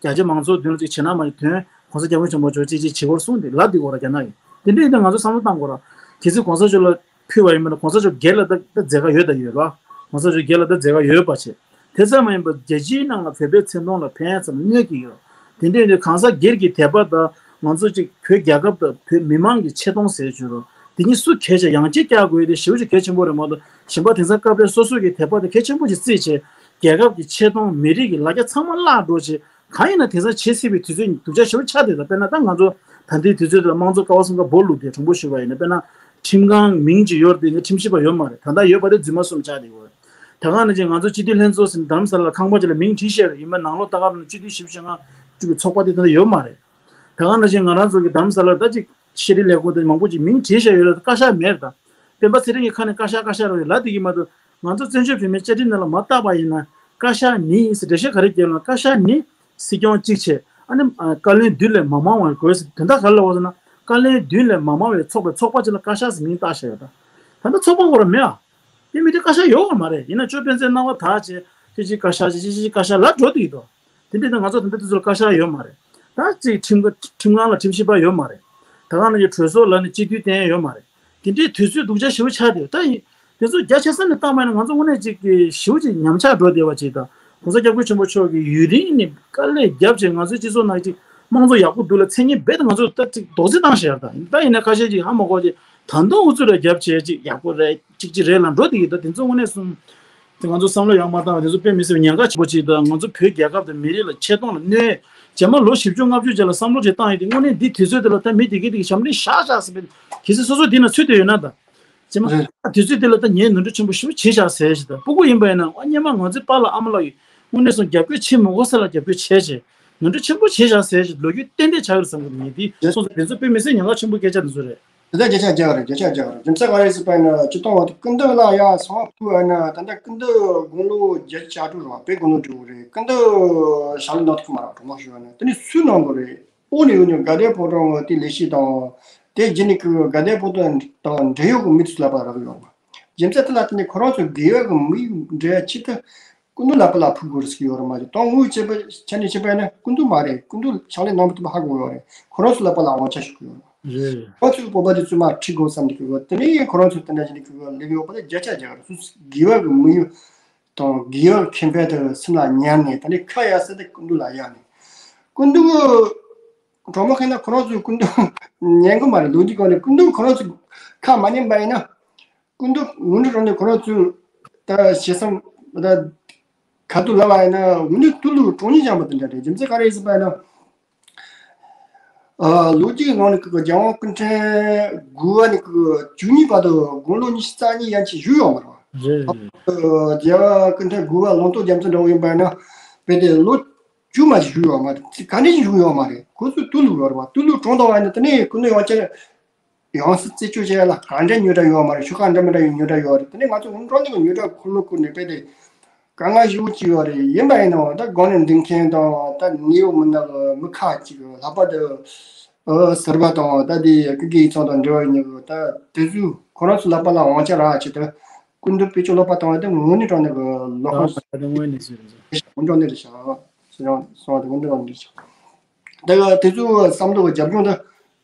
རྒྱ་ཆེ་མང་ཚོགས་མདུན་ལ་གཅིག་བྱེད་ན་མ་བྱེད་དོན་གོང་ས་སྐྱབས་མགོན་ཆེན་པོ་མཆོག་གཅིག་གཅིག་བྱེད་དགོས་གསུངས་ཏེ་ལབ་བསྡད་ཡོད་ར་རྒྱ་ནག་གིས། དེ་འདྲ་ཡིན་ད་ང་ཚོ་བསམ་བློ་བཏང་དགོས་ར། གལ་སྲིད་གོང་ས་མཆོག་ལ་ཕུལ་བ་ཡིན་པ་ན་གོང་ས་མཆོག་སྒེར་ལ་ད་ད་མཛད་དགའ་ཡོད་ད་ཡོད་ར། གོང་ས་མཆོག་སྒེར་ལ་ད་མཛད་དགའ་ཡོད་པ་བྱས། དེ་ཙམ་མ་ཡིན་པར་རྒྱལ་སྤྱིའི་ནང་ལ་བོད་པའི་བརྩེ་དུང་ལ་ཕན་ཙམ་གནོད་ཀྱི་ཡོད། དེ་འདྲ་ཡིན་དུས་གང་ཟག་སྒེར་གྱི་དད་པ་དང་ང་ཚོ་གཅིག་བོད་རྒྱལ་ཁབ་དང་བོད་མི་མང་གི་ཆེ་མཐོང་ཟེར་བྱུང་རོགས། དེ་གཉིས་སུ་གལ་ཆེ་ཡང་ཅིག་བཀྱག་དགོས་ཏེ་ཞེ་པོ་ཅིག་གལ་ཆེན་པོ་རེད་མ་གཏོགས། གཞན་པ་དེང་སང་སྐབས་རེ་སོ་སོ་གི་དད་པ་དེ་གལ་ཆེན་པོ་ཅིག་བརྩིས་བྱས། རྒྱལ་ཁབ་ཀྱི་ཆེ་མཐོང་མི་རིགས་ཀྱི་ལ་རྒྱ་ཚང་མ་བརླག་འགྲོ་བྱས། གང་ཡིན་ན་དེང་སང་བྱེད་སྲིད་པའི་དུས་ཚོད་སྡུག་ཅག་ཞེ་པོ་ཆགས་བསྡད་ད། དཔེར་ན་ད་ང་ཚོ་ ད་ལྟའི་དུས་ཚོད་དུ་དམངས་གཙོ་ཀ་བ་གསུམ་ཀ་འབོར་བླུགས་ཏེ་དྲང་པོ་ཞུས་པ་ཡིན་ན། དཔེར་ན་ཁྲིམས་ཁང་མིང་ཅིག་ཡོད་རེད་དེ། ཁྲིམས་ཞིབ་པ་ཡོད་མ་རེད། ད་ལྟ་ཡོད་པ་དེ་རྫུན་མ་གསུམ་ཆགས་བསྡད་ཡོད་རེད། ད་ག་ནང་བཞིན་ང་ཚོ་སྤྱི་འཐུས་ལྷན་ཚོགས་ཟེར་ནས་རྡ་རམ་ས་ལ་ཁང་པ་ཅིག་ལ་མིང་བྲིས་བཞག་ཡོད་རེད། ཡིན་པ་ནང་ལོགས་ལྟ་ག་ལ་སྤྱི་འཐུས་བཞི་བཅུ་ཞེ་ལྔ་ཅིག་གི་ཚོགས་པ་དེ་ད་ལྟ་ཡོད་མ་རེད། ད་ག་ནང་བཞིན་ང་རང་ཚོ་གི་རྡ་རམ་ས་ལར་ད་ཅིག་ཤེས་རིག་ལས་ཁུངས་དེ་མང་པོ་ཅིག་མིང་བྲིས་བཞག་ཡོད་རེད། བཀའ་ཤག་མེད་རེད། ད་སྤེན་པ་ཚེ་རིང་གི་ཁ་ནས་བཀའ་ཤག་བཀའ་ཤག་རེད་ལབ་བསྡད་ཀྱི་མ་གཏོགས། ང་ཚོ་བཙན་བྱོལ་བོད་མིའི་བཅའ་ཁྲིམས་ནང་ལ་མར་བལྟས་པ་ཡིན་ན། བཀའ་ཤག་ནི་ཟེར་འགྲེལ་བཤད་ག་རེ་བརྒྱབ་ན། བཀའ་ཤག་ནི་སྲིད་སྐྱོང་གཅིག་བྱས། ཨ་ནི་ཨ། བཀའ་བློན་བདུན་ལས་མ་མང་བ་དགོས་ཟེར། དོན་དག་ག་རེ་ལབ་པ་ཟེར་ན། བཀའ་བློན་བདུན་ལས་མ་མང་བའི་ཚོགས་པའི་ཚོགས་པ་ཅིག་ལ་བཀའ་ཤག་ཟེར་མིང་བཏགས་བཞག་ཡོད་ད། ད་ལྟ་ཚོགས་པ་ཁོ་རང་མེད་ཨ། དེ་མི་དེ་བཀའ་ཤག་ཡོད་པ་མ་རེད། ཡིན་ན་ཅོ་སྤེན་ཚེ་སྣང་བ་དག་བྱས། ཅིག་ཅིག་བཀའ་ཤག་ཅིག་ཅིག་ཅིག་བཀའ་ཤག་ལབ་འགྲོ་བསྡད་ཀྱི་འདུག་དེ་འདྲ་ན་ང་ཚོ་ད་ལྟ་དུས་ཚོད་ལ་བཀའ་ཤག་ཡོད་མ་རེད། ད་ཅིག་ཁྲིམས་ཁྲིམས་ཁང་ལ་ཁྲིམས་ཞིབ་པ་ཡོད་མ་རེད། ད་ག་ནང་བཞིན་གྲོས་ཚོགས་ལ་ནི་སྤྱི་འཐུས་བསྟེན་ཡོད་མ་རེད། དེ་འདྲའི་དུས་ཚོད་སྡུག་ཅག་ཞེ་པོ་ཆགས་བསྡད་ཡོད། ད་ཡིན་དེ་ཚོ་རྒྱ་ཆེ་ས་ནས་བཏང་བ་ཡིན་ན། ང་ཚོ་དངོས་གནས་ཅིག་གི་ཞེ་པོ་ཅིག་ཉམས་ཆག་འགྲོ་བསྡད་པ་ཅིག་དང་། ༸གོང་ས་༸སྐྱབས་མགོན་ཆེན་པོ་མཆོག་གིས་ཡུན་རིང་ནས་དཀའ་ལས་བརྒྱབ་བྱས། ང་ཚོའི་སྤྱི་ཚོགས་ནང་ཅིག་དམངས་གཙོ་ཡག་པོ་འདུག་ལ་མཚན་སྙན་རྦད་དེ་ང་ཚོ་ད་ཅིག་རྡོག་རྫིས་བཏང་བཞག་ད་ཡིན། ད་ཡིན་ན་ཁ་ཤས་ཅིག་ཧ་མ་གོ་ཅིག་ད་དུང་ཨུ་ཚུགས་རེ་བརྒྱབ་བྱས། ཅིག་ཡག་པོ་རེད། ཅིག་ཅིག་རེད་ལབ་འགྲོ་བསྡད་ཀྱི་འདུག་དེ་ཚོ་དངོས་གནས་གསུམ། དེ་ང་ཚོ་བསམ་བློ་ཡང་མ་བཏང་བ་དེ་ཚོ་དཔེ་མི་སྲིད་པའི་ཉེན་ཁ་ཆེན་པོ་ཅིག་དང་། ང་ཚོ་བོད་རྒྱལ་ཁབ་དང་མི་རིགས་ལ་ཆེ་མཐོང་ལ་གནོད། རྗེས་མ་ལོ་བཞི་བཅུ་ལྔ་བཅུ་རྗེས་ལ་བསམ་བློ་ཅིག་བཏང་ཡོད་དེ། དངོས་གནས་འདི་དུས་ཚོད་དེ་ལ་ད་མི་དེ་གས་དེ་གས་ཞབས་འདྲེན་བཞག་བཞག་ཟེར་བས། གལ་སྲིད་སོ་སོ་དེ་ན་ཚུད་བསྡད་ཡོད་ན། ད་རྗེས་མ་རེད། དུས་ཚོད་དེ་ལ་ད་ངས་ནོར་འཁྲུལ་ཆེན་པོ་ཞེ་པོ་བྱས་བཞག་ཟེར་ཞིག་ད་སྤུ་གུ་ཡིན་པ་ཡིན་ན། ཨ། སྔོན་མ་ང་ཚོའི་པཱ་ལགས་ཨ་མ་ལགས་ཀྱིས་དངོས་གནས་སོང་རྒྱབ་སྐྱོར་བྱེད་མི་དགོས་ས་ལ་རྒྱབ་སྐྱོར་བྱས་བྱས། ནོར་འཁྲུལ་ཆེན་པོ་བྱས་བཞག་ཟེར་ཞིག་ལོ་རྒྱུས་ཏན་ཏན་ཆགས་ཡོད་བསམ་གྱི་འདུག་ངས་དེ་སོང་ཙང་དེ་ཚོ་དཔེ་མི་སྲིད་ཉེན་ཁ་ཆེན་པོའི་སྐད་ཆ་དེ་ཚོ་རེད། དེ་ལྟར་བརྒྱ་ཆ་བརྒྱ་རེད། བརྒྱ་ཆ་བརྒྱ་རེད། རྒྱུ་མཚན་ག་རེ་ཟེར་བ་ཡིན་ན། སྤྱིར་བཏང་བ་དེ་སྐུ་མདུན་ལ་ཡ་གསང་བ་ཕུལ་བ་ཡིན་ན། ད་ལྟ་སྐུ་མདུན་དགུང་ལོ་བརྒྱད་ཅུ་གྱ་དྲུག་རེད་པ། དཔེ་དགུང་ལོ་བགྲེས་པོ་རེད། སྐུ་མདུན་ཞལ་ལག་གནང་ཐུབ་ཀྱི་མ་རེད། དྲང་མོ་ཞུ་བ་ན། དེ་ནི་སུས་གནང་དགོས་རེད། ཨོ་ནི་ཡོད་ནི་དགའ་ལྡན་ཕོ་བྲང་དེ་ལས་གཞི་དང་། དེ་རྗེས་ནི་ཀི་དགའ་ལྡན་ཕོ་བྲང་དང་འབྲེལ་ཡོད་ཀྱི་མི་ཚོ་ལ་ཕར་རག་ཡོང་བ། རྒྱུ་མཚན་དེ་ལ་བརྟེན་ནས་ཁོ་རང་ཚོ་དགེ་བའི་གི་མི་ཡུལ་འབྲེལ་ཆེད་དུ་སྐུ་མདུན་ལག་པ་ལ་ཕུལ་དགོས་རེད་ཟེར་གྱི་ཡོད་རེད་མ་གཏོགས། དོན་དངོས་བྱས་པ་ཆ་ནས་བྱས་པ་ཡིན་ན་སྐུ་མདུན་མ་རེད། སྐུ་མདུན་ཕྱག་ལས་གནང་མི་ཐུབ་པ་ཧ་གོ་ཡོད་རེད། ཁོ་རང་ཚོ་ལག་པ་ལ་དབང་ཆ་ཞུགས་ཀྱི་ཡོད་རེད། རེད། ཁོ་ཚོའི་སྤོབས་པ་དེ་ཚོས་མར་ཁྲིད་དགོས་བསམ་གྱི་ཡོད། དེ་ནས་ཁོ་རང་ཚོ་དེ་འདྲ་བྱས་ནས་ཁོ་ལས་ཡོད་པ་དེ་བརྒྱ་ཆ་བརྒྱ་རེད། སོ་སོ་དགེ་བའི་གི་མི་ཡུལ་དང་དགེ་བའི་ཁེ་ཕན་དེ་སེམས་ལ་ཉར་ནས། དེ་ནས་ཁ་གཡར་ས་དེ་སྐུ་མདུན་ལ་གཡར་ནས། སྐུ་མདུན་དྲང་མོ་བཤད་ན་ཁོ་རང་ཚོས་སྐུ་མདུན་ཉན་གི་མ་རེད། ལོ་རྒྱུས་སྒང་ནས་སྐུ་མདུན་ཁོ་རང་ཚོས་ཁ་མ་ཉན་པ་ཡིན་ན། སྐུ་མདུན་ངོ་སྤྲོད་རང་ནས་ཁོ་རང་ཚོས་ད་ཞེ་སེམས་ད་ཁ་ཐུག་ལབ་པ་ཡིན་ན། འོ་ནི་དུ་ལུ་གྲོང་ཉིད་བྱམས་པ་དེ་འདྲ་རེད། རྒྱུ་མཚན་ག་རེ་ཟེར་བ་ཡིན་ན། ཨ། ལོ་རྒྱུས་ཀྱི་ནང་ནས་ཀི་རྒྱལ་དབང་སྐུ་ཕྲེང་དགུ་པ་ནས་ཀི་བཅུ་གཉིས་བར་དུ་དགུང་ལོ་ཉི་ཤུ་རྩ་གཉིས་ཡན་ཆད་བཞུགས་ཡོད་མ་རེད་པ། རེད་རེད། ཨ། རྒྱལ་བ་སྐུ་ཕྲེང་དགུ་པ་ལུང་རྟོགས་རྒྱལ་མཚན་འདྲ་བོ་ཡིན་པ་ཡིན་ན། དཔེ་དེ་ལོ་བཅུ་མ་ཞིག་བཞུགས་ཡོད་མ་རེད། ག་འདྲ་ཞིག་བཞུགས་ཡོད་མ་རེད། ཁོ་ཚོས་དུ་ལུ་ཡོད་རེད་པ། དུ་ལུ་གྲོངས་བཏང་བ་ཡིན་ན། དེ་ནས་སྐུ་མདུན་ཡང་བསྐྱར་ཡང་སྲིད་རྩད་གཅོད་བྱེད་ཡ་ལ་ག་འདྲ་རྙོག་དྲ་ཡོད་མ་རེད། ཤོག་ཁག་འདྲ་མི་འདྲ་ཡི་རྙོག་དྲ་ཡོད་རེད། དེ་ནས་ང་ཚོ་ངོ་སྤྲོད་ནས་ཀི་རྙོག་དྲ་འཁོར་ལོ་བསྐོར་ནས་དཔེ་དེ་དཀའ་ངལ་ཞེ་པོ་ཅིག་ཡོད་རེད། ཡིན་པ་ཡིན་ནའང་ད་སྒང་ནས་འདེམས་མཁན་དང་། ད་ནེའུ་མི་ནག་མི་ཁག་ཅིག་ལྷག་པར་དུ་ཨ་ཟུར་པ་དང་། ད་དེ་ཀི་ཀི་ཡིག་ཚང་དང་འབྲེལ་བ་ཡོད་མཁན་གི། ད་དེ་ཚོས་ཁོ་རང་ཚོའི་ལག་པ་ལ་དབང་ཆ་རག་ཆེད་དུ་སྐུ་མདུན་བེད་སྤྱོད་ལོག་པ་བཏང་བ་དེ་དངོས་གནས་དྲང་གནས་ཀི་ལོག་ཨ་པ་ད་དངོས་གནས་ཟེར་རེད། དངོས་དྲང་གནས་རེད་ཤག་ཟེར་ཡང་སོང་བ་དེ་དངོས་གནས་དྲང་གནས་རེད་ཤག་ད་གི་དེ་ཚོའི་བསམ་བློ་གི་རྒྱབ་ལྗོངས་དེ།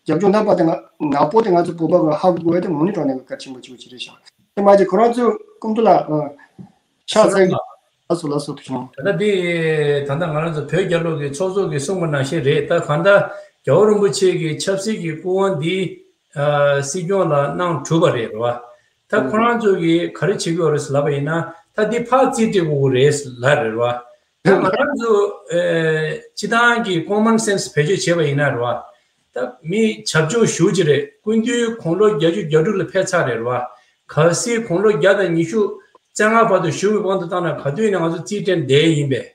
རྒྱབ་ལྗོངས་རྣམ་པ་དེ་ང་ནག་པོ་དེ་ང་ཚོ་བོད་པ་གི་ཧ་གོ་དགོས་ཡ་དེ་དངོས་གནས་དྲང་གནས་གི་གལ་ཆེན་པོ་ཅིག་ཅིག་རེད་ཤག་དེ་མ་གཞི་ཁོ་རང་ཚོའི་སྐུ་མདུན་ལ་ཨ་ཕྱག་འཚལ། ལགས་སོ། ལགས་སོ། ཐུགས་རྗེ་ཆེ། ད་ལྟ་འདི་ད་ལྟ་ང་རང་ཚོ་བོད་རྒྱལ་ལོ་གི་ཚོགས་གཙོ་གིས་གསུངས་པ་ནང་བཞིན་རེད། ད་གང་ལྟར་རྒྱལ་བ་རིན་པོ་ཆེ་གི་ཆབ་སྲིད་ཀྱི་སྐུ་དབང་འདི་ཨ་སྲིད་སྐྱོང་ལ་གནང་གྲུབ་པ་རེད་རེད་པ། ད་ཁོ་རང་ཚོ་གིས་ག་རེ་བྱེད་ཀྱི་ཡོད་རེད་ལབ་པ་ཡིན་ན། ད་འདི་ཕར་རྩིས་སྤྲད་དགོས་ཀྱི་རེད་ལབ་རེད་རེད་པ། ད་ང་རང་ཚོ་ཨེ་སྤྱི་བཏང་གི་common sense་བེད་སྤྱོད་བྱས་པ་ཡིན་ན་རེད་པ། ད་མི་བྱབ་ཆུང་ཞེ་པོ་ཅིག་རེད། སྐུ་མདུན་དགུང་ལོ་བརྒྱད་ཅུ་གྱ་དྲུག་ལ་ཕེབས་ཚར་རེད་རེད་པ། གལ་སྲིད་དགུང་ལོ་བརྒྱ་དང་ཉི་ཤུ་རྩ་ལྔ་བར་དུ་བཞུགས་པའི་དབང་དུ་བཏང་ན། ག་དུས་ནས་ང་ཚོ་རྩིས་སྤྲད་བསྡད་ཡིན་པས་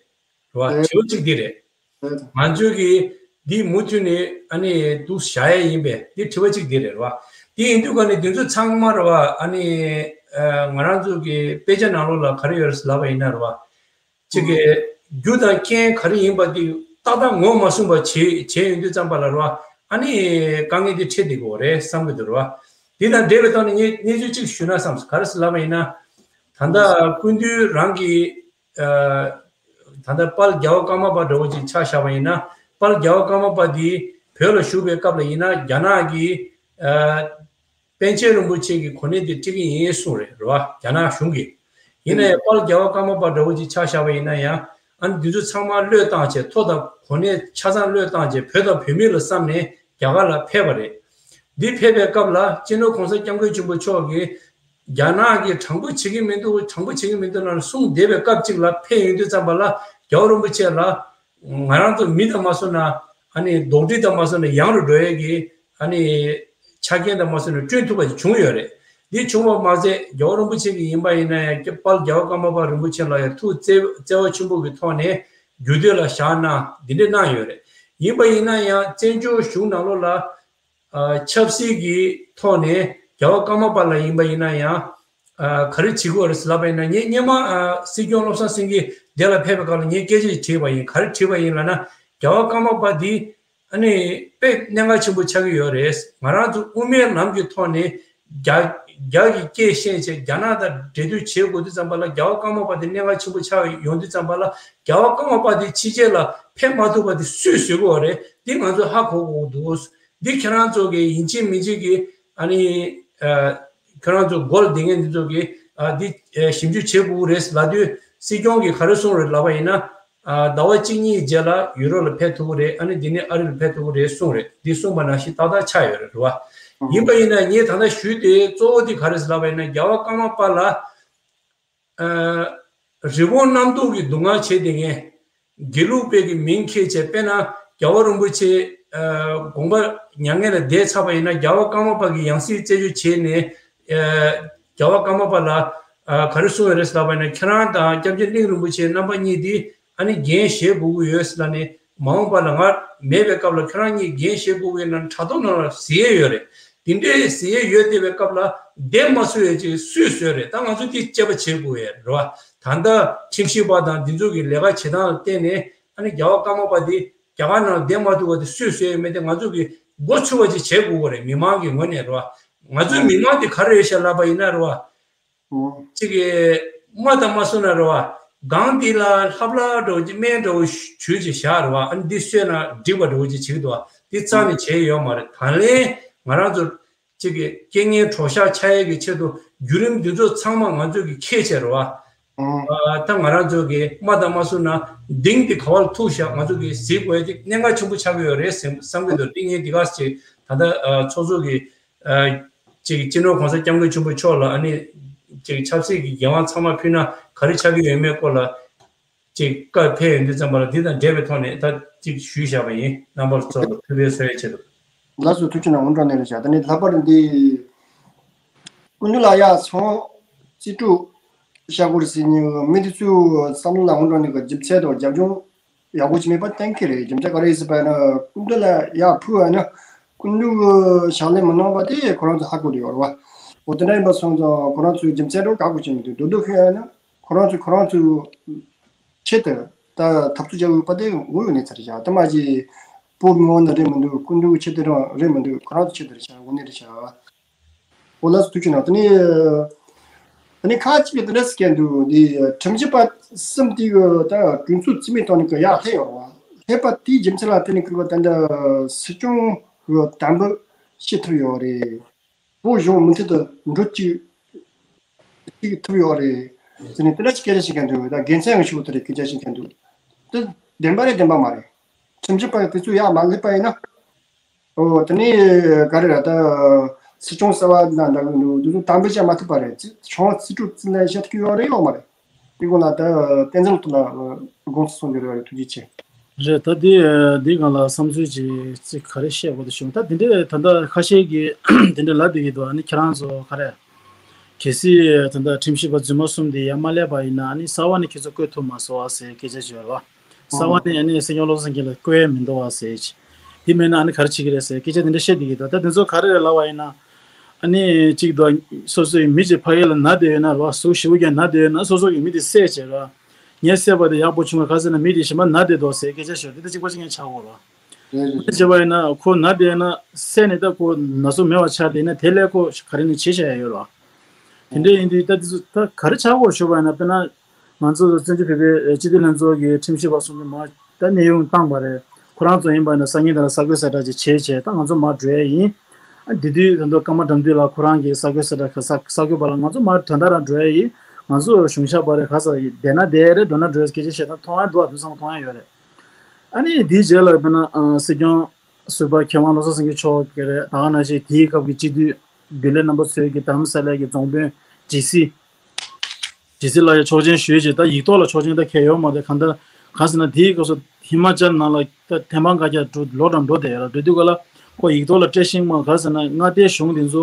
རེད་པ། རེད། དྲི་བ་གཅིག་འདི་རེད། རེད། ང་ཚོས་ཀྱིས་འདི་མུ་མཐུད་ནས་ཨ་ནི་འདུག་བཞག་ཡས་ཡིན་པས། འདི་དྲི་བ་གཅིག་འདི་རེད་རེད་པ། འདི་ཡིན་དུས་ཀ་ནས་འདི་ཚོ་ཚང་མ་རེད་པ། ཨ་ནི་ཨ་ང་རང་ཚོ་གི་དཔེ་ཆ་ནང་ལོགས་ལ་ག་རེ་ཡོད་རེད་ལབ་པ་ཡིན་ན་རེད་པ། གཅིག་གི་རྒྱུ་དང་རྐྱེན་ག་རེ་ཡིན་པ་འདི་ཏག་ཏག་ངོ་མ་ཟིན་པ་བྱས་བྱས་ཡོང་དུས་ཙམ་པ་ལ་རེད་པ། ཨ་ནི་དཀའ་ངལ་འདི་འཕྲད་བསྡད་ཀྱི་ཡོད་རེད་བསམ་གྱི་འདུག་རེད་པ། འདི་དང་འབྲེལ་བའི་ཐོག་ནས་ངས་གནས་ཚུལ་གཅིག་ཞུས་ན་བསམས། ག་རེ་ཟེར་ལབ་པ་ཡིན་ན། ད་ལྟ་སྐུ་མདུན་རང་གིས་ཨ་ད་ལྟ་དཔལ་རྒྱལ་བ་ཀརྨ་པ་འདྲ་བོ་ཅིག་ཆ་བཞག་པ་ཡིན་ན། དཔལ་རྒྱལ་བ་ཀརྨ་པ་འདི་བོད་ལ་བཞུགས་པའི་སྐབས་ལ་ཡིན་ན། རྒྱ་ནག་གིས་ཨ་པཎ་ཆེན་རིན་པོ་ཆེ་གི་གོ་གནས་དེ་སྤྲད་ཀྱི་ཡིན་གསུངས་རེད་རེད་པ། རྒྱ་ནག་གཞུང་གིས། ཡིན་ན་ཡང་དཔལ་རྒྱལ་བ་ཀརྨ་པ་འདྲ་བོ་ཅིག་ཆ་བཞག་པ་ཡིན་ན་ཡང་། ཨ་ནི་འདི་ཚོ་ཚང་མ་བློས་བཏང་བྱས། ཐོ་དང་གོ་གནས་ཆ་ཚང་བློས་བཏང་བྱས། བོད་དང་བོད་མི་ལ་བསམ་ནས་རྒྱ་གར་ལ་ཕེབས་པ་རེད། འདི་ཕེབས་པའི་སྐབས་ལ་སྤྱི་ནོར་༸གོང་ས་༸སྐྱབས་མགོན་ཆེན་པོ་མཆོག་གིས་རྒྱ་ནག་གིས་དྲང་པོ་བྱེད་ཀྱི་མི་འདུག་དྲང་པོ་བྱེད་ཀྱི་མི་འདུག་ལབ་གསུངས་བསྡད་པའི་སྐབས་ཅིག་ལ་ཕེབས་ཡོང་དུས་ཙམ་པ་ལ། རྒྱལ་བ་རིན་པོ་ཆེ་ལ་ང་རང་ཚོ་མི་དང་མ་སོང་ན། ཨ་ནི་ལྡོག་འདྲེས་དང་མ་སོང་ན་ཡང་རུ་འགྲོ་ཡས་ཀྱི་ཨ་ནི་ཆ་རྐྱེན་དང་མ་སོང་ན་བསྐྲུན་ཐུབ་པ་ཞིག་བྱུང་ཡོད་རེད། འདི་བྱུང་བ་མ་ཟད་རྒྱལ་བ་རིན་པོ་ཆེ་གིས་ཡིན་པ་ཡིན་ན་ཡང་དཔལ་རྒྱལ་བ་ཀརྨ་པ་རིན་པོ་ཆེ་ལ་ཡང་ཐུགས་བརྩེ་བ་ཆེན་པོ་གི་ཐོག་ནས་རྒྱུད་སྟོད་ལ་བཞག་གནང་འདི་འདྲས་གནང་ཡོད་རེད། ཡིན་པ་ཡིན་ན་ཡང་བཙན་བྱོལ་གཞུང་ནང་ལོགས་ལ་ཨ་ཆབ་སྲིད་ཀྱི་ཐོག་ནས་རྒྱལ་བ་ཀརྨ་པ་ལ་ཡིན་པ་ཡིན་ན་ཡང་ཨ་ག་རེ་བྱེད་དགོས་རེད་ལབ་པ་ཡིན་ན། ངས་སྔོན་མ་ཨ་སྲིད་སྐྱོང་བློ་བཟང་སེང་གེ་འདི་ལ་ཕེབས་པའི་སྐབས་ལ་ངས་སྐད་ཆ་ཞིག་དྲིས་པ་ཡིན། ག་རེ་དྲིས་པ་ཡིན་ལབ་ན། རྒྱལ་བ་ཀརྨ་པ་འདི་ཨ་ནི་དཔེ་གནད་འགག་ཆེན་པོ་ཆགས་ཀྱི་ཡོད་རེད། ང་རང་ཚོ་དབུ་མའི་ལམ་གྱི་ཐོག་ནས་རྒྱ་རྒྱ་གི་སྐད་བཤད་བྱས་རྒྱ་ནག་དང་འབྲེལ་མཐུད་བྱེད་དགོས་དུས་ཙམ་པ་ལ་རྒྱལ་བ་ཀརྨ་པ་འདི་གནད་འགག་ཆེན་པོ་ཆགས་ཡོང་དུས་ཙམ་པ་ལ་རྒྱལ་བ་ཀརྨ་པ་འདི་ཕྱི་རྒྱལ་ལ་ཕེབས་མ་ཐུབ་པ་འདི་སུས་བཟོས་དགོས་རེད། འདི་ང་ཚོས་ཧ་གོ་དགོས་འདུག་འདི་ཁྱེད་རང་ཚོ་གི་ཡིན་གཅིག་མིན་གཅིག་གི་ཨ་ནི་ཨ་ཁྱེད་རང་ཚོ་མགོ་ལ་བསྡད་མཁན་འདི་ཚོ་གི་ཨ་འདི་ཨ་ཞིབ་འཇུག་བྱེད་དགོས་རེད་ལབ་དུས་སྲིད་སྐྱོང་གིས་ག་རེ་གསུངས་རེད་ལབ་པ་ཡིན་ན། ཨ་ཟླ་བ་གཅིག་གཉིས་རྗེས་ལ་ཡུ་རོབ་ལ་ཕེབས་ཐུབ་ཀྱི་རེད། ཨ་ནི་འདི་ནས་ཨ་རི་ལ་ཕེབས་ཐུབ་ཀྱི་རེད་གསུངས་རེད། འདི་གསུངས་པ་ནང་བཞིན་ཏག་ཏག་ཆགས་ཡོད་རེད། རེད་བ། ཡིན་པ་ཡིན་ན་ངས་ད་ལྟ་ཞུས་ཏེ་གཙོ་བོ་འདི་ག་རེ་ཟེར་ལབ་པ་ཡིན་ན། རྒྱལ་བ་ཀརྨ་པ་ལ་ཨ་རི་བོང་གནམ་རྡོག་གི་སྡུག་བསྔལ་བྱེད་བསྡད་མཁན། དགེ་ལུགས་པའི་གི་མིང་འཁྱེར་བྱས། དཔེར་ན་རྒྱལ་བ་རིན་པོ་ཆེ་ཨ་དགོངས་པ་མྱ་ངན་ལས་འདས་ཚར་བ་ཡིན་ན་རྒྱལ་བ་ཀརྨ་པ་གི་ཡང་སྲིད་རྩད་གཅོད་བྱས་ནས་ཨ་རྒྱལ་བ་ཀརྨ་པ་ལ་ཨ་ག་རེ་གསུངས་ཡོད་རེད་ལབ་པ་ཡིན་ན། ཁྱེད་རང་དང་སྐྱབས་རྗེ་གླིང་རིན་པོ་ཆེ་རྣམ་པ་གཉིས་འདི་ཨ་ནི་འགན་བཞེས་དགོས་ཀྱི་ཡོད་ལབ་ནས། མ་འོངས་པ་ལ་ང་མེད་པའི་སྐབས་ལ་ཁྱེད་རང་གཉིས་འགན་བཞེས་དགོས་ཀྱི་ཡོད་ན་དྲ་ཐོག་ནང་ལ་ཟེར་ཡས་ཡོད་རེད། དེ་འདྲའི་ཟེར་ཡས་ཡོད་བསྡད་པའི་སྐབས་ལ་བསྡད་མ་ཚུགས་ཡས་ཅིག་སུས་བཟོས་རེད། ད་ང་ཚོ་དེ་དཔྱད་པ་བྱེད་དགོས་ཡས་རེད་བ། ད་ལྟ་ཁྲིམས་ཞིབ་པ་དང་འདི་ཚོ་གི་ལས་ཀ་བྱེད་སྟངས་ལ་བརྟེན་ནས་ཨ་ནི་རྒྱལ་བ་ཀརྨ་པ་དེ་རྒྱ་གར་ནང་བསྡད་མ་ཐུབ་པ་དེ་སུས་བཟོས་ཡོད་མེད་དེ་ང་ཚོ་གི་འགོ་ཚུགས་པ་ཅིག་བྱེད་དགོས་ཀྱི་རེད། མི་མང་གི་ངོས་ནས་རེད་བ། ང་ཚོའི་མི་མང་དེ་ག་རེ་རེད་ཤག་ལབ་པ་ཡིན་ན་རེད་བ། ཨོ། གཅིག་གིས་རྨ་དང་མ་སོང་ན་རེད་བ། སྒང་འདི་ལ་ལྷབ་ལྷབ་འདྲ་བོ་ཅིག་སྨན་འདྲ་བོ་བྱུགས་ཅིག་བཞག་རེད་བ། ཨ་ནི་འདི་གསོས་ན་འགྲིག་པ་འདྲ་བོ་ཅིག་བྱེད་ཀྱི་འདུག་བ། འདི་རྩ་ནས་བྱས་ཡོད་མ་རེད། ད་ལན་ང་རང་ཚོ་གཅིག་གིས་རྐྱེན་ངན་གྲོགས་ཤག་ཆགས་ཡས་ཀྱི་ཆེད་དུ་བརྒྱུད་རིམ་འདི་ཚོ་ཚང་མ་ང་ཚོས་ཀྱི་འཁྱེར་བྱས་རེད་བ། ཨོ། ཨ་ད་ང་རང་ཚོ་གི་རྨ་དང་མ་སོང་ན་གདེང་འདི་ག་བ་ལ་ཐུག་བཞག་ང་ཚོ་གི་གཟིགས་དགོས་ཡས་དེ་གནད་འགག་ཆེན་པོ་ཆགས་ཀྱི་ཡོད་རེད་བསམ་བསམ་གྱི་འདུག་འདི་ངས་འདི་ག་ཅིག་ད་ལྟ་ཨ་ཚོགས་གཙོ་གི་ཨ་ཅིག་སྤྱི་ནོར་གོང་ས་སྐྱབས་མགོན་ཆེན་པོ་མཆོག་ལ་ཨ་ནི་ཅིག་ཆབ་སྲིད་ཀྱི་འགན་དབང་ཚང་མ་ཕུལ་ན་ག་རེ་ཆགས་ཀྱི་ཡོད་མེད་སྐོར་ལ་ཅིག་བཀའ་ཕེབས་ཡོང་དུས་ཙམ་པ་ལ་འདི་དང་འབྲེལ་བའི་ཐོག་ནས་ད་ཅིག་ཞུས་བཞག་པ་ཡིན། རྣམ་པ་ཚོ་ལ་ཕུལ་བའི་སོ་ཡའི་ཆེད་དུ། ལགས་སོ། ཐུགས་རྗེ་གནང་། སྔོན་འགྲོ་ནས་རེད་བཞག་ད་ནི་ལྷག་པར་འདི་སྐུ་མདུན་ལ་ཡ་ཚང་རྩིས་སྤྲོད་བྱ་དགོས་རེད་ཟེར་ནས་མི་དེ་ཚོའི་བསམ་བློ་ལ་སྔོན་འགྲོ་ནས་གི་རྒྱུ་མཚན་དང་རྒྱབ་ལྗོངས་ཡག་པོ་ཅིག་མེད་པ་གཏན་འཁེལ་རེད། རྒྱུ་མཚན་ག་རེ་ཡིན་ཟེར་བ་ཡིན་ན་སྐུ་མདུན་ལ་ཡར་ཕུལ་བ་ཡིན་ན་སྐུ་མདུན་གྱི་ཕྱག་ལས་མི་གནང་བ་དེ་ཁོ་རང་ཚོ་ཧ་གོ་གི་ཡོད་རེད་བ། འོ་དེ་འདྲ་ཡིན་པ་སོང་ཙང་ཁོ་རང་ཚོའི་རྒྱུ་མཚན་རང་ག་གོ་ཅིག་མི་འདུག་མདོར་བསྡུས་ཤོད་ཡ་ཡིན་ན་ཁོ་རང་ཚོས་ཁོ་རང་ཚོའི་ཆེད་དུ་ད་འཐབ་རྩོད་བྱ་འོས་པ་དེ་ངོ་ཡོད་གནས་ཚར་བཞག་ད་མ་གཞི་བོད་མི་མང་ནི་རེད་མི་འདུག་སྐུ་མདུན་གྱི་ཆེད་དུ་རང་རེད་མི་འདུག་ཁོ་རང་ཚོའི་ཆེད་དུ་རེད་བཞག་དངོས་གནས་རེད་བཞག་འོ་ལགས་སོ། ཐུགས་རྗེ་གནང་། དེ་ནས་དེ་ནས་ཁ་ཅིག་གིས་དེ་འདྲ་ཟེར་གྱི་འདུག་འདི་ཁྲིམས་ཞིབ་པ་གསུམ་དེ་གི་ད་གྲོས་ཚོགས་རྩིས་མེད་བཏང་ནས་གི་ཡར་སླེབས་ཡོད་རེད་བ། སླེབས་པ་དེའི་རྒྱུ་མཚན་ལ་བརྟེན་ནས་ཁུར་བ་ད་འདྲ་སྲིད་སྐྱོང་གི་དམ་འབུལ་བྱེད་ཐུབ་ཡོད་རེད། བོད་གཞུང་མུ་མཐུད་དུ་འགྲོ་བཅུག་བཅུག་ཐུབ་ཡོད་རེད་ཟེར་ནས་དེ་འདྲ་ཅིག་སྐད་ཆ་བཤད་མཁན་འདུག་ད་དགེ་མཚན་ཡང་ཞུ་དགོས་ཐུག་རེད། སྐད་ཆ་བཤད་མཁན་འདུག་དེ་བདེན་པ་རེད་བདེན་པ་མ་རེད། ཁྲིམས་ཞིབ་པ་དེ་ཚོ་ཡར་མ་སླེབས་པ་ཡིན་ན། ཨོ་དེ་ནས་ག་རེ་རེད། ད་སྲིད་སྐྱོང་གསར་བ་ན་འདྲ་གི་འདུག་དེ་ཚོ་དམ་འབུལ་བྱ་མ་ཐུབ་པ་རེད། ཚིག་བྱུང་རྩིས་སྤྲོད་རྩིས་ལེན་བྱེད་ཐུབ་ཀྱི་ཡོད་རེད་ཡོད་མ་རེད། དེ་སྐོར་ལ་ད་བསྟན་འཛིན་ལགས་ལ་དགོངས་ཚུལ་གསུང་རྒྱུ་རེད་བ་རེད། ཐུགས་རྗེ་ཆེ། རེད། ད་འདི་འདི་སྒང་ལ་བསམ་ཚུལ་ཅིག་ཅིག་ག་རེ་བཤད་དགོས་འདུག་བྱུང་། ད་འདི་འདྲའི་ད་ལྟ་ཁ་ཤས་ཀྱིས་འདི་འདྲ་ལབ་བསྡད་ཀྱི་འདུག་ཨ་ནི་ཁྱེད་རང་ཚོ་ག་རེ། གལ་སྲིད་ད་ལྟ་ཁྲིམས་ཞིབ་པ་རྫུན་མ་གསུམ་དེ་ཡར་མ་སླེབས་པ་ཡིན་ན་ཨ་ནི་གསར་པ་ནས་ཁྱེད་ཚོ་བསྐོས་ཐུབ་མ་སོང་བ་ཟེར་སྐད་ཆ་ཞིག་ཡོད་རེད་བ། གསར་པ་ནས་ཨ་ནི་སྲིད་སྐྱོང་བློ་བཟང་སེང་གེ་ལ་བསྐོས་ཡ་མི་འདུག་བ་ཟེར་གྱི། དེ་མེད་ན་ཨ་ནི་ག་རེ་བྱེད་ཀྱི་རེད་ཟེར་སྐད་ཆ་དེ་འདྲ་བཤད་བསྡད་ཀྱི་འདུག་ད་དེ་ཚོ་ག་རེ་རེད་ལབ་པ་ཡིན་ན། ཨ་ནི་གཅིག་ཏུ་སོ་སོའི་མི་གཅིག་ཕ་གི་ལ་ན་བསྡད་ཡོད་ན་རེད་བ། གཟུགས་ཞེ་པོ་ཅིག་ན་བསྡད་ཡོད་ན་སོ་སོ་གི་མི་དེ་བསད་བྱས་རེད་བ། ངས་བསད་པ་དེ་ཡག་པོ་བྱུང་བ་ག་ཟེར་ན་མི་དེ་གཞན་པ་ན་བསྡད་འདུག་ཟེར་སྐད་ཆ་ཤོད་དེ་ད་གཅིག་པ་གཅིག་རྐྱང་ཆགས་ཡོད་རེད་བ། རེད་རེད་རེད། བྱས་པ་ཡིན་ན་ཁོ་ན་བསྡད་ན་བསད་ནས་ད་ཁོ་ན་ཟུག་མེད་པ་ཆགས་བསྡད་ན་དེ་ལས་ཁོ་ག་རེ་ནས་བྱེད་བྱ་ཡ་ཡོད་རེད་བ། དེ་འདྲ་ཡིན་དུས་ད་དེ་ཚོ་ད་ག་རེ་ཆགས་ཡོད་ཞུས་པ་ཡིན་ན། དཔེར་ན་ང་ཚོ་བཙན་བྱོལ་བོད་པའི་སྤྱི་འཐུས་ལྷན་ཚོགས་ཀྱི་ཁྲིམས་ཞིབ་པ་གསུམ་པོ་མ་ད་གནས་དབྱུང་བཏང་བ་རེད། ཁོ་རང་ཚོ་ཡིན་པ་ཡིན་ན་སང་ཉིན་དེ་ལ་གསར་འགོད་གསལ་བསྒྲགས་ཅིག་བྱས་བྱས་ད་ང་ཚོ་མར་འགྲོ་ཡ་ཡིན། ཨ་དེ་དུས་ད་དུང་ཀརྨ་དགྲ་འདུལ་ལགས་ཁོ་རང་གིས་གསར་འགོད་གསལ་བསྒྲགས་ག་གསར་གསར་འགོད་པ་ལ་ང་ཚོ་མར་དོན་དག་རང་འགྲོ་ཡ་ཡིན། ང་ཚོ་གཞུང་ཞབས་པ་རེད། ག་ས་ཡིན་བསྡད་ན་བསྡད་ཡ་རེད། འགྲོ་ན་འགྲོ་ཡ་སྐད་ཆ་བཤད་སྟངས་མཐོང་ཡ་འདུག་ཨ་དེ་ཚང་མ་མཐོང་ཡ་ཡོད་རེད། ཨ་ནི་དེའི་རྗེས་ལ་དཔེར་ན་ཨ་སྲིད་སྐྱོང་ཟུར་པ་མཁས་དབང་བློ་བཟང་སེང་གེ་མཆོག་གིས་རེད། ད་ག་ནང་བཞིན་དེའི་སྐབས་ཀྱི་སྤྱི་འཐུས་རྒྱུན་ལས་རྣམ་པ་ཚོས་ཀྱི་རྡ་རམ་ས་ལའི་གི་རྫོང་དཔོན་ཇེ་སི། ཇེ་སི་ལགས་ཡ་ཆོག་མཆན་ཞུས་རྗེས་ད་ཡིག་ཐོག་ལ་ཆོག་མཆན་ད་འཁྱེར་ཡོད་མ་རེད། གང་ལྟར་ ག་ཟེར་ན་དེའི་སྐབས་སུ་ཧི་མ་ཅལ་ནང་ལ་ད་ཐེམ་སྤང་བཀའ་རྒྱ་འགྲོ་ལོ་གྲངས་འགྲོ་བསྡད་ཡོད་ར། འགྲོ་དུས་ག་ལ་ཁོ་ཡིག་ཐོག་ལ་སྤྲད་ཤིང་མ་ག་ཟེར་ན་མངའ་སྡེའི་གཞུང་དེ་ཚོ་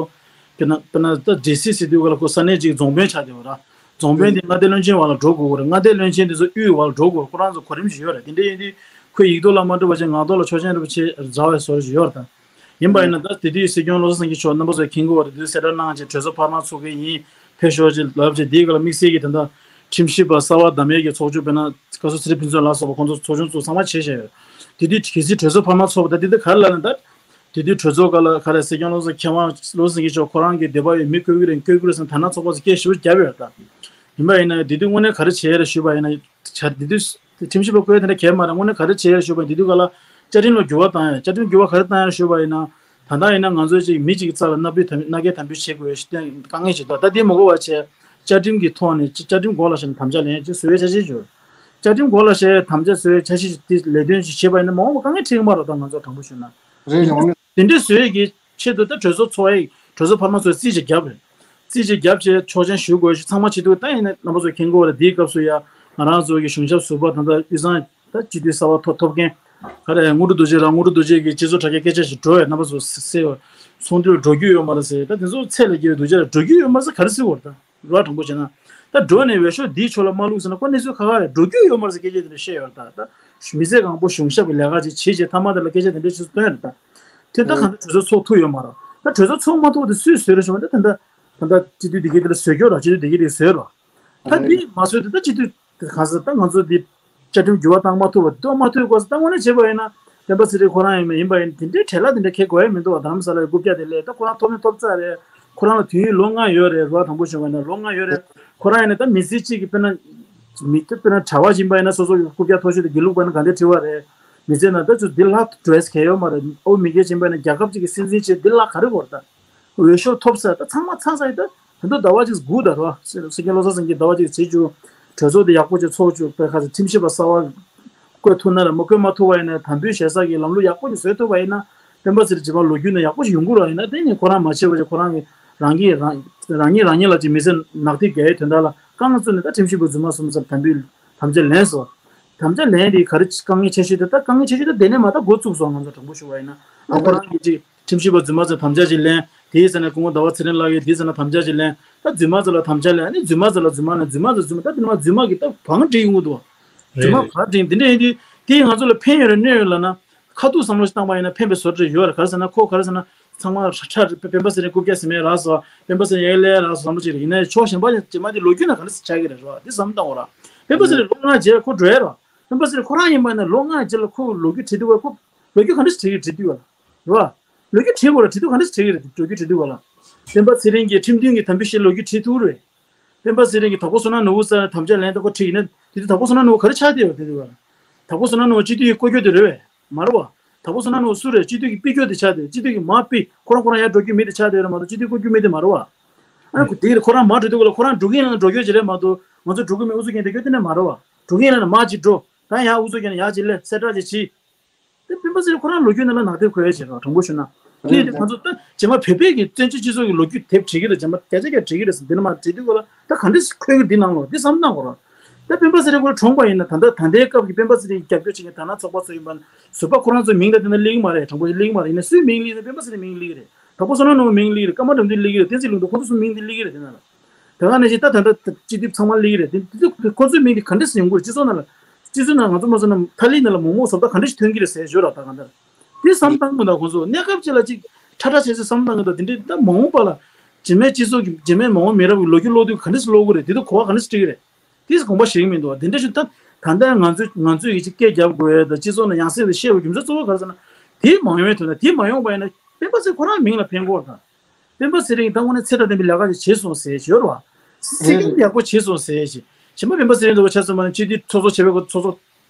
དཔེར་ན་དཔེར་ན་ད་ཌི་སི་ཟེར་དུས་ག་ལ་ཁོ་ས་གནས་གཅིག་རྫོང་དཔོན་ཆགས་བསྡད་ཡོད་ར། རྫོང་དཔོན་དེ་མངའ་སྡེ་བློན་ཆེན་འོག་ལ་འགྲོ་དགོས་ར། མངའ་སྡེ་བློན་ཆེན་དེ་ཚོ་དབུས་འོག་ལ་འགྲོ་དགོས་ར། ཁོ་རང་ཚོ་གོ་རིམ་ཞིག་ཡོད་ར། དེ་འདྲ་ཡིན་དུས་ཁོས་ཡིག་ཐོག་ལ་མ་འགྲོ་བ་བྱས་ངག་ཐོག་ལ་ཆོག་མཆན་རེ་བྱས་རྫ་བའི་བཟོ་འདྲ་ཞིག་ཡོད་ར། ད་ཡིན་པ་ཡིན་ན་ད་དེ་དུས་སྲིད་སྐྱོང་བློ་བཟང་སེང་གེ་མཆོག་རྣམ་པ་ཚོས་མཁྱེན་གྱི་ཡོད་རེད། དེ་དུས་གསལ་བསྒྲགས་གནང་བྱས་གྲོས་ཚོགས་འཕར་མ་ཚོགས་ཀྱི་ཡིན། ཕེབས་ཤོག་ཅེས་ལབ་བྱས། དེའི་སྐབས་ལ་དམིགས་བསལ་གྱི་ད་ལྟ་ཁྲིམས་ཞིབ་པ་གསར་པ་བདམས་ཡས་ཀྱི་ཚོགས་ཆུང་དཔེར་ན་བཀའ་ཟུར་ཚེ་རིང་ཕུན་ཚོགས་ལགས་སོགས་པ་ཁོང་ཚོ་ཚོགས་ཆུང་བཙུགས་ཚང་མ་བྱས་བཞག་ཡོད། དེ་དུས་གལ་སྲིད་གྲོས་ཚོགས་འཕར་མ་ཚོགས་པ་ད་དེ་དུས་ག་རེ་ལབ་ན་ད། དེ་དུས་གྲོས་ཚོགས་སྐབས་ལ་ག་རེ་སྲིད་སྐྱོང་བློ་བཟང་མཁས་དབང་བློ་བཟང་སེང་གེ་མཆོག་ཁོ་རང་གི་འདོད་པ་ཡོད་མི་བསྐོ་གི་རེད་བསྐོ་གི་རེད་ཟེར་ན་ད་ནང་ཚོགས་པ་ཚོ་སྐད་ཞེ་པོ་བརྒྱབ་ཡོད་ད། ཡིན་པ་ཡིན་ན་དེ་དུས་དངོས་གནས་ག་རེ་བྱས་རེད་ཞུས་པ་ཡིན་ན་ཆ་དེ་དུས་ཁྲིམས་ཞིབ་པ་བསྐོས་དེ་འདྲ་གལ་མ་རེད། དངོས་གནས་ག་རེ་བྱས་རེད་ཞུས་པ་ཡིན་དེ་དུས་སྐབས་ལ་བཅའ་ཁྲིམས་ལ་འགྱུར་བ་བཏང་ཡོད། བཅའ་ཁྲིམས་འགྱུར་བ་ག་རེ་བཏང་ཡོད་ཞུས་པ་ཡིན་ན། ད་ལྟ་ཡིན་ན་ང་ཚོས་ཅིག་མི་གཅིག་གི་རྩ་ལ་མནའ་བུ་དམ་མནའ་སྐྱེལ་དམ་འབུལ་བྱེད་དགོས་ཞེས་བསྟན་དཀའ་ངལ་ཅིག་འདུག་ད་དེ་མ་གོ་བ་བྱས་བཅའ་ཁྲིམས་ཀྱི་ཐོག་ནས་བཅའ་ཁྲིམས་འགོག་ལ་ཞེན་དམ་བཅའ་ལེན་ཅིག་བཟོ་བའི་འཆར་གཞི་བྱོས། བཅའ་ཁྲིམས་འགོག་ལ་ཞེན་དམ་བཅའ་བཟོ་བའི་འཆར་གཞི་དེ་ལས་དོན་ཅིག་བྱེད་པ་ཡིན་ན་མ་འོངས་པ་དཀའ་ངལ་འཕྲད་ཀྱི་མ་རེད། ད་ང་ཚོ་དྲང་པོ་ཞུས་ན་རེད་ཡོང་ནས་དེ་འདྲས་བཟོ་ཡས་ཀྱི་ཆེད་དུ་ད་གྲོས་ཚོགས་ཚོགས་ཡས་གྲོས་ཚོགས་འཕར་མ་ཚོས་རྩིས་ཅིག་བརྒྱབ་རེད། རྩིས་ཅིག་བརྒྱབ་བྱས་ཆོག་མཆན་ཞུ་དགོས་ཞེས་ཚང་མ་བྱེད་དུས་ད་ཡིན་ན་རྣམ་པ་ཚོ་མཁྱེན་གྱི་ཡོད་རེད། དེའི་སྐབས་སུ་ཡ་ང་རང་ཚོ་གི་གཞུང་ཞབས་ཟུར་པ་ད་ལྟ་དབུས་གཙང་ད་སྤྱི་འཐུས་གསར་པ་ཐོབ་ཐོབ་མཁན་ག་རེ་དངོས་གྲུབ་རྡོ་རྗེ་ལགས། དངོས་གྲུབ་རྡོ་རྗེ་གི་སྤྱི་ཚོགས་དྲ་རྒྱའི་སྐད་ཆ་ཞིག་འགྲོ་བས་རྣམ་པ་ཚོ་གསལ་བ་ཚོང་འདུས་འགྲོ་རྒྱུ་ཡོད་མ་རེད་ཟེར། ད་དེ་ཚོ་ཚད་ལས་བརྒལ་བའི་སྡུག་ཅག་རེད། འགྲོ་རྒྱུ་ཡོད་མ་རེད་ཟེར་ག་རེ་ཟེར་བ་རེད། ད་རོགས་དྲང་པོ་བྱས་ན་ད་འགྲོ་ནས་འོས་ཤོག་འདིའི་ཕྱོགས་ལ་མ་བླུགས་ཟེར་ན་ཁོ་གནས་ཚུལ་ཁག་ཁག་རེད། འགྲོ་རྒྱུ་ཡོད་མ་རེད་ཟེར་སྐད་ཆ་དེ་འདྲ་བཤད་ཡོད་རེད། ད་ད་མི་ཚེ་གང་པོ་གཞུང་ཞབས་ཀྱི་ལས་ཀ་ཅིག་བྱེད་བྱེད་མཐའ་མ་དེ་ལ་སྐད་ཆ་དེ་འདྲ་ཞིག་བཏོན་ཡོད་རེད། ད་དེ་ད་གང་ལྟར་གྲོས་ཚོགས་ཚོགས་ཐུབ་ཡོད་མ་རེད། ད་གྲོས་ཚོགས་ཚོགས་མ་ཐུབ་པ་དེ་སུས་བཟོས་རེད་ཞུ་བ་ད་ད་ད་ད་སྤྱི་འཐུས་འདི་གའི་དེ་ལ་བཟོས་ཀྱི་ཡོད་རེད། སྤྱི་འཐུས་འདི་གའི་དེ་བཟོས་རེད། ད་འདི་མ་བཟོས་དུས་ད་སྤྱི་འཐུས་དེ་གང་ཟེར་ད་ང་ཚོ་འདི་བཅའ་ཁྲིམས་འགྱུར་བ་བཏང་མ་ཐུབ་པ་འདི་གཏོར་མ་ཐུབ་སྐོར་ཟེར་ད་དངོས་གནས་བྱས་པ་ཡིན་ན་སྤེན་པ་ཚེ་རིང་ཁོ་རང་ཡིན་མིན་ཡིན་པ་ཡིན་དེ་འདྲའི་བྲེལ་བ་དེ་འདྲ་ཁྱེར་དགོས་ཡ་མི་འདུག་བ། རྡ་རམ་ས་ལའི་རྐུབ་བཀྱག་དེ་ལས་ད་ཁོ་རང་ཐོབ་མིན་ཐོབ་ཚར་རེད། ཁོ་རང་ལ་དུས་ཡུན་ལོ་ལྔ་ཡོད་རེད། རོགས་དང་པོ་བྱུང་བ་ཡིན་ན་ལོ་ལྔ་ཡོད་རེད། ཁོ་རང་ཡིན་ན་ད་མི་ཚེ་གཅིག་གི་དཔེར་ན་མི་དེ་དཔེར་ན་གྲྭ་པ་ཡིན་པ་ཡིན་ན་སོ་སོ་གི་རྐུབ་བཀྱག་མཐོ་ཤོས་དེ་དགེ་ལུགས་པ་ཡིན་ན་ག་འདྲ་བྲིས་པ་རེད། མི་ཚེ་ན་ད་ཚོ་འདི་ལྷག་འགྲོ་ཡས་གལ་ཡོད་མ་རེད། ཨོ་མི་སྒེར་ཡིན་པ་ཡིན་ན་རྒྱལ་ཁབ་ཅིག་གི་སྲིད་འཛིན་བྱས་འདི་ལྷག་ག་རེ་དགོས་རེད་ད། འོས་ཤོག་ཐོབ་ས་ད་ཚང་མ་ཚང་ས་ཡིན་ད། ད་དུང་ཟླ་བ་གཅིག་སྒུག་ད་རོགས། སྲིད་སྐྱོང་བློ་བཟང་སེང་གེ་ཟླ་བ་གཅིག་བྱེད་རྒྱུ། གྲོས་ཚོགས་དེ་ཡག་པོ་ཅིག་ཚོགས་རྒྱུ་པའི་ཁ་ཚ་ཁྲིམས་ཞིབ་པ་གསར་བ་བསྐོས་ཐུབ་ན་རེད། མ་བསྐོས་མ་ཐུབ་པ་ཡིན་ན་དམ་འབུལ་བྱེད་ས་གི་ལམ་ལུགས་ཡག་པོ་ཅིག་བཟོས་ཐུབ་པ་ཡིན་ན། སྤེན་པ་ཚེ་རིང་རྗེས་མ་ལོ་རྒྱུས་ནང་ཡག་པོ་ཞིག་ཡོང་གི་རེད་ཡིན་ན། དེ་ནི་ཁོ་རང་མ་བྱས་པ་ཅིག་ཁོ་རང་གི་རང་གིས་རང་རང་ཉིད་རང་ཉིད་ལ་ཅིག་མི་ཚེ་ནག་ཐིག་རྒྱག་ཡའི་དོན་དག་ལ་རྐང་བཙུགས་ནས་ད་ཁྲིམས་ཞིབ་པ་རྫུན་མ་གསུམ་ཙམ་དམ་འབུལ་དམ་བཅའ་ལེན་སོང་། དམ་བཅའ་ལེན་དེ་ག་རེ་དཀའ་ངལ་ཆེ་ཤོས་དེ་ད་དཀའ་ངལ་ཆེ་ཤོས་དེ་དེ་ནས་མ་ད་འགོ་བཙུགས་སོང་། ང་ཚོ་དྲང་པོ་ཞུ་བ་ཡིན་ན་ཨ་ཁོ་རང་གིས་ཅིག་ཁྲིམས་ཞིབ་པ་རྫུན་མ་ཚོས་དམ་བཅའ་ཅིག་ལེན། དེའི་ས་ནས་སྐུ་ངོ་ཟླ་བ་ཚེ་རིང་ལགས་ཀྱིས་དེའི་ས་ནས་དམ་བཅའ་ཅིག་ལེན། ད་རྫུན་མ་ཚོ་ལ་དམ་བཅའ་ལེན། ཨ་ནི་རྫུན་མ་ཚོ་ལ་རྫུན་མ་ལེན། རྫུན་མ་ཚོ་རྫུན་མ། ད་དེ་ནས་མ་རྫུན་མ་གིས་ད་བང་སྒྲིག་ཡོང་གི་འདུག་རྫུན་མ་རེད་རེད། བར་སྒྲིག་འདི་འདྲ་ཡིན་དུས་དེས་ང་ཚོ་ལ་ཕན་ཡོད་རེད་གནོད་ཡོད་ལབ་ན། ཁ་ཐུག་བསམ་བློ་ཞིག་བཏང་པ་ཡིན་ན་ཕན་པའི་བཟོ་འདྲ་ཡོད་རེད། ག་རེ་ཟེར་ན་ཁོ་ག་རེ་ཟེར་ན་ཚང་མ་ཁྲ་ཁྲ་སྤེན་པ་ཚེ་རིང་རྐུབ་བཀྱག་ཟེར་མེད་རག་སོ། སྤེན་པ་ཚེ་རིང་ཡར་སླེབས་རག་སོ་བསམ་བློ་ཅིག་རེད། ཡིན་ན་ཡང་ཕྱོགས་གཞན་པ་ཅིག་མ་དེ་ལོ་རྒྱུས་ནང་ག་འདྲ་ཆགས་ཀྱི་རེད་རོ། འདི་བསམ་བློ་བཏང་བ་ར། སྤེན་པ་ཚེ་རིང་ལོ་ལྔ་རྗེས་ཁོ་འགྲོ་ཡ་རོ། སྤེན་པ་ཚེ་རིང་ཁོ་རང་ཡིན་པ་ན་ལོ་ལྔ་རྗེས་ལ་ཁོ་ལོ་རྒྱུས་བྲིས་དུས་བ་ཁོ་ལོ་རྒྱུས་ག་འདྲ་ཞིག་བྲིས་ཀྱི་བྲིས་དུས་བ་ལ། རོ། ལོ་རྒྱུས་བྲིས་དགོས་ར། བྲིས་དུས་ག་འདྲ་ཞིག་བྲིས་ཀྱི་རེད། ལོ་རྒྱུས་བྲིས་དུས་བ་ལ། སྤེན་པ་ཚེ་རིང་གིས་ཁྲིམས་མཐུན་གྱི་དམ་འབུལ་བཞེས་ལོ་རྒྱུས་བྲིས་ཐུབ་རེད། སྤེན་པ་ཚེ་རིང་གིས་དྭགས་པོ་བསོད་ནམས་ནོར་བུ་ས་དམ་བཅའ་ལེན་ད་ཁོ་ཁྲིད་ཡིན་ན་དེ་དུས་དྭགས་པོ་བསོད་ནམས་ནོར་བུ་ག་རེ་ཆགས་བསྡད་ཡོད་དེ་དུས་བ་ལ། དྭགས་པོ་བསོད་ནམས་ནོར་བུ་སྤྱི་འཐུས་ཀྱི་བསྐོ་རྒྱུ་དེ་རེད་བས། མ་རེད་བ། དྭགས་པོ་བསོད་ནམས་ནོར་བུ་སུ་རེད། སྤྱི་འཐུས་ཀྱི་དཔེ་སྐྱོ་དེ་ཆགས་དེ། སྤྱི་འཐུས་ཀྱི་མ་དཔེ་ཁོ་རང་ཁོ་རང་ཡར་འགྲོ་རྒྱུ་མི་དེ་ཆགས་དེ་རེད་མ་གཏོགས་སྤྱི་འཐུས་བསྐོ་རྒྱུ་མི་དེ་མ་རེད་བ། ཨ་ནི་ཁོ་དེ་རེད། ཁོ་རང་མ་འགྲོ་དུས་ག་ལ་ཁོ་རང་འགྲོ་གི་ཡིན་ན་འགྲོ་རྒྱུ་ཅིག་རེད་མ་གཏོགས་ང་ཚོ་འགྲོ་གི་མེད་ཨུ་ཚུགས་རྒྱག་འགྲོ་རྒྱུ་དེ་ནས་མ་རེད་བ། འགྲོ་གི་ཡིན་ན་མ་ཅིག་འགྲོ། ད་ཡང་ཨུ་ཚུགས་རྒྱག་ན་ཡར་ཅིག་སླེབས་གསལ་བསྒྲགས་ཅིག་བྱེད། དེ་སྤེན་པ་ཚེ་རིང་ཁོ་རང་ལོ་རྒྱུས་ནང་ལ་ནག་དེབ་འཁོད་ཡ་བྱེད་རོགས། དྲང་པོ་ཞུ་ན། དེ་ང་ཚོ་ད་རྗེས་མ་བོད་པའི་གི་བཙན་བྱོལ་སྤྱི་ཚོགས་ཀྱི་ལོ་རྒྱུས་དེབ་བྲིས་ཀྱི་རེད། རྗེས་མ་བརྒྱ་ཆ་བརྒྱ་བྲིས་ཀྱི་རེད་ཟེར། འདི་ནས་མ་བྲིས་དུས་ག་ལ་ད་ག་འདྲ་འཁོད་ཀྱི་འདི་ནང་ལོགས་འདི་བསམ་བློ་བཏང་དགོས་རོགས། ད་སྤེན་པ་ཚེ་རིང་ཁོ་རང་གྲོངས་པ་ཡིན་ན་ད་ལྟ་ད་ལྟའི་སྐབས་ཀྱི་སྤེན་པ་ཚེ་རིང་གི་རྒྱབ་སྐྱོར་བྱེད་མཁན་དར་ནག་ཚོགས་པ་ཚོ་ཡིན་པ་ན་ཟུར་པ་ཁོ་རང་ཚོའི་མིང་ད་དེ་ན་སླེབས་ཀྱི་མ་རེད། དྲང་པོ་ཞིག་སླེབས་ཀྱི་མ་རེད། ཡིན་ན་སུའི་མིང་སླེབས་ན་སྤེན་པ་ཚེ་རིང་མིང་སླེབས་ཀྱི་རེད། དྭགས་པོ་བསོད་ནམས་ནོར་བུ་མིང་སླེབས་ཀྱི་རེད། ཀརྨ་དགྲ་འདུལ་སླེབས་ཀྱི་རེད། བསྟན་འཛིན་ལྷུན་གྲུབ། ཁོ་ཚོ་ཚོ་མིང་འདི་སླེབས་ཀྱི་རེད། དེ་ན་ལ། ད་ག་ནང་བཞིན་ད་ད་ལྟ་སྤྱི་འཐུས་ཚང་མ་སླེབས་ཀྱི་རེད། དེ་དེ་ཁོ་ཚོའི་མིང་འདི་ག་འདྲ་སེ་ཡོང་གི་རེད། སྤྱི་ཚོགས་ནང་ལ། སྤྱི་ཚོགས་ནང་ང་ཚོ་མ་བཟོ་ན་ཐ་ལི་ནང་ལ་མོག་མོག་བཟོ་ལྟ་ག་འདྲ་ཞིག་ཐོན་གྱི་རེད་ཟེར་ཞོར་ལ་ད་ག་འདྲ། དེ་བསམ་བཏང་དགོས་ད་ཁོ་ཚོ་གནས་སྐབས་ཅིག་ལ་ཅིག་ཁྲ་ཁྲ་ཆེ་ཆེ་བསམ་བཏང་གི་འདུག་དེ་འདྲའི་ད་མ་འོངས་པ་ལ་རྗེས་མའི་སྤྱི་ཚོགས་ཀྱི་རྗེས་མའི་མ་འོངས་མི་རབས་ཀྱི་ལོ་རྒྱུས་ཀློག་དུས་ག་འདྲ་སེ་ཀློག་དགོས་རེད། དེ་ད་གོ་བ་ག་འདྲ་སེ་འགྲིག་གི་རེད། དེ་དགོངས་པ་བཞེས་ཀྱི་མི་འདུག་དེ་འདྲ་ཞིག་ད་ད་ལྟ་ང་ཚོས་ང་ཚོས་ཡིད་ཆེས་སྐད་རྒྱབ་དགོས་ཡ་ད་སྤྱི་ཚོགས་ནང་ཡང་སེ་ཡང་སེ་བཤད་པའི་རྒྱུ་མཚན་གཙོ་བོ་ག་རེ་ཟེར་ན། དེ་མ་ཡོང་བའི་དོན་དག་དེ་མ་ཡོང་བ་ཡིན་ན་སྤེན་པ་ཚེ་ཁོ་རང་མིང་ལ་ཕན་གྱི་ཡོད་རེད་ད། སྤེན་པ་ཚེ་རིང་ད་དངོས་གནས་ཚད་དང་ལྡན་པའི་ལས་ཀ་ཅིག་བྱས་སོང་ཟེར་ཞོར་བ། སྲིད་སྐྱོང་ཡག་པོ་བྱས་སོང་ཟེར་ཞེས། ཞིང་པ་སྤེན་པ་ཚེ་རིང་འདྲ་བོ་ཆ་མཚོན་པ་ན་སྤྱི་འཐུས་ཚོགས་གཙོ་བྱས་པའི་ཚོགས་གཙོ་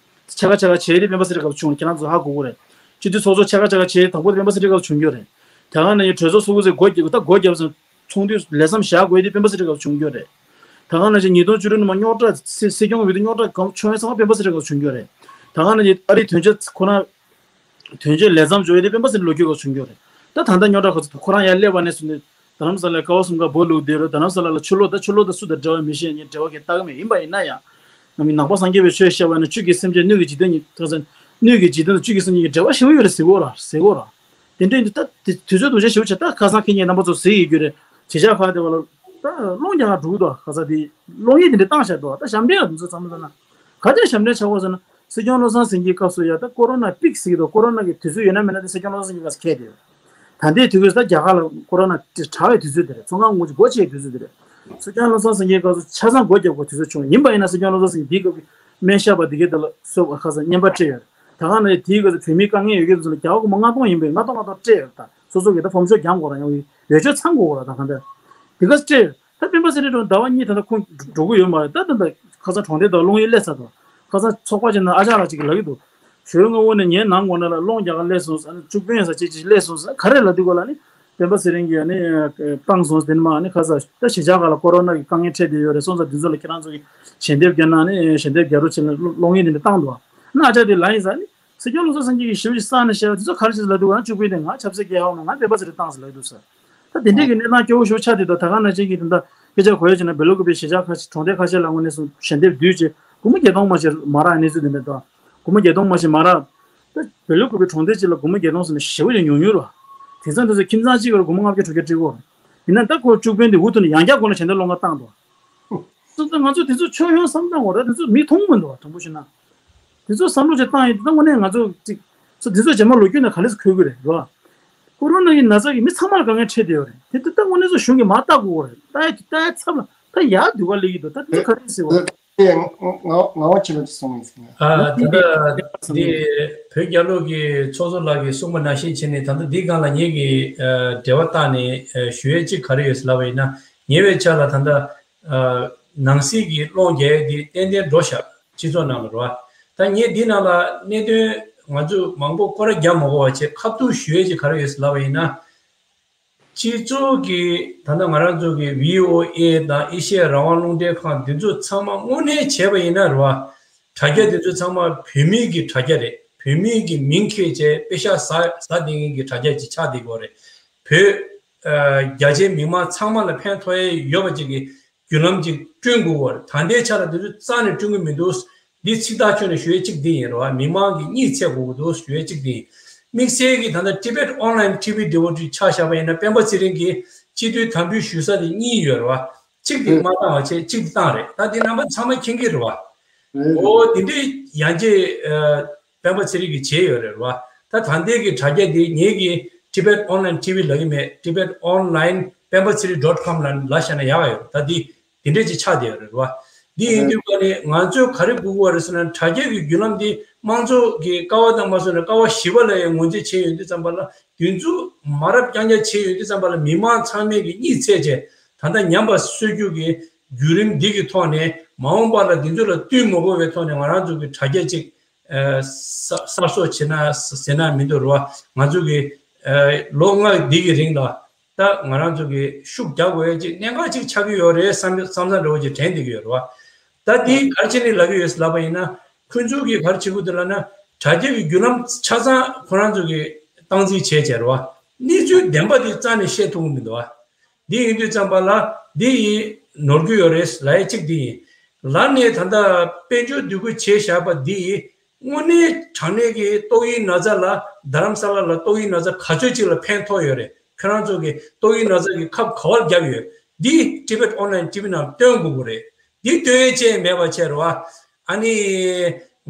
ཆ་ག་ཆ་ག་བྱས་ཏེ་སྤེན་པ་ཚེ་རིང་སྐབས་བྱུང་ཁྱེད་རང་ཚོ་ཧ་གོ་གི་རེད། སྤྱི་འཐུས་ཚོགས་གཙོ་ཆ་ག་ཆ་ག་བྱས་ཏེ་དང་པོ་དེ་སྤེན་པ་ཚེ་རིང་སྐབས་བྱུང་རྒྱུ་རེད། ད་ག་ནང་བཞིན་གྲོས་ཚོགས་སུ་སྐུ་ཚེ་སྒོ་བརྒྱབ་ད་སྒོ་བརྒྱབ་སོང་། ཚོགས་འདུའི་ལས་མཚམས་བཞག་དགོས་དེ་སྤེན་པ་ཚེ་རིང་སྐབས་བྱུང་རྒྱུ་རེད། ད་ག་ནང་བཞིན་ཉིས་སྟོང་བཅུ་དྲུག་ནང་མ་རྙོག་དྲ་སྲིད་སྲིད་སྐྱོང་འོས་བསྡུ་རྙོག་དྲ་གང་བྱུང་ཡ་ཚང་མ་སྤེན་པ་ཚེ་རིང་སྐབས་བྱུང་རྒྱུ་རེད། ད་ག་ནང་བཞིན་ཨ་རིའི་དོན་གཅོད་ཁོ་ན། དོན་གཅོད་ལས་མཚམས་འཇོག་ཡས་དེ་སྤེན་པ་ཚེ་རིང་ལོ་རྒྱུས་སྐབས་བྱུང་རྒྱུ་རེད། ད་ད་ལྟ་རྙོག་དྲ་ཁོ་ཚོ་ཁོ་རང་ཡར་སླེབས་པ་ནས་བཟུང་ནས་རྡ་རམ་ས་ལའི་ཀ་བ་གསུམ་ཀ་འབོ་བླུགས་བསྡད་རེད། རྡ་རམ་ས་ལ་ལ་ཆུ་ལོག་ད་ཆུ་ལོག་ད་སུ་དང་འབྲེལ་བ་མི་ཤེས་ནས་འབྲེལ་བ་གང་ཡང་བཏགས་མེད། ཡིན་པ་ཡིན་ན་ཡང་ ནང་པ་སངས་རྒྱས་པའི་ཆོས་བཤད་པ་ནི་བཅུད་ཀྱི་སེམས་ཅན་སྣོད་ཀྱི་འཇིག་རྟེན་གྱི་ཁ་སང་སྣོད་ཀྱི་འཇིག་རྟེན་དང་བཅུད་ཀྱི་སེམས་ཅན་གྱི་འབྲེལ་བ་ཞེ་པོ་ཡོད་རེད་ཟེར་གོ་ར་ཟེར་གོ་ར། དེ་འདྲའི་འདི་ལྟ་དེ་དུས་ཚོད་དུ་ཆ་ཞེ་པོ་ཆ་ད་ཁ་སང་ཁེ་ཉེ་རྣམ་པ་ཚོ་ཟེར་ཡི་རྒྱུ་རེད། བྱེད་བྱ་ཁ་དེ་བ་ལ་ད་སློང་རྒྱག་འགྲོ་གི་འདུག་ཁ་སང་དེ་སློང་ཡིག་དེ་འདྲ་བཏང་བཞག་འདུག་ད་ཞབས་འདྲེན་ལ་དུས་ཚོད་ཚང་མ་ཚང་ན་ག་དེར་ཞབས་འདྲེན་ཆགས་གོ་ཟེར་ན། སྲིད་སྐྱོང་བློ་བཟང་སེང་གེའི་སྐབས་སུ་ཡ་ད་ཀོ་རོ་ན་པིག་ཟེར་གི་འདུག་ཀོ་རོ་ན་གི་དུས་ཚོད་ཡོད་ན་མེད་ན་དེ་སྲིད་སྐྱོང་བློ་བཟང་སེང་གེའི་སྐབས་སུ་ཁེལ་དེ་ཡོད། ད་ལྟའི་དུས་སྐབས་སུ་ད་རྒྱ་གར་ལ་ཀོ་རོ་ན་དེ་དྲག་པའི་དུས་ཚོད་དེ་རེད། ཚོང་ཁང་ངོ་ཅིག་སྒོ་ཕྱེ་དུས་ཚོད་དེ་རེད། སྲིད་སྐྱོང་བློ་བཟང་སེང་གེའི་སྐབས་སུ་ཆ་ཚང་སྒོ་རྒྱག་དགོས་དུས་ཚོད་བྱུང་ཡིན་པ་ཡིན་ན་སྲིད་སྐྱོང་བློ་བཟང་སེང་གེ་དེའི་སྐབས་ཀྱི་སྨན་ཞབས་པ་དེ་གའི་དེ་ལ་སོགས་པ་ཁ་སང་བརྙན་པར་སྤྲད་ཡོད་རེད། ད་ག་ན་དེའི་སྐབས་སུ་བོད་མིའི་དཀའ་ངལ་ཡོད་མཁན་དེ་ཚོ་ལ་རྒྱ་གར་སྒོར་མོ་ལྔ་སྟོང་ཡིན་པའི་ལྔ་སྟོང་ལྔ་སྟོང་སྤྲད་ཡོད་རེད། ད་སོ་སོ་གི་ད་ཕོམ་ཤོག་རྒྱག་དགོས་ར་ཡང་ཡོད་ཆོག་ཚང་དགོས་ར་ད་ག་འདྲ་དེ་ག་སྤྲད་ཡོད། ད་སྤེན་པ་ཚེ་རིང་དང་ཟླ་བ་གཉིས་ད་ལྟ་ཁོང་འགྲོ་གི་ཡོད་མ་རེད། ད་ད་ད་ཁ་སང་གྲོང་སྡེ་དང་སློང་ཡིག་སླེབས་ཚར་འདུག་ཁ་སང་ཚོགས་པ་ཅིག་ནང་ཨ་ཅག་ལགས་ཅིག་གིས་ལབ་ཀྱི་འདུག་ཞོལ་དངོས་པོ་ནས་ངའི་ནང་སྒོ་ནང་ལ་སློང་རྒྱག་ག་སླེབས་སོང་ཟེར། ཨ་ནི་བཅུ་དཔོན་ཟེར་ཅིག་ཅིག་སླེབས་སོང་ཟེར། ག་རེ་ལབ་དུས་གོ་ལ་ནི་སྤེན་པ་ཚེ་རིང་གིས་ཨ་ནི་བཏང་སོང་ཟེར། དེ་ནི་མ་ཨ་ནི་ཁ་སང་ད་གཞིས་ཆགས་ཁག་ལ་ཀོ་རོ་ན་གི་དཀའ་ངལ་འཕྲད་བསྡད་ཡོད་རེད་སོང་ཙང་འདི་ཚོ་ལ་ཁྱེད་རང་ཚོ་གིས་ཞལ་འདེབས་བརྒྱབ་ན་ནི་ཞལ་འདེབས་རྒྱག་རོགས་བྱེད་ལ་སློང་ཡིག་དེ་འདྲ་བཏང་འདུག་ཨ་ནི་ཨ་ཅག་དེ་ལབ་ཡིན་ཟེར། ཨ་ནི་སྲིད་སྐྱོང་བློ་བཟང་སེང་གེ་གིས་ཞིབ་ཅིག་བསམ་ནས་བཤད་པ་དེ་ཚོ་ག་རེ་བྱས་ལབ་དུས་གོ་ལ་བཅུ་དཔོན་དེ་ང་ཆབ་སྲིད་སྐད་ཧ་གོ་མ། ང་སྤེན་པ་ཚེ་རིང་བཏང་ཟེར་ལབ་འདུག་ཟེར། ད་དེ་འདྲས་ཀྱི་གནས་སྟངས་སྐྱོ་བོ་ཞེ་པོ་ཆགས་བསྡད་འདུག་ད་ག་ནང་བཞིན་གྱི་ད་ལྟ་སྐད་ཆ་གོ་ཡ་བྱས་ན་སྦེལ་ཀོབ་པའི་གཞིས་ཆགས་ཁ་ཤས་གྲོང་སྡེ་ཁ་ཤས་ལ་དངོས་གནས་སུ་ཞལ་འདེབས་བསྡུས་བྱས་སྒོར་མོ་བརྒྱད་སྟོང་མ་ཞིག་མ་རག་གནས་ཚུལ་དེ་འདྲ་འདུག་སྒོར་མོ་བརྒྱད་སྟོང་མ་ཞིག་མ་རག་ད་སྦེལ་ཀོབ་པའི་གྲོང་སྡེ་གཅིག་ལ་སྒོར་མོ་བརྒྱད་སྟོང་ཟེར་ན་ཞེ་པོ་ཅིག་ཉུང་ཉུང་རེད་བ། དེང་སང་དེ་ཚོ་ཁྱིམ་ཚང་གཅིག་ལ་སྒོར་མོ་ལྔ་བརྒྱ་དྲུག་བརྒྱ་སྤྲད་ཀྱི་ཡོད་རེད། ཡིན་ན་ད་ཁོ་བཅུ་དཔོན་དེ་འུ་ཐུག་ནས་ཡང་བསྐྱར་སྒོ་ནས་ཞལ་འདེབས་སློང་ག་བཏང་འདུག་སོང་ཙང་ང་ཚོ་དེ་ཚོ་ཆོས་ཡོང་བསམ་བཏང་གོ་ར། དེ་ཚོ་མིག་མཐོང་མི་འདུག་བ། དྲང་པོ་བཤད་ན། དེ་ཚོ་བསམ་བློ་ཅིག་བཏང་ཡོད་དེ་ད་དངོས་གནས་ང་ཚོ་ཅིག་སོ་དེ་ཚོ་རྗེས་མ་ལོ་རྒྱུས་ནང་ག་ལེར་འཁོད་ཀྱི་རེད་རོ། ཀོ་རོ་ན་གི་ན་ཚ་གིས་མི་ཚང་མར་དཀའ་ངལ་འཕྲད་བསྡད་ཡོད་རེད། དེ་དེ་ད་དངོས་གནས་སུ་གཞུང་གིས་མར་བལྟ་དགོས་རེད། བལྟ་ཡ་ལྟ་ཡ་ཚབ་ལ་ད་ཡར་སྡུག་ག་སླེབས་ཀྱི་འདུག་ད་དེ་ཚོ་ག་རེ་ཟེར་བ། ཨེ་ང་ང་ང་བ་ཆེ་ལོ་ཅིག་གསུངས་ཡིན་ཟེར་ན། ཨ་ད་ལྟ་འདི་བོད་རྒྱལ་ལོ་གི་ཚོགས་གཙོ་ལགས་ཀྱིས་གསུངས་པ་ནང་བཞིན་བྱས་ནས་ད་ལྟ་འདི་སྒང་ལ་ངེད་ཀྱི་ཨ་འབྲེལ་བ་བཏགས་ནས་ཨ་ཞུ་ཡས་གཅིག་ག་རེ་ཡོད་ཟེར་ལབ་པ་ཡིན་ན། ཉེ་བའི་ཆར་ལ་ད་ལྟ་ཨ་ནང་སྲིད་ཀྱི་སློང་རྒྱག་ཡས་འདི་ཏན་ཏན་འགྲོ་ཤག་སྤྱི་ཚོགས་ནང་ལ་རོ། ད་ངས་འདི་ནང་ལ་གནད་དོན་ང་ཚོས་མང་པོ་སྐོར་ར་རྒྱག་མ་དགོས་པ་བྱས་ཁ་ཐུག་ཞུ་ཡས་ཅིག་ག་རེ་ཡོད་ཟེར་ལབ་པ་ཡིན་ན། སྤྱི་ཚོགས་ཀྱི་ད་ལྟ་ང་རང་ཚོ་གི་བྷི་ཨོ་ཨེ་དང་ཨེ་ཤེ་ཡ་རང་དབང་རླུང་འཕྲིན་ཁང་འདི་ཚོ་ཚང་མ་དངོས་གནས་བྱས་པ་ཡིན་ན་རེད་བ། དྲ་རྒྱ་འདི་ཚོ་ཚང་མ་བོད་མིའི་གི་དྲ་རྒྱ་རེད། བོད་མིའི་གི་མིང་འཁྱེར་བྱས་པེ་ཤག་ཟ་ཟ་བསྡད་མཁན་གྱི་དྲ་རྒྱ་ཅིག་ཆགས་བསྡད་ཀྱི་ཡོད་རེད། བོད་ཨ་རྒྱ་ཆེའི་མི་མང་ཚང་མ་ལ་ཕན་ཐོགས་ཡས་ཡོད་པ་ཅིག་གི་བརྒྱུད་ལམ་ཅིག་བསྐྲུན་དགོས་པ་རེད། ད་ལྟའི་ཆ་ལ་འདི་ཚོ་རྩ་ནས་བསྐྲུན་གྱི་མི་འདུག་འདི་ཚིག་ཐག་ཆོད་ནས་ཞུ་ཡས་གཅིག་འདི་ཡིན་རེད་བ། མི་མང་གི་གཉིད་ཚད་དགོས་ཀྱི་འདུག་ཞུ་ཡས་གཅིག་འདི་ཡིན། དམིགས་བསལ་གྱི་ད་ལྟ་Tibet Online TV འདྲ་བོ་ཅིག་ཆ་བཞག་པ་ཡིན་ན་སྤེན་པ་ཚེ་རིང་གིས་སྤྱི་འཐུས་དམ་འབུལ་ཞུ་ས་དེ་གཉིས་ཡོད་རེད་བ། གཅིག་དེ་མ་བཏང་བ་བྱས་གཅིག་དེ་བཏང་རེད། ད་འདི་རྣམ་པ་ཚང་མ་མཁྱེན་གྱི་རེད་བ། འོ་འདི་འདྲའི་ཡང་རྗེ་ཨ་སྤེན་པ་ཚེ་རིང་གིས་བྱས་ཡོད་རེད་བ། ད་ད་ལྟའི་གི་དྲ་རྒྱ་འདི་ངེད་ཀྱི་Tibet Online TV ལབ་ཀྱི་མེད། Tibet Online སྤེན་པ་ཚེ་རིང་dot com ལ་ལབ་བཞག་ན་ཡག་ཡོད། ད་འདི་དེ་འདྲས་ཅིག་ཆགས་བསྡད་ཡོད་རེད་བ། འདི་ཡིན་དུས་ཀ་ནས་ང་ཚོས་ག་རེ་དགོས་ཀྱི་ཡོད་རེད་ཟེར་ན། དྲ་རྒྱ་གི་བརྒྱུད་ལམ་འདི་དམངས་གཙོ་གི་ཀ་བ་དང་མ་སོང་ནས་ཀ་བ་བཞི་པ་ལ་ཡང་ངོས་འཛིན་བྱས་ཡོང་དུས་ཙམ་པ་ལ། དེ་ཚོ་མ་རབས་རྐྱང་རྐྱང་བྱས་ཡོང་དུས་ཙམ་པ་ལ་མི་མང་ཚང་མས་ཀྱི་གཉིད་ཚད་བྱས། ད་ལྟ་ཉམས་པ་གསོ་རྒྱུ་གི་བརྒྱུད་རིམ་འདི་གི་ཐོག་ནས་མ་འོངས་པ་ལ་འདི་ཚོ་ལ་བསྟུན་མ་དགོས་པའི་ཐོག་ནས་ང་རང་ཚོ་གི་དྲ་རྒྱ་ཅིག་ཨ་གསར་གསར་བཟོ་བྱེད་ན་ཟེར་ན་མི་འདུག་རེད་བ། ང་ཚོ་གི་ཨ་ལོ་ལྔ་འདི་གི་རིང་ལ་ད་ང་རང་ཚོ་གི་ཤུགས་རྒྱག་དགོས་ཡ་ཅིག་གནད་འགག་ཅིག་ཆགས་ཀྱི་ཡོད་རེད་བསམ་བསམ་བསམ་འདྲ་བོ་ཅིག་དྲན་བསྡད་ཀྱི་ཡོད་རེད་བ། ད་འདི་ག་རེ་བྱས་ནས་ལབ་ཀྱི་ཡོད་ཟེར་ལབ་པ་ཡིན་ན། ཁོང་ཚོ་གིས་ག་རེ་བྱེད་དགོས་འདུག་ལབ་ན། དྲ་རྒྱ་གི་བརྒྱུད་ལམ་ཆ་ཚང་ཁོ་རང་ཚོ་གིས་སྟངས་འཛིན་བྱས་བྱས་རེད་བ། གནས་ཚུལ་བདེན་པ་དེ་རྩ་ནས་བཤད་ཐུབ་ཀྱི་མི་འདུག་བ། འདི་ཡིན་དུས་ཙམ་པ་ལ་འདི་ཡིས་ནོར་གྱི་ཡོད་རེད་ལབ་ཡ་གཅིག་འདི་ཡིན། ལར་ནས་ད་ལྟ་དཔལ་འབྱོར་འདུ་འགོད་བྱས་བཞག་པ་འདི་ཡིས་དངོས་གནས་དྲང་གནས་ཀྱི་ཏོག་དབྱིབས་ན་ཚ་ལ་རྡ་རམ་ས་ལ་ལ་ཏོག་དབྱིབས་ན་ཚ་ག་ཚོད་ཅིག་ལ་ཕན་ཐོགས་ཡོད་རེད། ཁྱོད་རང་ཚོ་གིས་ཏོག་དབྱིབས་ན་ཚ་གི་ཁབ་ག་བར་བརྒྱབ་ཡོད། འདི་Tibet Online TV ནང་སྟོན་དགོས་ཀྱི་རེད། འདི་སྟོན་ཡས་ཅན་མེད་པ་བྱས་རེད་བ། ཨ་ནི་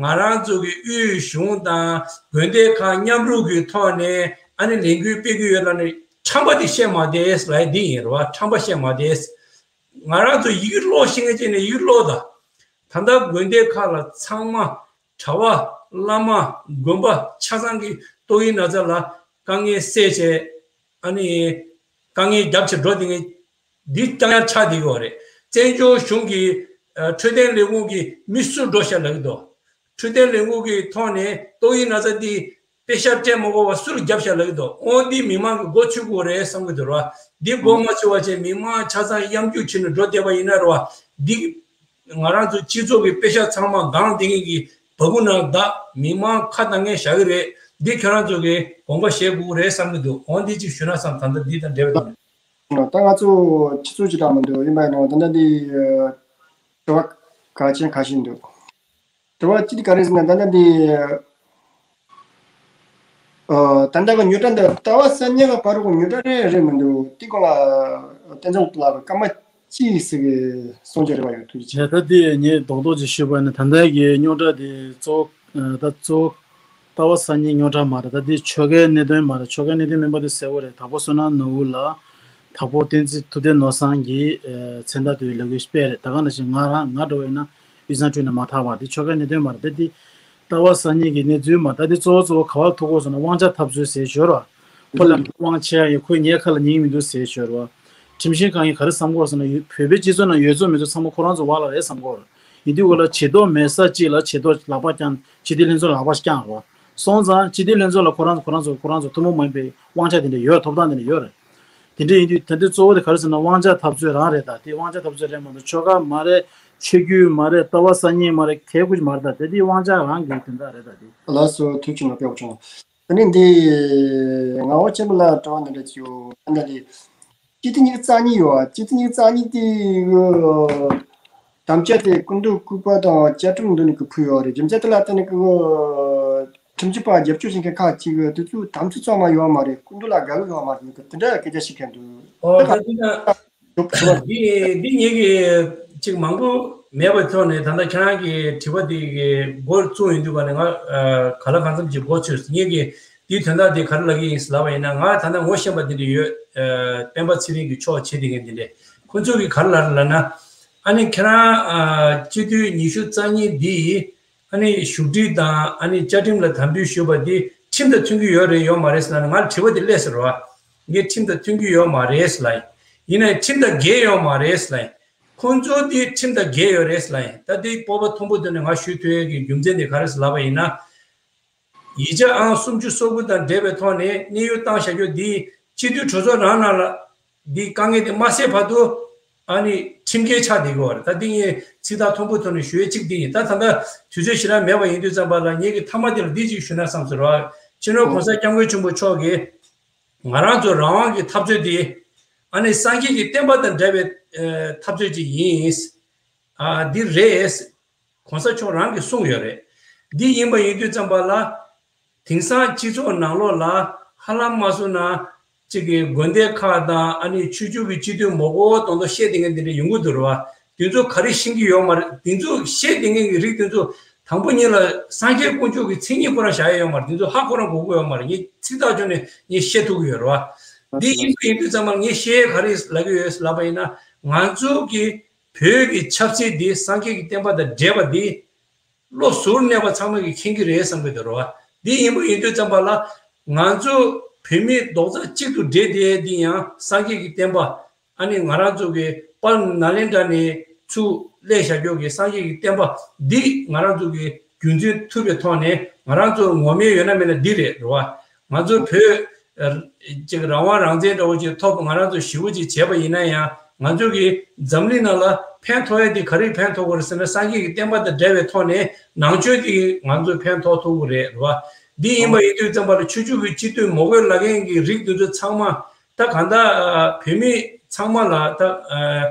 ང་རང་ཚོ་གི་དབུས་གཞུང་དང་དགོན་སྡེ་ཁག་མཉམ་རུབ་ཀྱི་ཐོག་ནས་ཨ་ནི་ལས་འགུལ་སྤེལ་གྱི་ཡོད་ལབ་ནས་ཁྲམ་པ་དེ་བཤད་མ་བསྡད་ལབ་ཡ་འདི་ཡིན་རེད་བ། ཁྲམ་པ་བཤད་མ་བསྡད། ང་རང་ཚོ་ཡི་གེ་ཀློག་ཤེས་མཁན་ཅིག་ནས་ཡི་གེ་ཀློག་དང་། ད་ལྟ་དགོན་སྡེ་ཁག་ལ་ཚང་མ་གྲྭ་པ་བླ་མ་དགོན་པ་ཆ་ཚང་གི་ཏོག་དབྱིབས་ན་ཚ་ལ་དཀའ་ངལ་སེལ་བྱས་ཨ་ནི་དཀའ་ངལ་རྒྱབ་བྱས་འགྲོ་བསྡད་མཁན། འདི་རྐྱང་ཡང་ཆགས་བསྡད་ཀྱི་ཡོད་རེད། བཙན་བྱོལ་གཞུང་གི་ཨ་འཕྲོད་བསྟེན་ལས་ཁུངས་ཀྱི་མི་སུ་འགྲོ་ཤག་ལབ་ཀྱི་འདུག་འཕྲོད་བསྟེན་ལས་ཁུངས་ཀྱི་ཐོག་ནས་ཏོག་དབྱིབས་ན་ཚ་འདི་པེ་ཤག་སྤྲད་མ་དགོས་པ་སུ་ལ་བརྒྱབ་ཤག་ལབ་ཀྱི་འདུག་འོ་འདི་མི་མང་གི་མགོ་ཚོས་དགོས་རེད་བསམ་གྱི་འདུག་ར། འདི་མགོ་མ་ཚོས་པ་བྱས་མི་མང་ཆ་ཚང་གཡམ་རྒྱུག་བྱས་ནས་འགྲོ་བསྡད་པ་ཡིན་ན་ར་བ། འདི་ང་རང་ཚོ་སྤྱི་ཚོགས་ཀྱི་པེ་ཤག་ཚང་མ་སྒང་སྡེ་ངེས་ཀྱི་བ་སྤུ་ནང་བདག་མི་མང་ཁ་བཏང་མཁན་བཞག་གི་རེད། འདི་ཁྱོད་རང་ཚོ་གི་དགོངས་པ་བཞེས་དགོས་རེད་བསམ་གྱི་འདུག་འོ་འདི་གཅིག་ཞུ་ན་བསམ། ད་ལྟ་འདི་དང་འབྲེལ་བ་དང་། ད་ང་ཚོ་ཆུ་ཚོད་ཅིག་རག་མི་འདུག་ཡིན་པ་ཡིན་ན་ད་ལྟ་འདི་དྲི་བ་ གལ་ཆེན་ཁ་ཤས་འདུག་དྲི་བ་གཅིག་དེ་ག་རེ་ཟེར་ན། ད་ལྟ་འདི། ཨ། ད་ལྟ་གི་རྙོག་དྲ་འདི་ལྟ་བ་གསར་རྙིང་ལ་བར་གྱི་རྙོག་དྲ་རེད་རེད་མི་འདུག་དེ་སྐོར་ལ་བསྟན་འཛིན་ལགས་སྐར་མ་གཅིག་ཙམ་གྱི་གསུང་བྱེད་རེ་བ་ཡོད། ཐུགས་རྗེ་ཆེ། ཡ། ད་དེ་ངས་རྡོག་རྡོག་ཅིག་ཞུས་པ་ཡིན་ན། ད་ལྟ་གི་རྙོག་དྲ་དེ་གཙོ་བོ། ཨ། ད་གཙོ་བོ་ལྟ་བ་གསར་རྙིང་རྙོག་དྲ་མ་རེད། ད་དེ་ཆོལ་ཁའི་གནད་དོན་མ་རེད། ཆོལ་ཁའི་གནད་དོན་མིན་པ་དེ་གསལ་པོ་རེད། དྭགས་པོ་བསོད་ནམས་ནོར་བུ་ལགས། དྭགས་པོ་བསྟན་འཛིན་ཐུབ་བསྟན་ནོར་བཟང་གིས། ཨ། མཚན་རྟགས་དེ་ལག་ཁྱེར་སྤེལ་རེད། ད་ག་ནང་བཞིན་ང་རང་ང་འདྲ་བོ་ཡིན་ན་དབུས་གཙང་ཁྲུས་ནས་མ་ཐར་བ་དེ་ཆོལ་ཁའི་གནད་དོན་མ་རེད། ད་དེ་ལྟ་བ་གསར་རྙིང་གི་གནས་ཚུལ་མ། ད་དེ་གཙོ་བོ་གཙོ་བོ་ག་པར་ཐུག་གོ་ཟེར་ན། དབང་ཆ་འཐབ་རྩོད་ཟེར་ཞོར་བ། ཁོ་ལ་དབང་ཆ་ཡོད། ཁོས་ངའི་ཁ་ལ་ཉན་གྱི་མི་འདུག་ཟེར་ཞོར་བ། ཁྲིམས་ཞིབ་ཁང་གིས་ག་རེ་བསམ་གྱི་ཡོད་རེད་ཟེར་ན། བོད་པའི་སྤྱི་ཚོགས་ནང་ཡོད་ཚོད་མེད་ཚོད་ཚང་མ་ཁོ་རང་ཚོ་བར་ལ་རེད་བསམ་གྱི་ཡོད་རེད། ཡིན་དུས་ག་ལ་བྱེ་རྡོ་མེད་ས་གཅིག་ལ་བྱེ་རྡོ་ལག་པ་བརྐྱངས། སྤྱི་བདེ་ལྷན་ཚོགས་ལག་པ་བརྐྱངས་རེད་བ། སོང་ཙང་སྤྱི་བདེ་ལྷན་ཚོགས་ལ་ཁོ་རང་ཁོ་རང་ཚོ་ཁོ་རང་ཚོ་ཐུན་མོང་མ་ཡིན་པའི་དབང་ཆ་དེ་འདྲ་ཡོད། ཐོབ་ཐང་དེ་འདྲ་ཡོད་རེད། དེ་འདྲ་ཡིན་དུས་ད་ལྟ་གཙོ་བོ་དེ་ག་རེ་ཟེར་ན། དབང་ཆ་འཐབ་རྩོད་རང་རེད། ད་དེ་དབང་ཆ་འཐབ་རྩོད་རེད་མ་གཏོགས་ཆོལ་ཁ་མ་རེད། ཆོས་བརྒྱུད་མ་རེད། ལྟ་བ་གསར་རྙིང་མ་རེད། གལ་ཁུར་མ་རེད། ད་དེ་དེ་དབང་ཆ་རང་གི་དོན་དག་རེད། ད་དེ། ལགས་སོ། ཐུགས་རྗེ་ཆེ་ནོར་དཔལ་དབང་ཕྱུག་ལགས། ད་ནི་འདི་ངག་དབང་ཆོས་འཕེལ་ལགས་དྲི་བ་འདི་འདྲ་ཅིག་ཡོད། ད་འདི་སྤྱི་འཐུས་ཉི་ཤུ་རྩ་གཉིས་ཡོད། སྤྱི་འཐུས་ཉི་ཤུ་རྩ་གཉིས་དེ་གི་དམ་བཅའ་དེ་སྐུ་མདུན་སྐུ་པར་དང་བཅའ་ཁྲིམས་འདི་ནས་གི་ཕུལ་ཡོད་རེད། རྒྱུ་མཚན་དེ་ལ་བརྟེན་ནས་གི་ཁྲིམས་ཞིབ་པ་རྒྱབ་སྐྱོར་བྱེད་མཁན་ཁག་ཅིག་དེ་ཚོ་དམ་ཚིག་གཙང་མ་ཡོད་མ་རེད། སྐུ་མདུན་ལ་དགའ་བོ་ཡོད་མ་རེད། གི་དེ་འདྲ་སྐད་ཆ་བཤད་མཁན་འདུག་ཨོ། ད་ད་ག་དེ་ན། འདི་འདི་ངེད་ཀྱི་ཅིག་མང་པོ་མེད་པའི་ཐོག་ནས། ད་ལྟ་ཁྱེད་རང་གི་དྲི་བ་འདི་གི་འགོ་བཙུགས་ཡོང་དུས་ག་ནས་ང་ཨ་ག་ལ་གང་འཚམ་ཅིག་འགོ་ཚུགས། ངེད་ཀྱི་འདིའི་དོན་དག་འདི་ག་རེ་ལབ་ཀྱི་ཡིན་ལབ་པ་ཡིན་ན། ང་ད་ལྟ་ངོ་ཤེས་པ་འདི་འདྲ་ཡོད། ཨ། སྤེན་པ་ཚེ་རིང་གི་ཕྱོགས་བྱེད་བསྡད་མཁན་འདི་འདྲ། ཁོ་ཚོ་གིས་ག་རེ་ལབ་ལབ་ན། ཨ་ནི་ཁྱེད་རང་ཨ་སྤྱི་འཐུས་ཉི་ཤུ་རྩ་གཉིས་འདི་ཨ་ནི་བཞུགས་ཁྲི་དང་ཨ་ནི་བཅའ་ཁྲིམས་ལ་དམ་འབུལ་ཞུས་པ་འདི་ཁྲིམས་དང་མཐུན་གྱི་ཡོད་རེད་ཡོད་མ་རེད་ཟེར་ན། ང་ལ་དྲི་བ་འདི་སླེབས་ཟེར་བ། ངས་ཁྲིམས་དང་མཐུན་གྱི་ཡོད་མ་རེད་ཟེར་ལབ་ཡིན། ཡིན་ནའི་ཁྲིམས་དང་འགལ་ཡོད་མ་རེད་ཟེར་ལབ་ཡིན། ཁོང་ཚོ་འདི་ཁྲིམས་དང་འགལ་ཡོད་རེད་ཟེར་ལབ་ཡིན། ད་འདི་སྤོབས་པ་མཐོན་པོ་ཐོག་ནས་ང་ཞུ་ཐུབ་ཡས་ཀྱི་རྒྱུ་མཚན་དེ་ག་རེ་ཟེར་ལབ་པ་ཡིན་ན། ཡིག་ཆ་ཨང་སུམ་ཅུ་སོ་དགུ་དང་འབྲེལ་བའི་ཐོག་ནས་གནས་ཡུལ་བཏང་བཞག་རྒྱུ་འདི་སྤྱི་འཐུས་གྲོས་ཚོགས་རང་ནང་ལ་འདི་དཀའ་ངལ་དེ་མ་སེལ་བར་དུ། ཨ་ནི་ཁྲིམས་འགལ་ཆགས་བསྡད་ཀྱི་ཡོད་རེད། ད་འདི་ངས་ཚིག་ཐག་མཐོན་པོའི་ཐོག་ནས་ཞུ་ཡས་གཅིག་འདི་ཡིན། ད་ད་ལྟ་དུས་ཚོད་ཞེ་དྲག་མེད་པ་ཡིན་དུས་ཙམ་པ་ལ། ངེད་ཀྱི་མཐའ་མ་དེ་ལ་འདི་གཅིག་ཞུ་ན་བསམ་ཟེར་བ། སྤྱི་ནོར་༸གོང་ས་༸སྐྱབས་མགོན་ཆེན་པོ་མཆོག་གིས་ང་རང་ཚོ་རང་དབང་གི་འཐབ་རྩོད་འདི་ཨ་ནི་སངས་རྒྱས་ཀྱི་བསྟན་པ་དང་འབྲེལ་བའི་ཨ་འཐབ་རྩོད་ཅིག་ཡིན། ཨ་འདི་རེད། ༸གོང་ས་མཆོག་རང་གིས་གསུངས་ཡོད་རེད། འདི་ཡིན་པ་ཡིན་དུས་ཙམ་པ་ལ། དེང་སང་སྤྱི་ཚོགས་ནང་ལོགས་ལ་ཧ་ལམ་མ་སོང་ན་གཅིག་གི་དགོན་སྡེ་ཁག་དང་ཨ་ནི་ཆོས་བརྒྱུད་ཀྱི་སྤྱི་འཐུས་མང་པོ་དང་དུ་བཤད་བསྡད་མཁན་དེ་འདྲ་ཡོང་གི་འདུག་རེད་བ། དེ་ཚོ་ག་རེ་ཤེས་ཀྱི་ཡོད་མ་རེད། དེ་ཚོ་བཤད་བསྡད་མཁན་གྱི་རིགས་དེ་ཚོ་དང་པོ་ཉིད་ལ་སངས་རྒྱས་དཀོན་མཆོག་གི་མཚན་ཉིད་ཁོ་རང་བཞག་ཡ་ཡོད་མ་རེད། དེ་ཚོ་ཧ་ཁོ་རང་གོ་གི་ཡོད་མ་རེད། ངས་ཚིག་ཐག་ཆོད་ནས་ངས་བཤད་ཐུབ་ཀྱི་ཡོད་རེད་བ། འདི་ཡིན་པ་ཡིན་དུས་ཙམ་པ་ངས་བཤད་ཡ་ག་རེ་ལབ་ཀྱི་ཡོད་ལབ་པ་ཡིན་ན། ང་ཚོ་གི་བོད་ཀྱི་ཆབ་སྲིད་འདི་སངས་རྒྱས་ཀྱི་བསྟན་པ་དང་འབྲེལ་བ་འདི་བློ་གཟུར་གནས་པ་ཚང་མ་གིས་མཁྱེན་གྱི་རེད་བསམ་གྱི་འདུག་རེད་བ། འདི་ཡིན་པ་ཡིན་དུས་ཙམ་པ་ལ། ང་ཚོ་བོད་མི་རྡོག་རྩ་གཅིག་ཏུ་སྦྲེལ་བསྡད་འདི་ཡང་སངས་རྒྱས་ཀྱི་བསྟན་པ། ཨ་ནི་ང་རང་ཚོ་གི་དཔལ་ནཱ་ལེནྡྲ་ནས་ཚུར་སླེབས་བཞག་རྒྱུ་གི་སངས་རྒྱས་ཀྱི་བསྟན་པ་འདི་ང་རང་ཚོ་གི་རྒྱུན་འཛིན་ཐུབ་པའི་ཐོག་ནས། ང་རང་ཚོར་ངོམ་ཡས་ཡོད་ན་མེད་ན་འདི་རེད་རེད་བ། ང་ཚོ་བོད་ཨ་ཅིག་རང་དབང་རང་བཙན་འདྲ་བོ་ཅིག་ཐོབ། ང་རང་ཚོ་ཞི་བོ་ཅིག་བྱས་པ་ཡིན་ན་ཡང་། ང་ཚོ་གི་འཛམ་གླིང་ནང་ལ་ཕན་ཐོགས་ཡ་དེ་ག་རེ་ཕན་ཐོགས་དགོས་རེད་ཟེར་ན། སངས་རྒྱས་ཀྱི་བསྟན་པ་དང་འབྲེལ་བའི་ཐོག་ནས་ནང་ཆོས་དེ་ང་ཚོས་ཕན་ཐོགས་ཐུབ་ཀྱི་རེད་རེད་བ། འདི་ཡིན་པ་ཡིན་དུས་ཙམ་པ་ལ་ཆོས་བརྒྱུད་ཀྱི་སྤྱི་འཐུས་མང་པོས་ལབ་མཁན་གྱི་རིགས་དེ་ཚོ་ཚང་མ། ད་གང་ལྟར་ཨ་བོད་མི་ཚང་མ་ལ་ད་ཨ་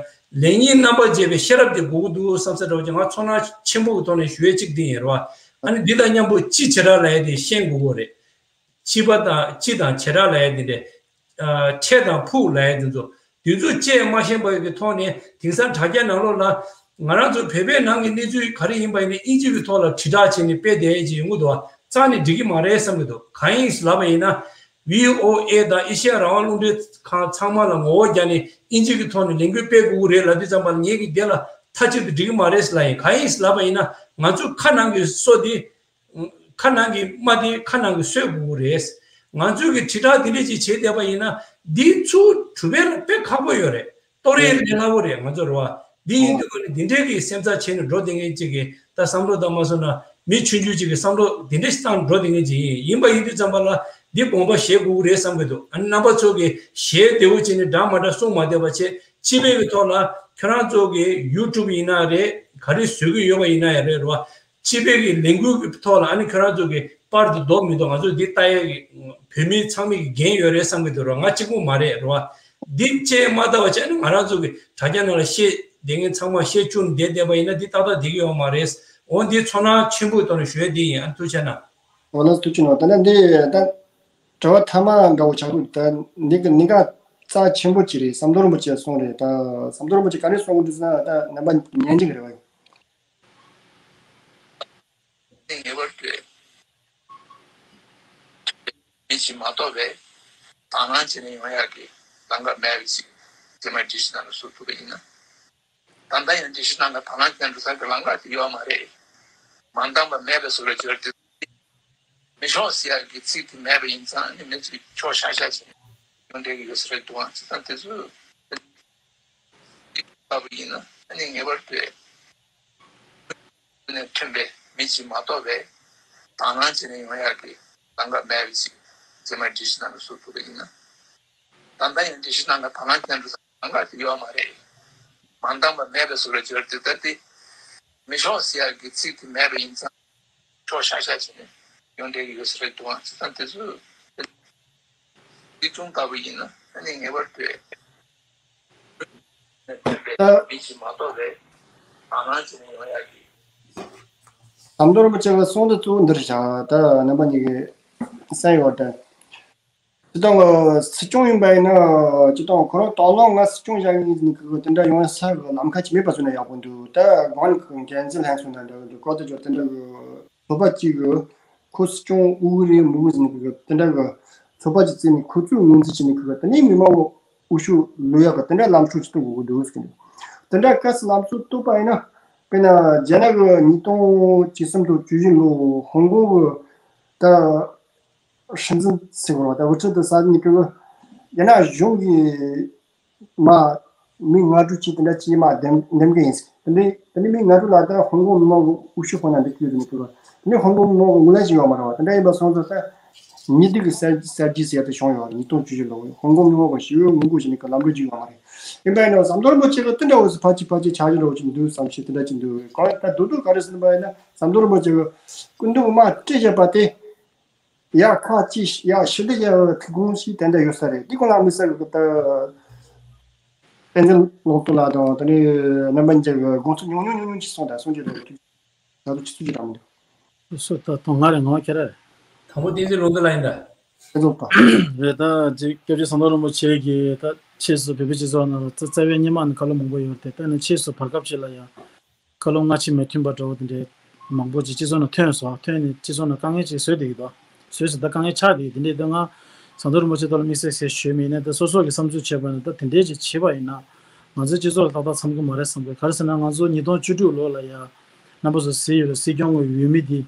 ལེགས་ཉེས་རྣམ་པར་འབྱེད་པའི་ཤེས་རབ་དེ་དགོས་ཀྱི་འདུག་བསམ་ས་འདྲ་བོ་ཅིག་ང་ཚོར་སྣང་ཆེན་པོ་གི་ཐོག་ནས་ཞུ་ཡས་གཅིག་འདི་ཡིན་རེད་བ། ཨ་ནི་འདི་དང་མཉམ་པོ་སྤྱི་བྱེ་བྲག་ལབ་ཡས་དེ་ཤེས་དགོས་ཀྱི་རེད། སྤྱི་པ་དང་སྤྱི་དང་བྱེ་བྲག་ལབ་ཡས་དེ་འདྲས། ཨ་ཕྲད་དང་ཕུགས་ལབ་ཡས་དེ་ཚོ། དེ་ཚོ་བཅས་མ་ཤེས་པ་གི་ཐོག་ནས་དེང་སང་དྲ་རྒྱ་ནང་ལོགས་ལ་ང་རང་ཚོ་བོད་པའི་ནང་གི་གནས་ཚུལ་ག་རེ་ཡིན་པ་ཡིན་ན་དབྱིན་ཇི་གི་ཐོག་ལ་དྲིལ་བསྒྲགས་བྱས་ནས་སྤེལ་བསྡད་ཡས་ཅིག་ཡོང་གི་འདུག་བ། རྩ་ནས་འགྲིག་གི་མ་རེད་བསམ་གྱི་འདུག་གང་ཡིན་ལབ་པ་ཡིན་ན། བྷི་ཨོ་ཨེ་དང་ཨེ་ཤེ་ཡ་རང་དབང་རླུང་འཕྲིན་ཁང་ཚང་མ་ལ་ངོ་བོ་རྒྱག་ནས་དབྱིན་ཇི་གི་ཐོག་ནས་ལས་འགུལ་སྤེལ་དགོས་ཀྱི་རེད་ལབ་དུས་ཙམ་པ་ལ། ངེད་ཀྱིས་དེ་ལ་མཐའ་གཅིག་ཏུ་འགྲིག་གི་མ་རེད་ལབ་ཡིན། གང་ཡིན་ལབ་པ་ཡིན་ན། ང་ཚོ་ཁ་ནང་གི་སོ་དེ། ཁ་ནང་གི་རྨ་དེ་ཁ་ནང་གི་སོས་དགོས་ཀྱི་རེད། ང་ཚོས་ཀྱི་དྲིལ་བསྒྲགས་འདི་འདྲས་ཅིག་བྱེད་བསྡད་པ་ཡིན་ན། འདི་ཚུར་གྲུབ་པ་ལ་དཔེ་ཁག་པོ་ཡོད་རེད། གཏོར་ཡས་ལས་སླ་པོ་རེད། ང་ཚོ་རེད་བ། འདི་ཡིན་དུས་ཀ་ནས་འདི་འདྲས་ཀྱི་སེམས་རྩ་བྱས་ནས་འགྲོ་བསྡད་མཁན་ཅིག་གི་ད་བསམ་བློ་དང་མ་སོང་ན། མི་ཆུང་ཆུང་ཅིག་གི་བསམ་བློ་འདི་འདྲས་བཏང་འགྲོ་བསྡད་མཁན་ཅིག་ཡིན། ཡིན་པ་ཡིན་དུས་ཙམ་པ་ལ་འདི་དགོངས་པ་བཞེས་དགོས་ཀྱི་རེད་བསམ་གྱི་འདུག་ཨ་ནི་རྣམ་པ་ཚོ་གིས་ཞལ་བདེ་བོ་བྱས་ནས་འདྲ་མ་འདྲ་གསུང་མ་བསྡད་པ་བྱས། སྤྱི་པའི་གི་ཐོག་ལ་ཁྱོད་རང་ཚོ་གི་ཡུ་ཊུབ་ཡིན་ན་རེད། ག་རེ་བཟོ་གི་ཡོད་པ་ཡིན་ན་ཡང་རེད་རེད་བ། སྤྱི་པའི་གི་ལས་འགུལ་གྱི་ཐོག་ལ་ཨ་ནི་ཁྱོད་རང་ཚོ་གི་པར་དེ་རྡོག་མི་རྡོག་ང་ཚོ་འདི་ལྟ་ཡས་ཀྱི་བོད་མི་ཚང་མའི་གི་འགན་ཡོད་རེད་བསམ་གྱི་འདུག་ར། ང་གཅིག་པུ་མ་རེད་ར། འདི་བཅས་མ་ལྟ་བ་བྱས་ན་ང་རང་ཚོ་གི་དྲ་རྒྱ་ནང་ལ་བཤད་ སྡེ་ངན་ཚང་མ་བཤད་བཅུག་བསྡད་བསྡད་པ་ཡིན་ན་འདི་ཏག་ཏག་བསྡད་ཀྱི་ཡོད་མ་རེད། འོ་འདི་ཚོར་སྣང་ཆེན་པོའི་ཐོག་ནས་ཞུ་ཡས་འདི་ཡིན། ཨ་ཐུགས་རྗེ་གནང་། འོ་ལགས་སོ། ཐུགས་རྗེ་གནང་། ད་ནི་འདི་ད་དྲི་བ་མཐའ་མ་འདྲ་བོ་ཆགས་འདུག་ད་འདི་གི་གནད་འགག་རྩ་ཆེན་པོ་ཅིག་རེད། ཟམ་གདོང་རིན་པོ་ཆེས་གསུངས་རེད། ད་ཟམ་གདོང་རིན་པོ་ཆེ་ག་རེ་གསུང་གི་འདུག་ཟེར་ན། ད་རྣམ་པ་ཉན་གྱི་རེད་བ། ངེས་པར་དུ་མི་གཅིག་མ་གཏོགས་པའི་དང་བླངས་བྱས་ནས་ཡོང་ཡག་གི་ལམ་ཁ་མེད་པ་ཞིག་རྗེས་མ་སྒྲིག་གཞི་ནང་ལ་བཟོ་ཐུབ་པ་ཡིན་ན། ད་ལྟ་ཡང་སྒྲིག་གཞི་ནང་ལ་དང་བླངས་བྱས་འགྲོ་ས་གི་ལམ་ཁ་དེ་ཡོད་མ་རེད། མ་འདང་བ་མེད་པའི་བཟོ་འདྲ་བྱས་ཏེ། མི་ཆོག་ཟེར་ཡག་གི་ཚིག་དེ་མེད་པ་ཡིན་ཙང་ནི། མི་ཚོས་ཆོག་ཤག་ཤག་བྱས་ནས་ཡོང་བསྡད་ཀྱི་ཡོད་ས་རེད་འདུག་ཨང་། བྱས་ཙང་དེ་ཚོ་ལྟ་བུ་ཡིན་ན་ཨ་ནི་ངེས་པར་དུ་ནས་ཐོན་པའི་མི་གཅིག་མ་གཏོགས་པའི་དང་བླངས་བྱས་ནས་ཡོང་ཡག་གི་ལམ་ཁ་མེད་པ་ཞིག་རྗེས་མ་སྒྲིག་གཞི་ནང་ལ་བཟོ་ཐུབ་པ་ཡིན་ན། ད་ལྟ་ཡང་སྒྲིག་གཞི་ནང་ལ་དང་བླངས་བྱས་འགྲོ་ས་ལམ་ཁ་དེ་ཡོད་མ་རེད། མ་འདང་བ་མེད་པའི་བཟོ་འདྲ་བྱས་ཏེ། ད་དེ་མི་ཆོག་ཟེར་ཡག་གི་ཚིག་དེ་མེད་པ་ཡིན་ཙང་། ཆོག་ཤག་ཤག་བྱས་ནས་ཡོང་བསྡད་ཀྱི་ཡོད་ས་རེད་འདུག་ཨང་། བྱས་ཙང་དེ་ཚོ་འདི་ཅུང་ལྟ་བུ་ཡིན་ན་ཨ་ནི་ངེས་པར་དུ་ད་མི་གཅིག་མ་གཏོགས་པའི་དང་བླངས་བྱས་ནས་ཡོང་ཡག་གི། ཟམ་གདོང་རིན་པོ་ཆེ་གི་གསུང་དེ་གཙོ་བོ་འདི་རེད་བཞག་ད་རྣམ་པ་གཉིས་ཀྱིས་གསན་ཡོད་དེ། སྤྱིར་བཏང་གི་སྲིད་སྐྱོང་ཡིན་པ་ཡིན་ན། སྤྱིར་བཏང་ཁོ་རང་དང་བླངས་ང་སྲིད་སྐྱོང་བཞག་གི་ཡིན་ཟེར་ནས་གི་དེ་འདྲ་ཡོང་ས་གི་ལམ་ཁ་ཅིག་མེད་པ་བཟོས་ན་ཡག་པོ་འདུག་ད་གོང་ནས་གི་འགན་འཛིན་ལྷན་ཚོགས་ནང་འདྲ་གི་འདུག་གོ་ད་ཅོ་དེ་འདྲ་གི་ཚོགས་པ་གཅིག་གི་ཁོ་སྲིད་སྐྱོང་དབུ་རེད་མི་དབུ་ཟེར་ནས་གི་དེ་འདྲ་གི་ཚོགས་པ་གཅིག་བརྩིས་ནས་ཁོ་ཚོས་ངོས་འཛིན་བྱས་ནས་གི་དེ་ནས་མི་མང་པོ་དབུ་བཞུགས་ལོ་ཡག་གི་དེ་འདྲ་ལམ་སྲོལ་ཅིག་གཏོད་དགོས་ཀྱི་འདུག་ཟེར་གི་འདུག་དེ་འདྲ་གལ་སྲིད་ལམ་སྲོལ་གཏོད་པ་ཡིན་ན། དཔེར་ན་རྒྱ་ནག་གི་ཉིས་སྟོང་བཅུ་གསུམ་དང་བཅུ་བཞི་ལོ་ཧོང་ཀོང་གི་ད་སྲིད་འཛིན་ཟེར་དགོས་རེད་བ། ད་དབུ་ཁྲིད་དུ་ས་ནི་གི་རྒྱ་ནག་གཞུང་གིས་མ་མི་ལྔ་དྲུག་ཅིག་དེ་འདྲ་ཅིག་མ་འདེམས་འདེམས་གི་ཡིན། དེ་ནི་དེ་ནི་མི་ལྔ་དྲུག་ལ་ད་ཧོང་ཀོང་མི་མང་གི་དབུ་ཁྲིད་ཁོ་ན་འདི་ཁུལ་དུ་ནི་ཐུག་ར། དེ་ནི་ཧོང་ཀོང་མི་མང་གི་ངོས་ལེན་ཞིག་ཡོད་མ་རེད་བ། དེ་འདྲ་ཡིན་པ་སོང་ཙང་ད་ཉི་ཟླ་གི་གསར་གསར་བརྗེ་ཟེར་ཡ་དེ་བྱུང་ཡོད་རེད། ཉིས་སྟོང་བཅུ་བཞི་ལོ་ཧོང་ཀོང་མི་མང་གི་ཞི་བའི་ངོ་རྒོལ་བྱས་ནི་གི་ལམ་ལུགས་ཅིག་ཡོད་མ་རེད། ཡིན་པ་ཡིན་ན་ཟམ་གདོང་རིན་པོ་ཆེ་གི་དེ་འདྲ་བོ་ཟིག་ཕལ་ཆེར་ཕལ་ཆེར་ཆགས་ཀྱི་འདྲ་བོ་ཅིག་འདུག་བསམ་ཤེས་དེ་འདྲ་ཅིག་འདུག་གང་ཡིན་ད་རྡོག་རྡོག་ག་རེ་ཟེར་ན་བ་ཡིན་ན་ཟམ་གདོང་རིན་པོ་ཆེ་གི་སྐུ་མདུན་མ་སྤྲད་བཞག་པ་དེ། ཡ་ཁ་ཅིག་ཡ་ཞི་བདེ་ཡ་ཐུགས་དགོངས་ཤིག་དེ་འདྲ་ཡོད་ས་རེད། འདི་གོང་ལ་དམིགས་བསལ་གི་ད་བསྟན་འཛིན་ལོངས་སྟོབས་ལགས་དང་དེ་ནས་རྣམ་པ་གཉིས་ཀྱི་དགོངས་ཚུལ་ཉུང་ཉུང་ཉུང་ཉུང་ཅིག་གསུངས་དང་གསུང་རྒྱུ་རེད། ད་དུང་ཆུ་ཚོད་ཅིག་རག་མི་འདུག་སོ་ད་དུང་ང་རེད། ང་ཁྱེད་རེད། དང་པོ་བསྟན་འཛིན་ལོངས་སྟོབས་ལགས་ཡིན་ད། བསྟན་འཛིན་པ། རེད་ད་ཅིག་སྐྱབས་རྗེ་ཟམ་གདོང་རིན་པོ་ཆེ་གིས་ད་ཕྱིས་སུ་བོད་པའི་སྤྱི་ཚོགས་ནང་ལ་རྩ་བའི་སྔོན་མ་ནས་བཀའ་སློབ་མང་པོ་ཡོད་རེད་དེ། ད་ནི་ཕྱིས་སུ་བར་སྐབས་ཅིག་ལ་ཡང་བཀའ་སློབ་སྔ་ཕྱི་མི་མཐུན་པ་འདྲ་བོ་དེ་འདྲའི་མང་པོ་ཅིག་སྤྱི་ཚོགས་ནང་ཐོན་སོང་། ཐོན་ནས་སྤྱི་ཚོགས་ནང་དཀའ་ངལ་ཅིག་བཟོས་བསྡད་ཀྱི་འདུག་བཟོས་ཟིན་ད་དཀའ་ངལ་ཆགས་བསྡད་ཀྱི། དེ་འདྲའི་ད་ང་ཟམ་གདོང་རིན་པོ་ཆེ་ཐོག་ལ་དམིགས་བསལ་ཞེས་ཞུས་མིན་ནས་ད་སོ་སོ་གི་བསམ་ཚུལ་བྱས་པ་ཡིན་ན་ད་དེ་འདྲའི་ཅིག་བྱས་པ་ཡིན་ན་ང་ཚོའི་སྤྱི་ཚོགས་ལ་ཏག་ཏག་འཚམ་གྱི་མ་རེད་བསམ་གི། ག་རེ་ཟེར་ན་ང་ཚོ་ཉིས་སྟོང་བཅུ་དྲུག་ལོ་ལ་ཡ་རྣམ་པ་ཚོ་གཟིགས་ཡོད་རེད། སྲིད་སྐྱོང་གི་འོས་མི་དེ་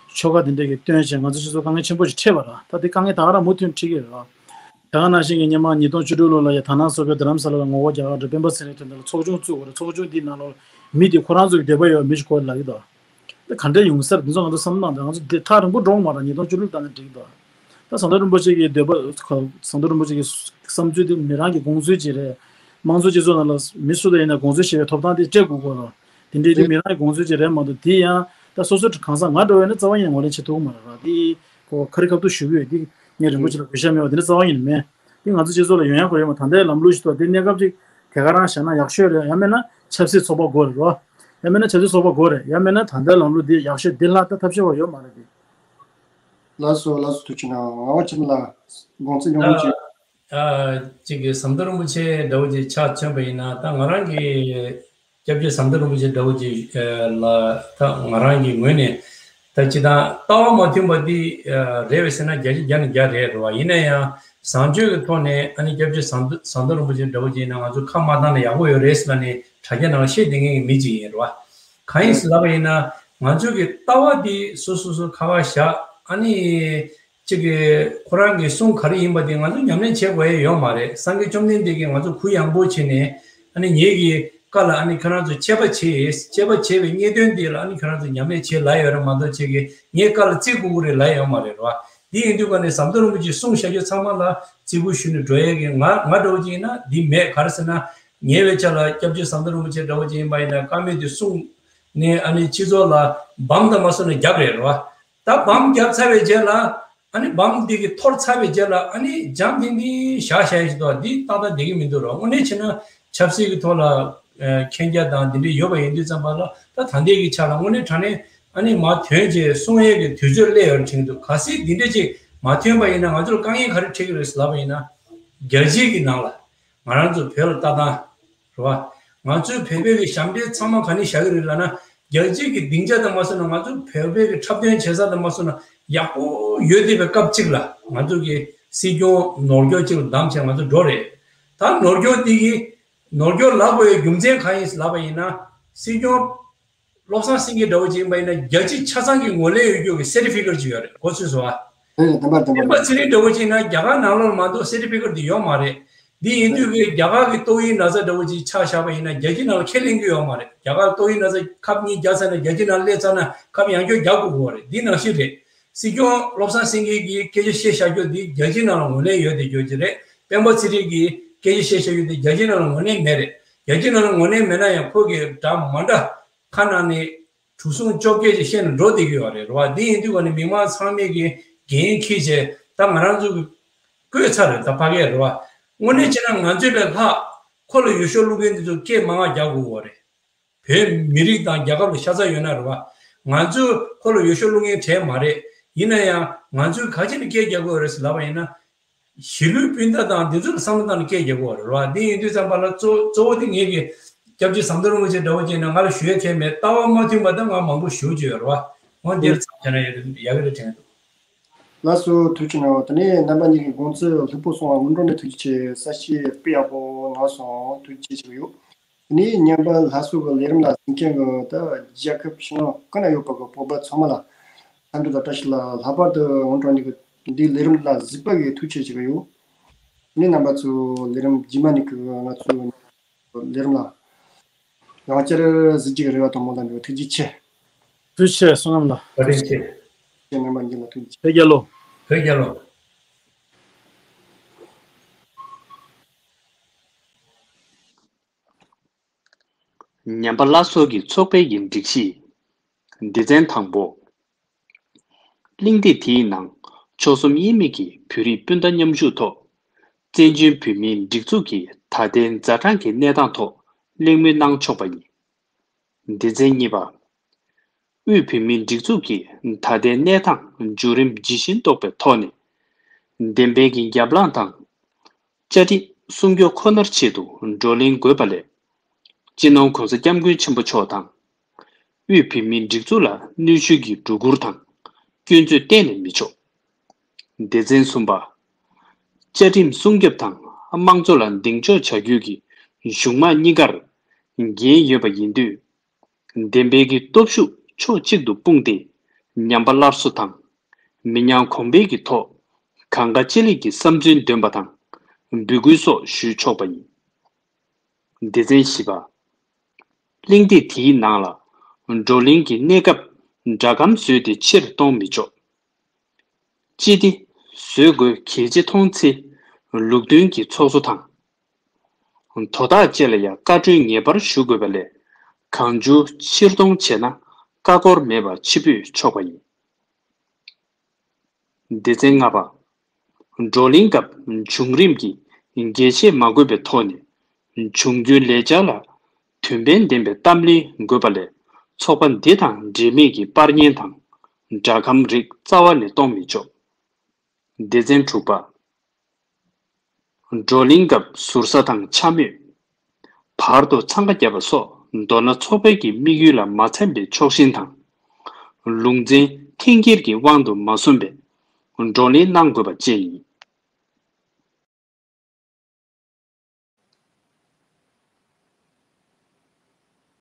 ཆོལ་ཁ་དེ་འདྲ་གི་བཏོན་བྱས་ང་ཚོ་སྤྱི་ཚོགས་དཀའ་ངལ་ཆེན་པོ་ཞིག་འཕྲད་པ་རེད། ད་དེ་དཀའ་ངལ་ད་ག་རང་མུ་མཐུད་འཕྲད་ཀྱི་རེད། ད་ག་ནང་བཞིན་གྱི་སྔོན་མ་ཉིས་སྟོང་བཅུ་དྲུག་ལོ་ལ་ཡ་དྷ་ན་སོག་པོའི་རྡ་རམ་ས་ལ་ལ་ངོ་རྒོལ་རྒྱག་གར་འགྲོ་སྤེན་པ་ཚེ་རིང་དོན་དག་ལ་ཚོགས་ཆུང་བཙུགས་པ་རེད། ཚོགས་ཆུང་འདིའི་ནང་ལོགས་མི་དེ་ཁོ་རང་ཚོ་གི་འདོད་པ་ཡོད་མི་ཞིག་དགོས་ལབ་ཀྱི་འདུག་ད་ག་འདྲ་ཡོང་ས་རེད། དེ་ཚོ་ང་ཚོ་བསམ་བློ་བཏང་དང་། ང་ཚོ་དེ་ཐག་རིང་པོ་འགྲོ་གི་མ་རེད། ཉིས་སྟོང་བཅུ་དྲུག་བཏང་ན་འགྲིག་གི་འདུག་ད་ཟམ་གདོང་རིན་པོ་ཆེ་གི་འདོད་པ། ཟམ་གདོང་རིན་པོ་ཆེ་གི་བསམ་ཚུལ་དེ་མི་རང་གི་དགོངས་ཚུལ་ཅིག་རེད། དམངས་གཙོའི་སྤྱི་ཚོགས་ནང་ལ་མི་སུ་དང་ཡིན་ན་དགོངས་ཚུལ་བཞེས་པའི་ཐོབ་ཐང་དེ་སྤྲད་དགོས་ཀྱི་རེད། དེ་འདྲའི་དེ་མི་རང་གི་དགོངས་ཚུལ་ཅིག་རེད་མ་གཏོགས། དེ་ཡང་ད་སོ་སོ་གང་ཟག་ང་འདྲ་བོ་ཡིན་ན་རྩ་བ་ཉིད་ནས་ངོས་ལེན་བྱེད་ཐུབ་ཀྱི་མ་རེད་ར། དེ་ཁོ་ཁ་རི་ཁ་ཐུག་ཞུ་གི་ཡོད། དེ་ངས་རིན་པོ་ཆེ་ལ་གུས་ཞབས་མེད་པ་དེ་འདྲ་རྩ་བ་ཉིད་ནས་མེད། དེ་ང་ཚོ་སྤྱི་ཚོགས་ལ་ཡོང་ཡག་ཁོ་ཡོད་མ། ད་ལྟའི་ལམ་ལུགས་ཤིག་ཐོག་དེ་གནས་སྐབས་ཅིག་དེ་ག་རང་བཞག་ན་ཡག་ཤོས་རེད། ཡང་མིན་ན་ཆབ་སྲིད་ཚོགས་པ་དགོས་རེད་རོ། ཡང་མིན་ན་ཆབ་སྲིད་ཚོགས་པ་དགོས་རེད། ཡང་མིན་ན་ད་ལྟའི་ལམ་ལུགས་འདི་ཡག་ཤོས་འདི་ལྷག་ད་ཐབས་ཤེས་པ་ཡོད་མ་རེད་དེ། ལགས་སོ་ལགས་སོ། ཐུགས་རྗེ་གནང་། ངག་དབང་ཆོས་ལགས་དགོངས་ཚུལ་ཉུང་ངུ་ཅིག་ཨ། གཅིག་གི་ཟམ་གདོང་རིན་པོ་ཆེ་འདྲ་བོ་ཅིག་ཆ་མཚོན་པ་ཡིན་ན། ད་ང་རང་གི་སྐྱབས་རྗེ་ཟམ་གདོང་རིན་པོ་ཆེ་འདྲ་བོ་ཅིག་ལ་ད་ང་རང་གི་ངོས་ནས་ད་སྤྱིར་བཏང་ལྟ་བ་མ་མཐུན་པ་འདི་རེད་པས་ཟེར་ན་བརྒྱ་ཆ་བརྒྱ་ནས་བརྒྱ་རེད་རེད་བ། ཡིན་ན་ཡང་བཟང་སྤྱོད་ཀྱི་ཐོག་ནས་ཨ་ནི་སྐྱབས་རྗེ་ཟམ་ཟམ་གདོང་རིན་པོ་ཆེ་འདྲ་བོ་ཅིག་ཡིན་ན་ང་ཚོ་ཁ་མ་བཏང་ན་ཡག་པོ་ཡོད་རེད་ཟེར་ལབ་ནས་དྲ་རྒྱ་ནང་ལ་བཤད་བསྡད་མཁན་གྱི་མི་ཅིག་ཡིན་རེད་བ། གང་ཡིན་ཟེར་ལབ་པ་ཡིན་ན་ང་ཚོ་གི་ལྟ་བ་འདི་སོ་སོ་སོ་ཁ་བ་བཞག་ཨ་ནི། གཅིག་གིས་ཁོ་རང་གི་གསུང་ག་རེ་ཡིན་པ་དེ་ང་ཚོ་ཉམས་ལེན་བྱེད་དགོས་ཡ་ཡོད་མ་རེད། སངས་རྒྱས་བཅོམ་ལྡན་འདས་ཀྱིས་ང་ཚོ་གུ་ཡངས་པོ་བྱས་ནས་ཨ་ནི་ངེད་ཀྱི་བཀའ་ལ་ཨ་ནི་ཁྱོད་རང་ཚོ་དཔྱད་པ་བྱེད། དཔྱད་པ་བྱེད་པའི་རྙེད་དོན་འདི་ལ་ཨ་ནི་ཁྱོད་རང་ཚོ་ཉམས་ལེན་བྱེད་ལབ་ཡོད་རེད་མ་གཏོགས། ཁྱེད་ཀྱིས་ངའི་བཀའ་ལ་བརྩི་དགོས་ཀྱི་རེད་ལབ་ཡོད་མ་རེད་རོ། འདི་ཡིན་དུས་ཀ་ནས་ཟམ་གདོང་རིན་པོ་ཆེས་གསུངས་བཞག་རྒྱུ་ཚང་མ་ལ་བརྩི་བཀུར་ཞུས་ནས་འགྲོ་ཡས་ཀྱི། ང་ང་འདྲ་བོ་ཅིག་ཡིན་ན་འདི་མེད། ག་རེ་ཟེར་ན་ཉེ་བའི་ཆར་ལ་སྐྱབས་རྗེ་ཟམ་གདོང་རིན་པོ་ཆེ་འདྲ་བོ་ཅིག་ཡིན་པ་ཡིན་ན་བཀའ་མོལ་འདི་གསུངས་ནས་ཨ་ནི་སྤྱི་ཚོགས་ལ་བམ་དང་མ་སོང་ན་རྒྱབ་རེད་རོ། ད་བམ་བརྒྱབ་ཚར་བའི་རྗེས་ལ་ཨ་ནི་བམ་འདི་གི་འཐོར་ཚར་བའི་རྗེས་ལ་ཨ་ནི་འཇམ་ཐིང་ཐིང་བཞག་བཞག་ཡ་ཞིག་འདུག་འདི་ཏག་ཏག་བསྡད་ཀྱི་མི་འདུག་རོ། དངོས་གནས་བྱས་ན་ཆབ་སྲིད་ཀྱི་ཐོག་ལ་ མཁྱེན་རྒྱ་དང་འདི་འདྲ་ཡོད་པ་ཡིན་དུས་ཙམ་པ་ལ། ད་ད་ལྟའི་གི་ཆ་ལ་དངོས་གནས་དྲང་གནས་ཨ་ནི་མར་ཐོན་བྱས་གསུང་ཡས་ཀྱི་དུས་ཚོད་སླེབས་ཡོད་དྲན་འདུག་གལ་སྲིད་འདི་འདྲ་ཅིག་མ་ཐོན་པ་ཡིན་ན་ང་ཚོར་དཀའ་ངལ་ག་རེ་འཕྲད་ཀྱི་རེད་ལབ་པ་ཡིན་ན། རྒྱལ་སྤྱིའི་གི་ནང་ལ་ང་རང་ཚོ་བོད་ལ་ལྟ་སྟངས་རེད་བ། ང་ཚོའི་བོད་པའི་གི་ཞབས་འདྲེན་ཚང་མ་ག་ནས་བཞག་གི་རེད་ལབ་ན། རྒྱལ་སྤྱིའི་གི་སྡིངས་ཆ་དང་མ་སོང་ན་ང་ཚོ་བོད་པའི་གི་འཁྲབ་སྟོན་བྱེད་ས་དང་མ་སོང་ན་ཡག་པོ་ཡོད་བསྡད་པའི་སྐབས་གཅིག་ལ་ང་ཚོ་གི་སྲིད་སྐྱོང་ནོར་སྐྱོར་གཅིག་ལ་བདམས་བྱས་ང་ཚོ་འགྲོ་རེད། ད་ནོར་སྐྱོར་འདི་གི་ནོར་སྐྱོར་ལབ་དགོས་པའི་རྒྱུ་མཚན་གང་ཡིན་ལབ་པ་ཡིན་ན། སྲིད་སྐྱོང་བློ་བཟང་སེང་གེ་འདྲ་བོ་ཅིག་ཡིན་པ་ཡིན་ན་རྒྱལ་སྤྱི་ཆ་ཚང་གི་ངོས་ལེན་ཡོད་རྒྱུ་གི་སེར་ཊི་ཕི་ཀེཊ་ཅིག་ཡོད་རེད། གོ་ཚོད་སོང་ཨ། ཨེ་བདེན་པ་བདེན་པ། སྤེན་པ་ཚེ་རིང་འདྲ་བོ་ཅིག་ཡིན་ན་རྒྱ་གར་ནང་ལོགས་ལ་མ་གཏོགས་སེར་ཊི་ཕི་ཀེཊ་དེ་ཡོད་མ་རེད། འདི་ཡིན་དུས་ཀྱི་རྒྱ་གར་གྱི་ཏོག་དབྱིབས་ན་ཚ་འདྲ་བོ་ཅིག་ཆ་བཞག་པ་ཡིན་ན་རྒྱལ་སྤྱི་ནང་ལ་ཁས་ལེན་གྱི་ཡོད་མ་རེད། རྒྱ་གར་ཏོག་དབྱིབས་ན་ཚ་ཁབ་གཉིས་བརྒྱབ་ཚར་ན་རྒྱལ་སྤྱི་ནང་སླེབས་ཚར་ན་ཁབ་ཡང་བསྐྱར་རྒྱག་དགོས་ཀྱི་ཡོད་རེད། འདི་ནང་བཞིན་རེད། སྲིད་སྐྱོང་བློ་བཟང་སེང་གེ་གིས་སྐད་ཆ་བཤད་བཞག་རྒྱུ་འདི་རྒྱལ་སྤྱི་ནང་ལ་ངོས་ལེན་ཡོད་བསྡད་རྒྱུ་ཅིག་རེད། སྤེན་པ་ཚེ་རིང་གིས་སྐད་ཆ་བཤད་བཞག་རྒྱུ་འདི་རྒྱལ་སྤྱི་ནང་ལ་ངོས་ལེན་མེད་རེད། རྒྱལ་སྤྱི་ནང་ལ་ངོས་ལེན་མེད་ན་ཡང་ཁོ་གི་འདྲ་མ་འདྲ་ཁ་ནང་ནས་གྲུ་གཟིངས་བཅོ་བརྒྱད་ཅིག་བཤད་ནས་འགྲོ་བསྡད་ཀྱི་ཡོད་རེད། རེད་བ། འདི་ཡིན་དུས་ཀ་ནས་མི་མང་ཚང་མས་ཀྱི་འགན་འཁྱེར་བྱས་ད་ང་རང་ཚོ་གི་བསྐོས་ཚར་རེད། ད་ཕ་གིར་རེད་བ། དངོས་གནས་བྱས་ན་ང་ཚོས་ལས་ལྷག་ཁོ་ལ་འོས་ཤོག་བླུག་མཁན་འདི་ཚོ་སྐད་མང་བ་རྒྱག་དགོས་ཀྱི་ཡོད་རེད། བོད་མི་རིགས་དང་རྒྱལ་ཁབ་ལ་ཤ་ཚ་ཡོད་ན་རེད་བ། ང་ཚོས་ཁོ་ལ་འོས་ཤོག་བླུག་མཁན་གྲས་མ་རེད། ཡིན་ན་ཡང་ང་ཚོས་ག་ཅི་ནས་སྐད་རྒྱག་དགོས་རེད་ཟེར་ལབ་པ་ཡིན་ན། གཞིས་ལུས་སྤུན་ཟླ་དང་འདི་ཚོ་ལ་བསམ་བློ་བཏང་ནས་སྐད་རྒྱག་དགོས་རེད་བ། འདི་ཡིན་དུས་ཙམ་པ་ལ་གཙོ་གཙོ་བོ་དེ་ངེད་ཀྱི་སྐྱབས་རྗེ་ཟམ་གདོང་རིན་པོ་ཆེ་འདྲ་བོ་ཅིག་ཡིན་ན་ང་ལ་ཞུ་ཡ་གང་ཡང་མེད། ལྟ་བ་མ་མཐུན་པ་དང་ང་མང་པོ་ཞུ་རྒྱུ་ཡོད་རེད་བ། འོ་འདིར་མཚམས་བཞག་ན་ཡག་གི་རེད་དྲན་འདུག་ལགས་སོ། ཐུགས་རྗེ་གནང་། དེ་ནས་རྣམ་པ་གཉིས་ཀྱི་དགོངས་ཚུལ་ལྷུག་པོ་གསུངས་པ་སྔོན་འགྲོ་ནས་ཐུགས་རྗེ་ཆེ། གསལ་བཤད་སྤེལ་ཡག་པོ་གནང་སོང་། ཐུགས་རྗེ་ཆེ་ཞུ་གི་ཡོད། དེ་ནས་ཉན་པ་ལྷ་སོ་གི་ལས་རིམ་ལ་གཟིགས་མཁན་གྱི་ད་རྒྱལ་ཁབ་ཕྱི་ནང་ཀུན་ན་ཡོད་པ་གི་བོད་པ་ཚང་མ་ལ་འཚམས་འདྲི་དང་བཀྲ་ཤིས་བདེ་ལེགས། ལྷག་པར་དུ་སྔོན་འགྲོ་ནས་ཀྱི་འདིའི་ལས་རིམ་ལ་གཟིགས་པ་གི་ཐུགས་རྗེ་ཆེ་ཞུ་གི་ཡོད། དེ་ནས་རྣམ་པ་ཚོ་ལས་རིམ་རྗེས་མ་ནས་ཀྱི་ང་ཚོ་ལས་རིམ་ལ་ཡང་བསྐྱར་གཟིགས་རྒྱུ་གི་རེ་བ་དང་སྨོན་ལམ་ཡོད། ཐུགས་རྗེ་ཆེ། ཐུགས་རྗེ་ཆེ། བསོད་ནམས་ལགས། བཀའ་དྲིན་ཆེ། ཁྱེད་རྣམ་པ་གཉིས་ལ་ཐུགས་རྗེ་ཆེ། བོད་རྒྱལ་ལོ། བོད་རྒྱལ་ལོ། ཉན་པ་ལྷ་སོ་གི་ཚོགས་པའི་གི་སྒྲིག་གཞི། སྡེ་ཚན་དང་པོ། གླེང་སྟེགས་དེའི་ནང་ཆོལ་གསུམ་དབྱེར་མེད་ཀྱི་བོད་རིགས་སྤུན་ཟླ་མཉམ་ཞུགས་ཐོག་བཙན་བྱོལ་བོད་མིའི་སྒྲིག་འཛུགས་ཀྱི་ད་ལྟའི་ཛ་དྲག་གི་གནས་སྟངས་ཐོག་གླེང་མོལ་གནང་ཆོག་པ་ཡིན། སྡེ་ཚན་གཉིས་པ། དབུས་བོད་མིའི་སྒྲིག་འཛུགས་ཀྱི་ད་ལྟའི་གནས་སྟངས་བརྒྱུད་རིམ་ཇི་བཞིན་རྟོགས་པའི་ཐོག་ནས། བདེན་པའི་གི་རྒྱབ་ལངས་དང་། བཅའ་ཁྲིམས་སྲུང་སྐྱོབ་ཁོ་ནར་ཆེད་དུ་བགྲོ་གླེང་དགོས་པ་ལས། སྤྱི་ནོར་༸གོང་ས་༸སྐྱབས་མགོན་ཆེན་པོ་མཆོག་དང་། དབུས་བོད་མིའི་སྒྲིག་འཛུགས་ལ་གནོད་ཤུགས་ཀྱི་སྒྲོ་སྐུར་དང་། སྐྱོན་བརྗོད་གཏན་ནས་མི་ཆོག་སྡེ་ཚན་གསུམ་པ། བཅའ་ཁྲིམས་སྲུང་སྐྱོབ་དང་དམངས་གཙོ་ལ་གདེང་འཇོག་བྱ་རྒྱུ་གི་གཞུང་དམངས་གཉིས་ཀར་འགན་ཡོད་པ་ཡིན་དུས། བདེན་པའི་གི་སྟོབས་ཤུགས་ཕྱོགས་གཅིག་ཏུ་སྤུངས་ཏེ། ཉམས་པ་སླར་གསོ་དང་། མི་ཉམས་གོང་འཕེལ་གྱི་ཐོག་གང་དགའ་ཅི་ལེགས་ཀྱི་བསམ་ཚུལ་འདོན་པ་དང་། འབོད་སྐུལ་སོགས་ཞུས་ཆོག་པ་ཡིན། སྡེ་ཚན་བཞི་པ། གླེང་སྟེགས་དེའི་ནང་ལ་བགྲོ་གླེང་གི་གནས་སྐབས་སྒྲ་སྒམ་བཟོས་ཏེ་ཕྱིར་གཏོང་མི་ཆོག་སྤྱི་བདེ་བཟོ་དགོས་གལ་ཆེ་མཐོང་ཚེ་ལུགས་མཐུན་གྱི་ཚོགས་གཙོ་དང་། དོ་བདག་བཅས་ལ་ཡང་བཀའ་འཁྲོལ་ངེས་པར་ཞུ་དགོས་པ་ལས། གང་བྱུང་ཕྱིར་གཏོང་བྱས་ན་ཀ་ཀོར་མེད་པར་ཕྱིར་འབུད་ཆོག་པ་ཡིན། སྡེ་ཚན་ལྔ་པ། བགྲོ་གླེང་སྐབས་བྱུང་རིམ་གྱི་འགལ་བཤད་མ་དགོས་པའི་ཐོག་ནས་འབྱུང་འགྱུར་ལས་འཆར་ལ་དོན་ཕན་ལྡན་པའི་གཏམ་གླེང་དགོས་པ་ལས་ཚོགས་པ་འདི་དང་འབྲེལ་མེད་ཀྱི་པར་ཉན་དང་སྒྲ་སྒམ་རིགས་རྩ་བ་ནས་གཏོང་མི་ཆོག་སྡེ་ཚན་དྲུག་པ། བགྲོ་གླེང་སྐབས་ཟུར་ཟ་དང་འཕྱ་སྨོད། བར་དུ་འཚང་ཁ་བརྒྱབ་པ་སོགས་མདོར་ན་ཚོགས་པའི་གི་དམིགས་ཡུལ་ལ་མ་འཚམ་པའི་ཕྱོགས་ཞེན་དང་། ལུང་འདྲེན་འཐེན་འཁྱེར་གྱི་དབང་དུ་མ་སོང་བའི་བགྲོ་གླེང་གནང་དགོས་པ་བཅས་ཡིན།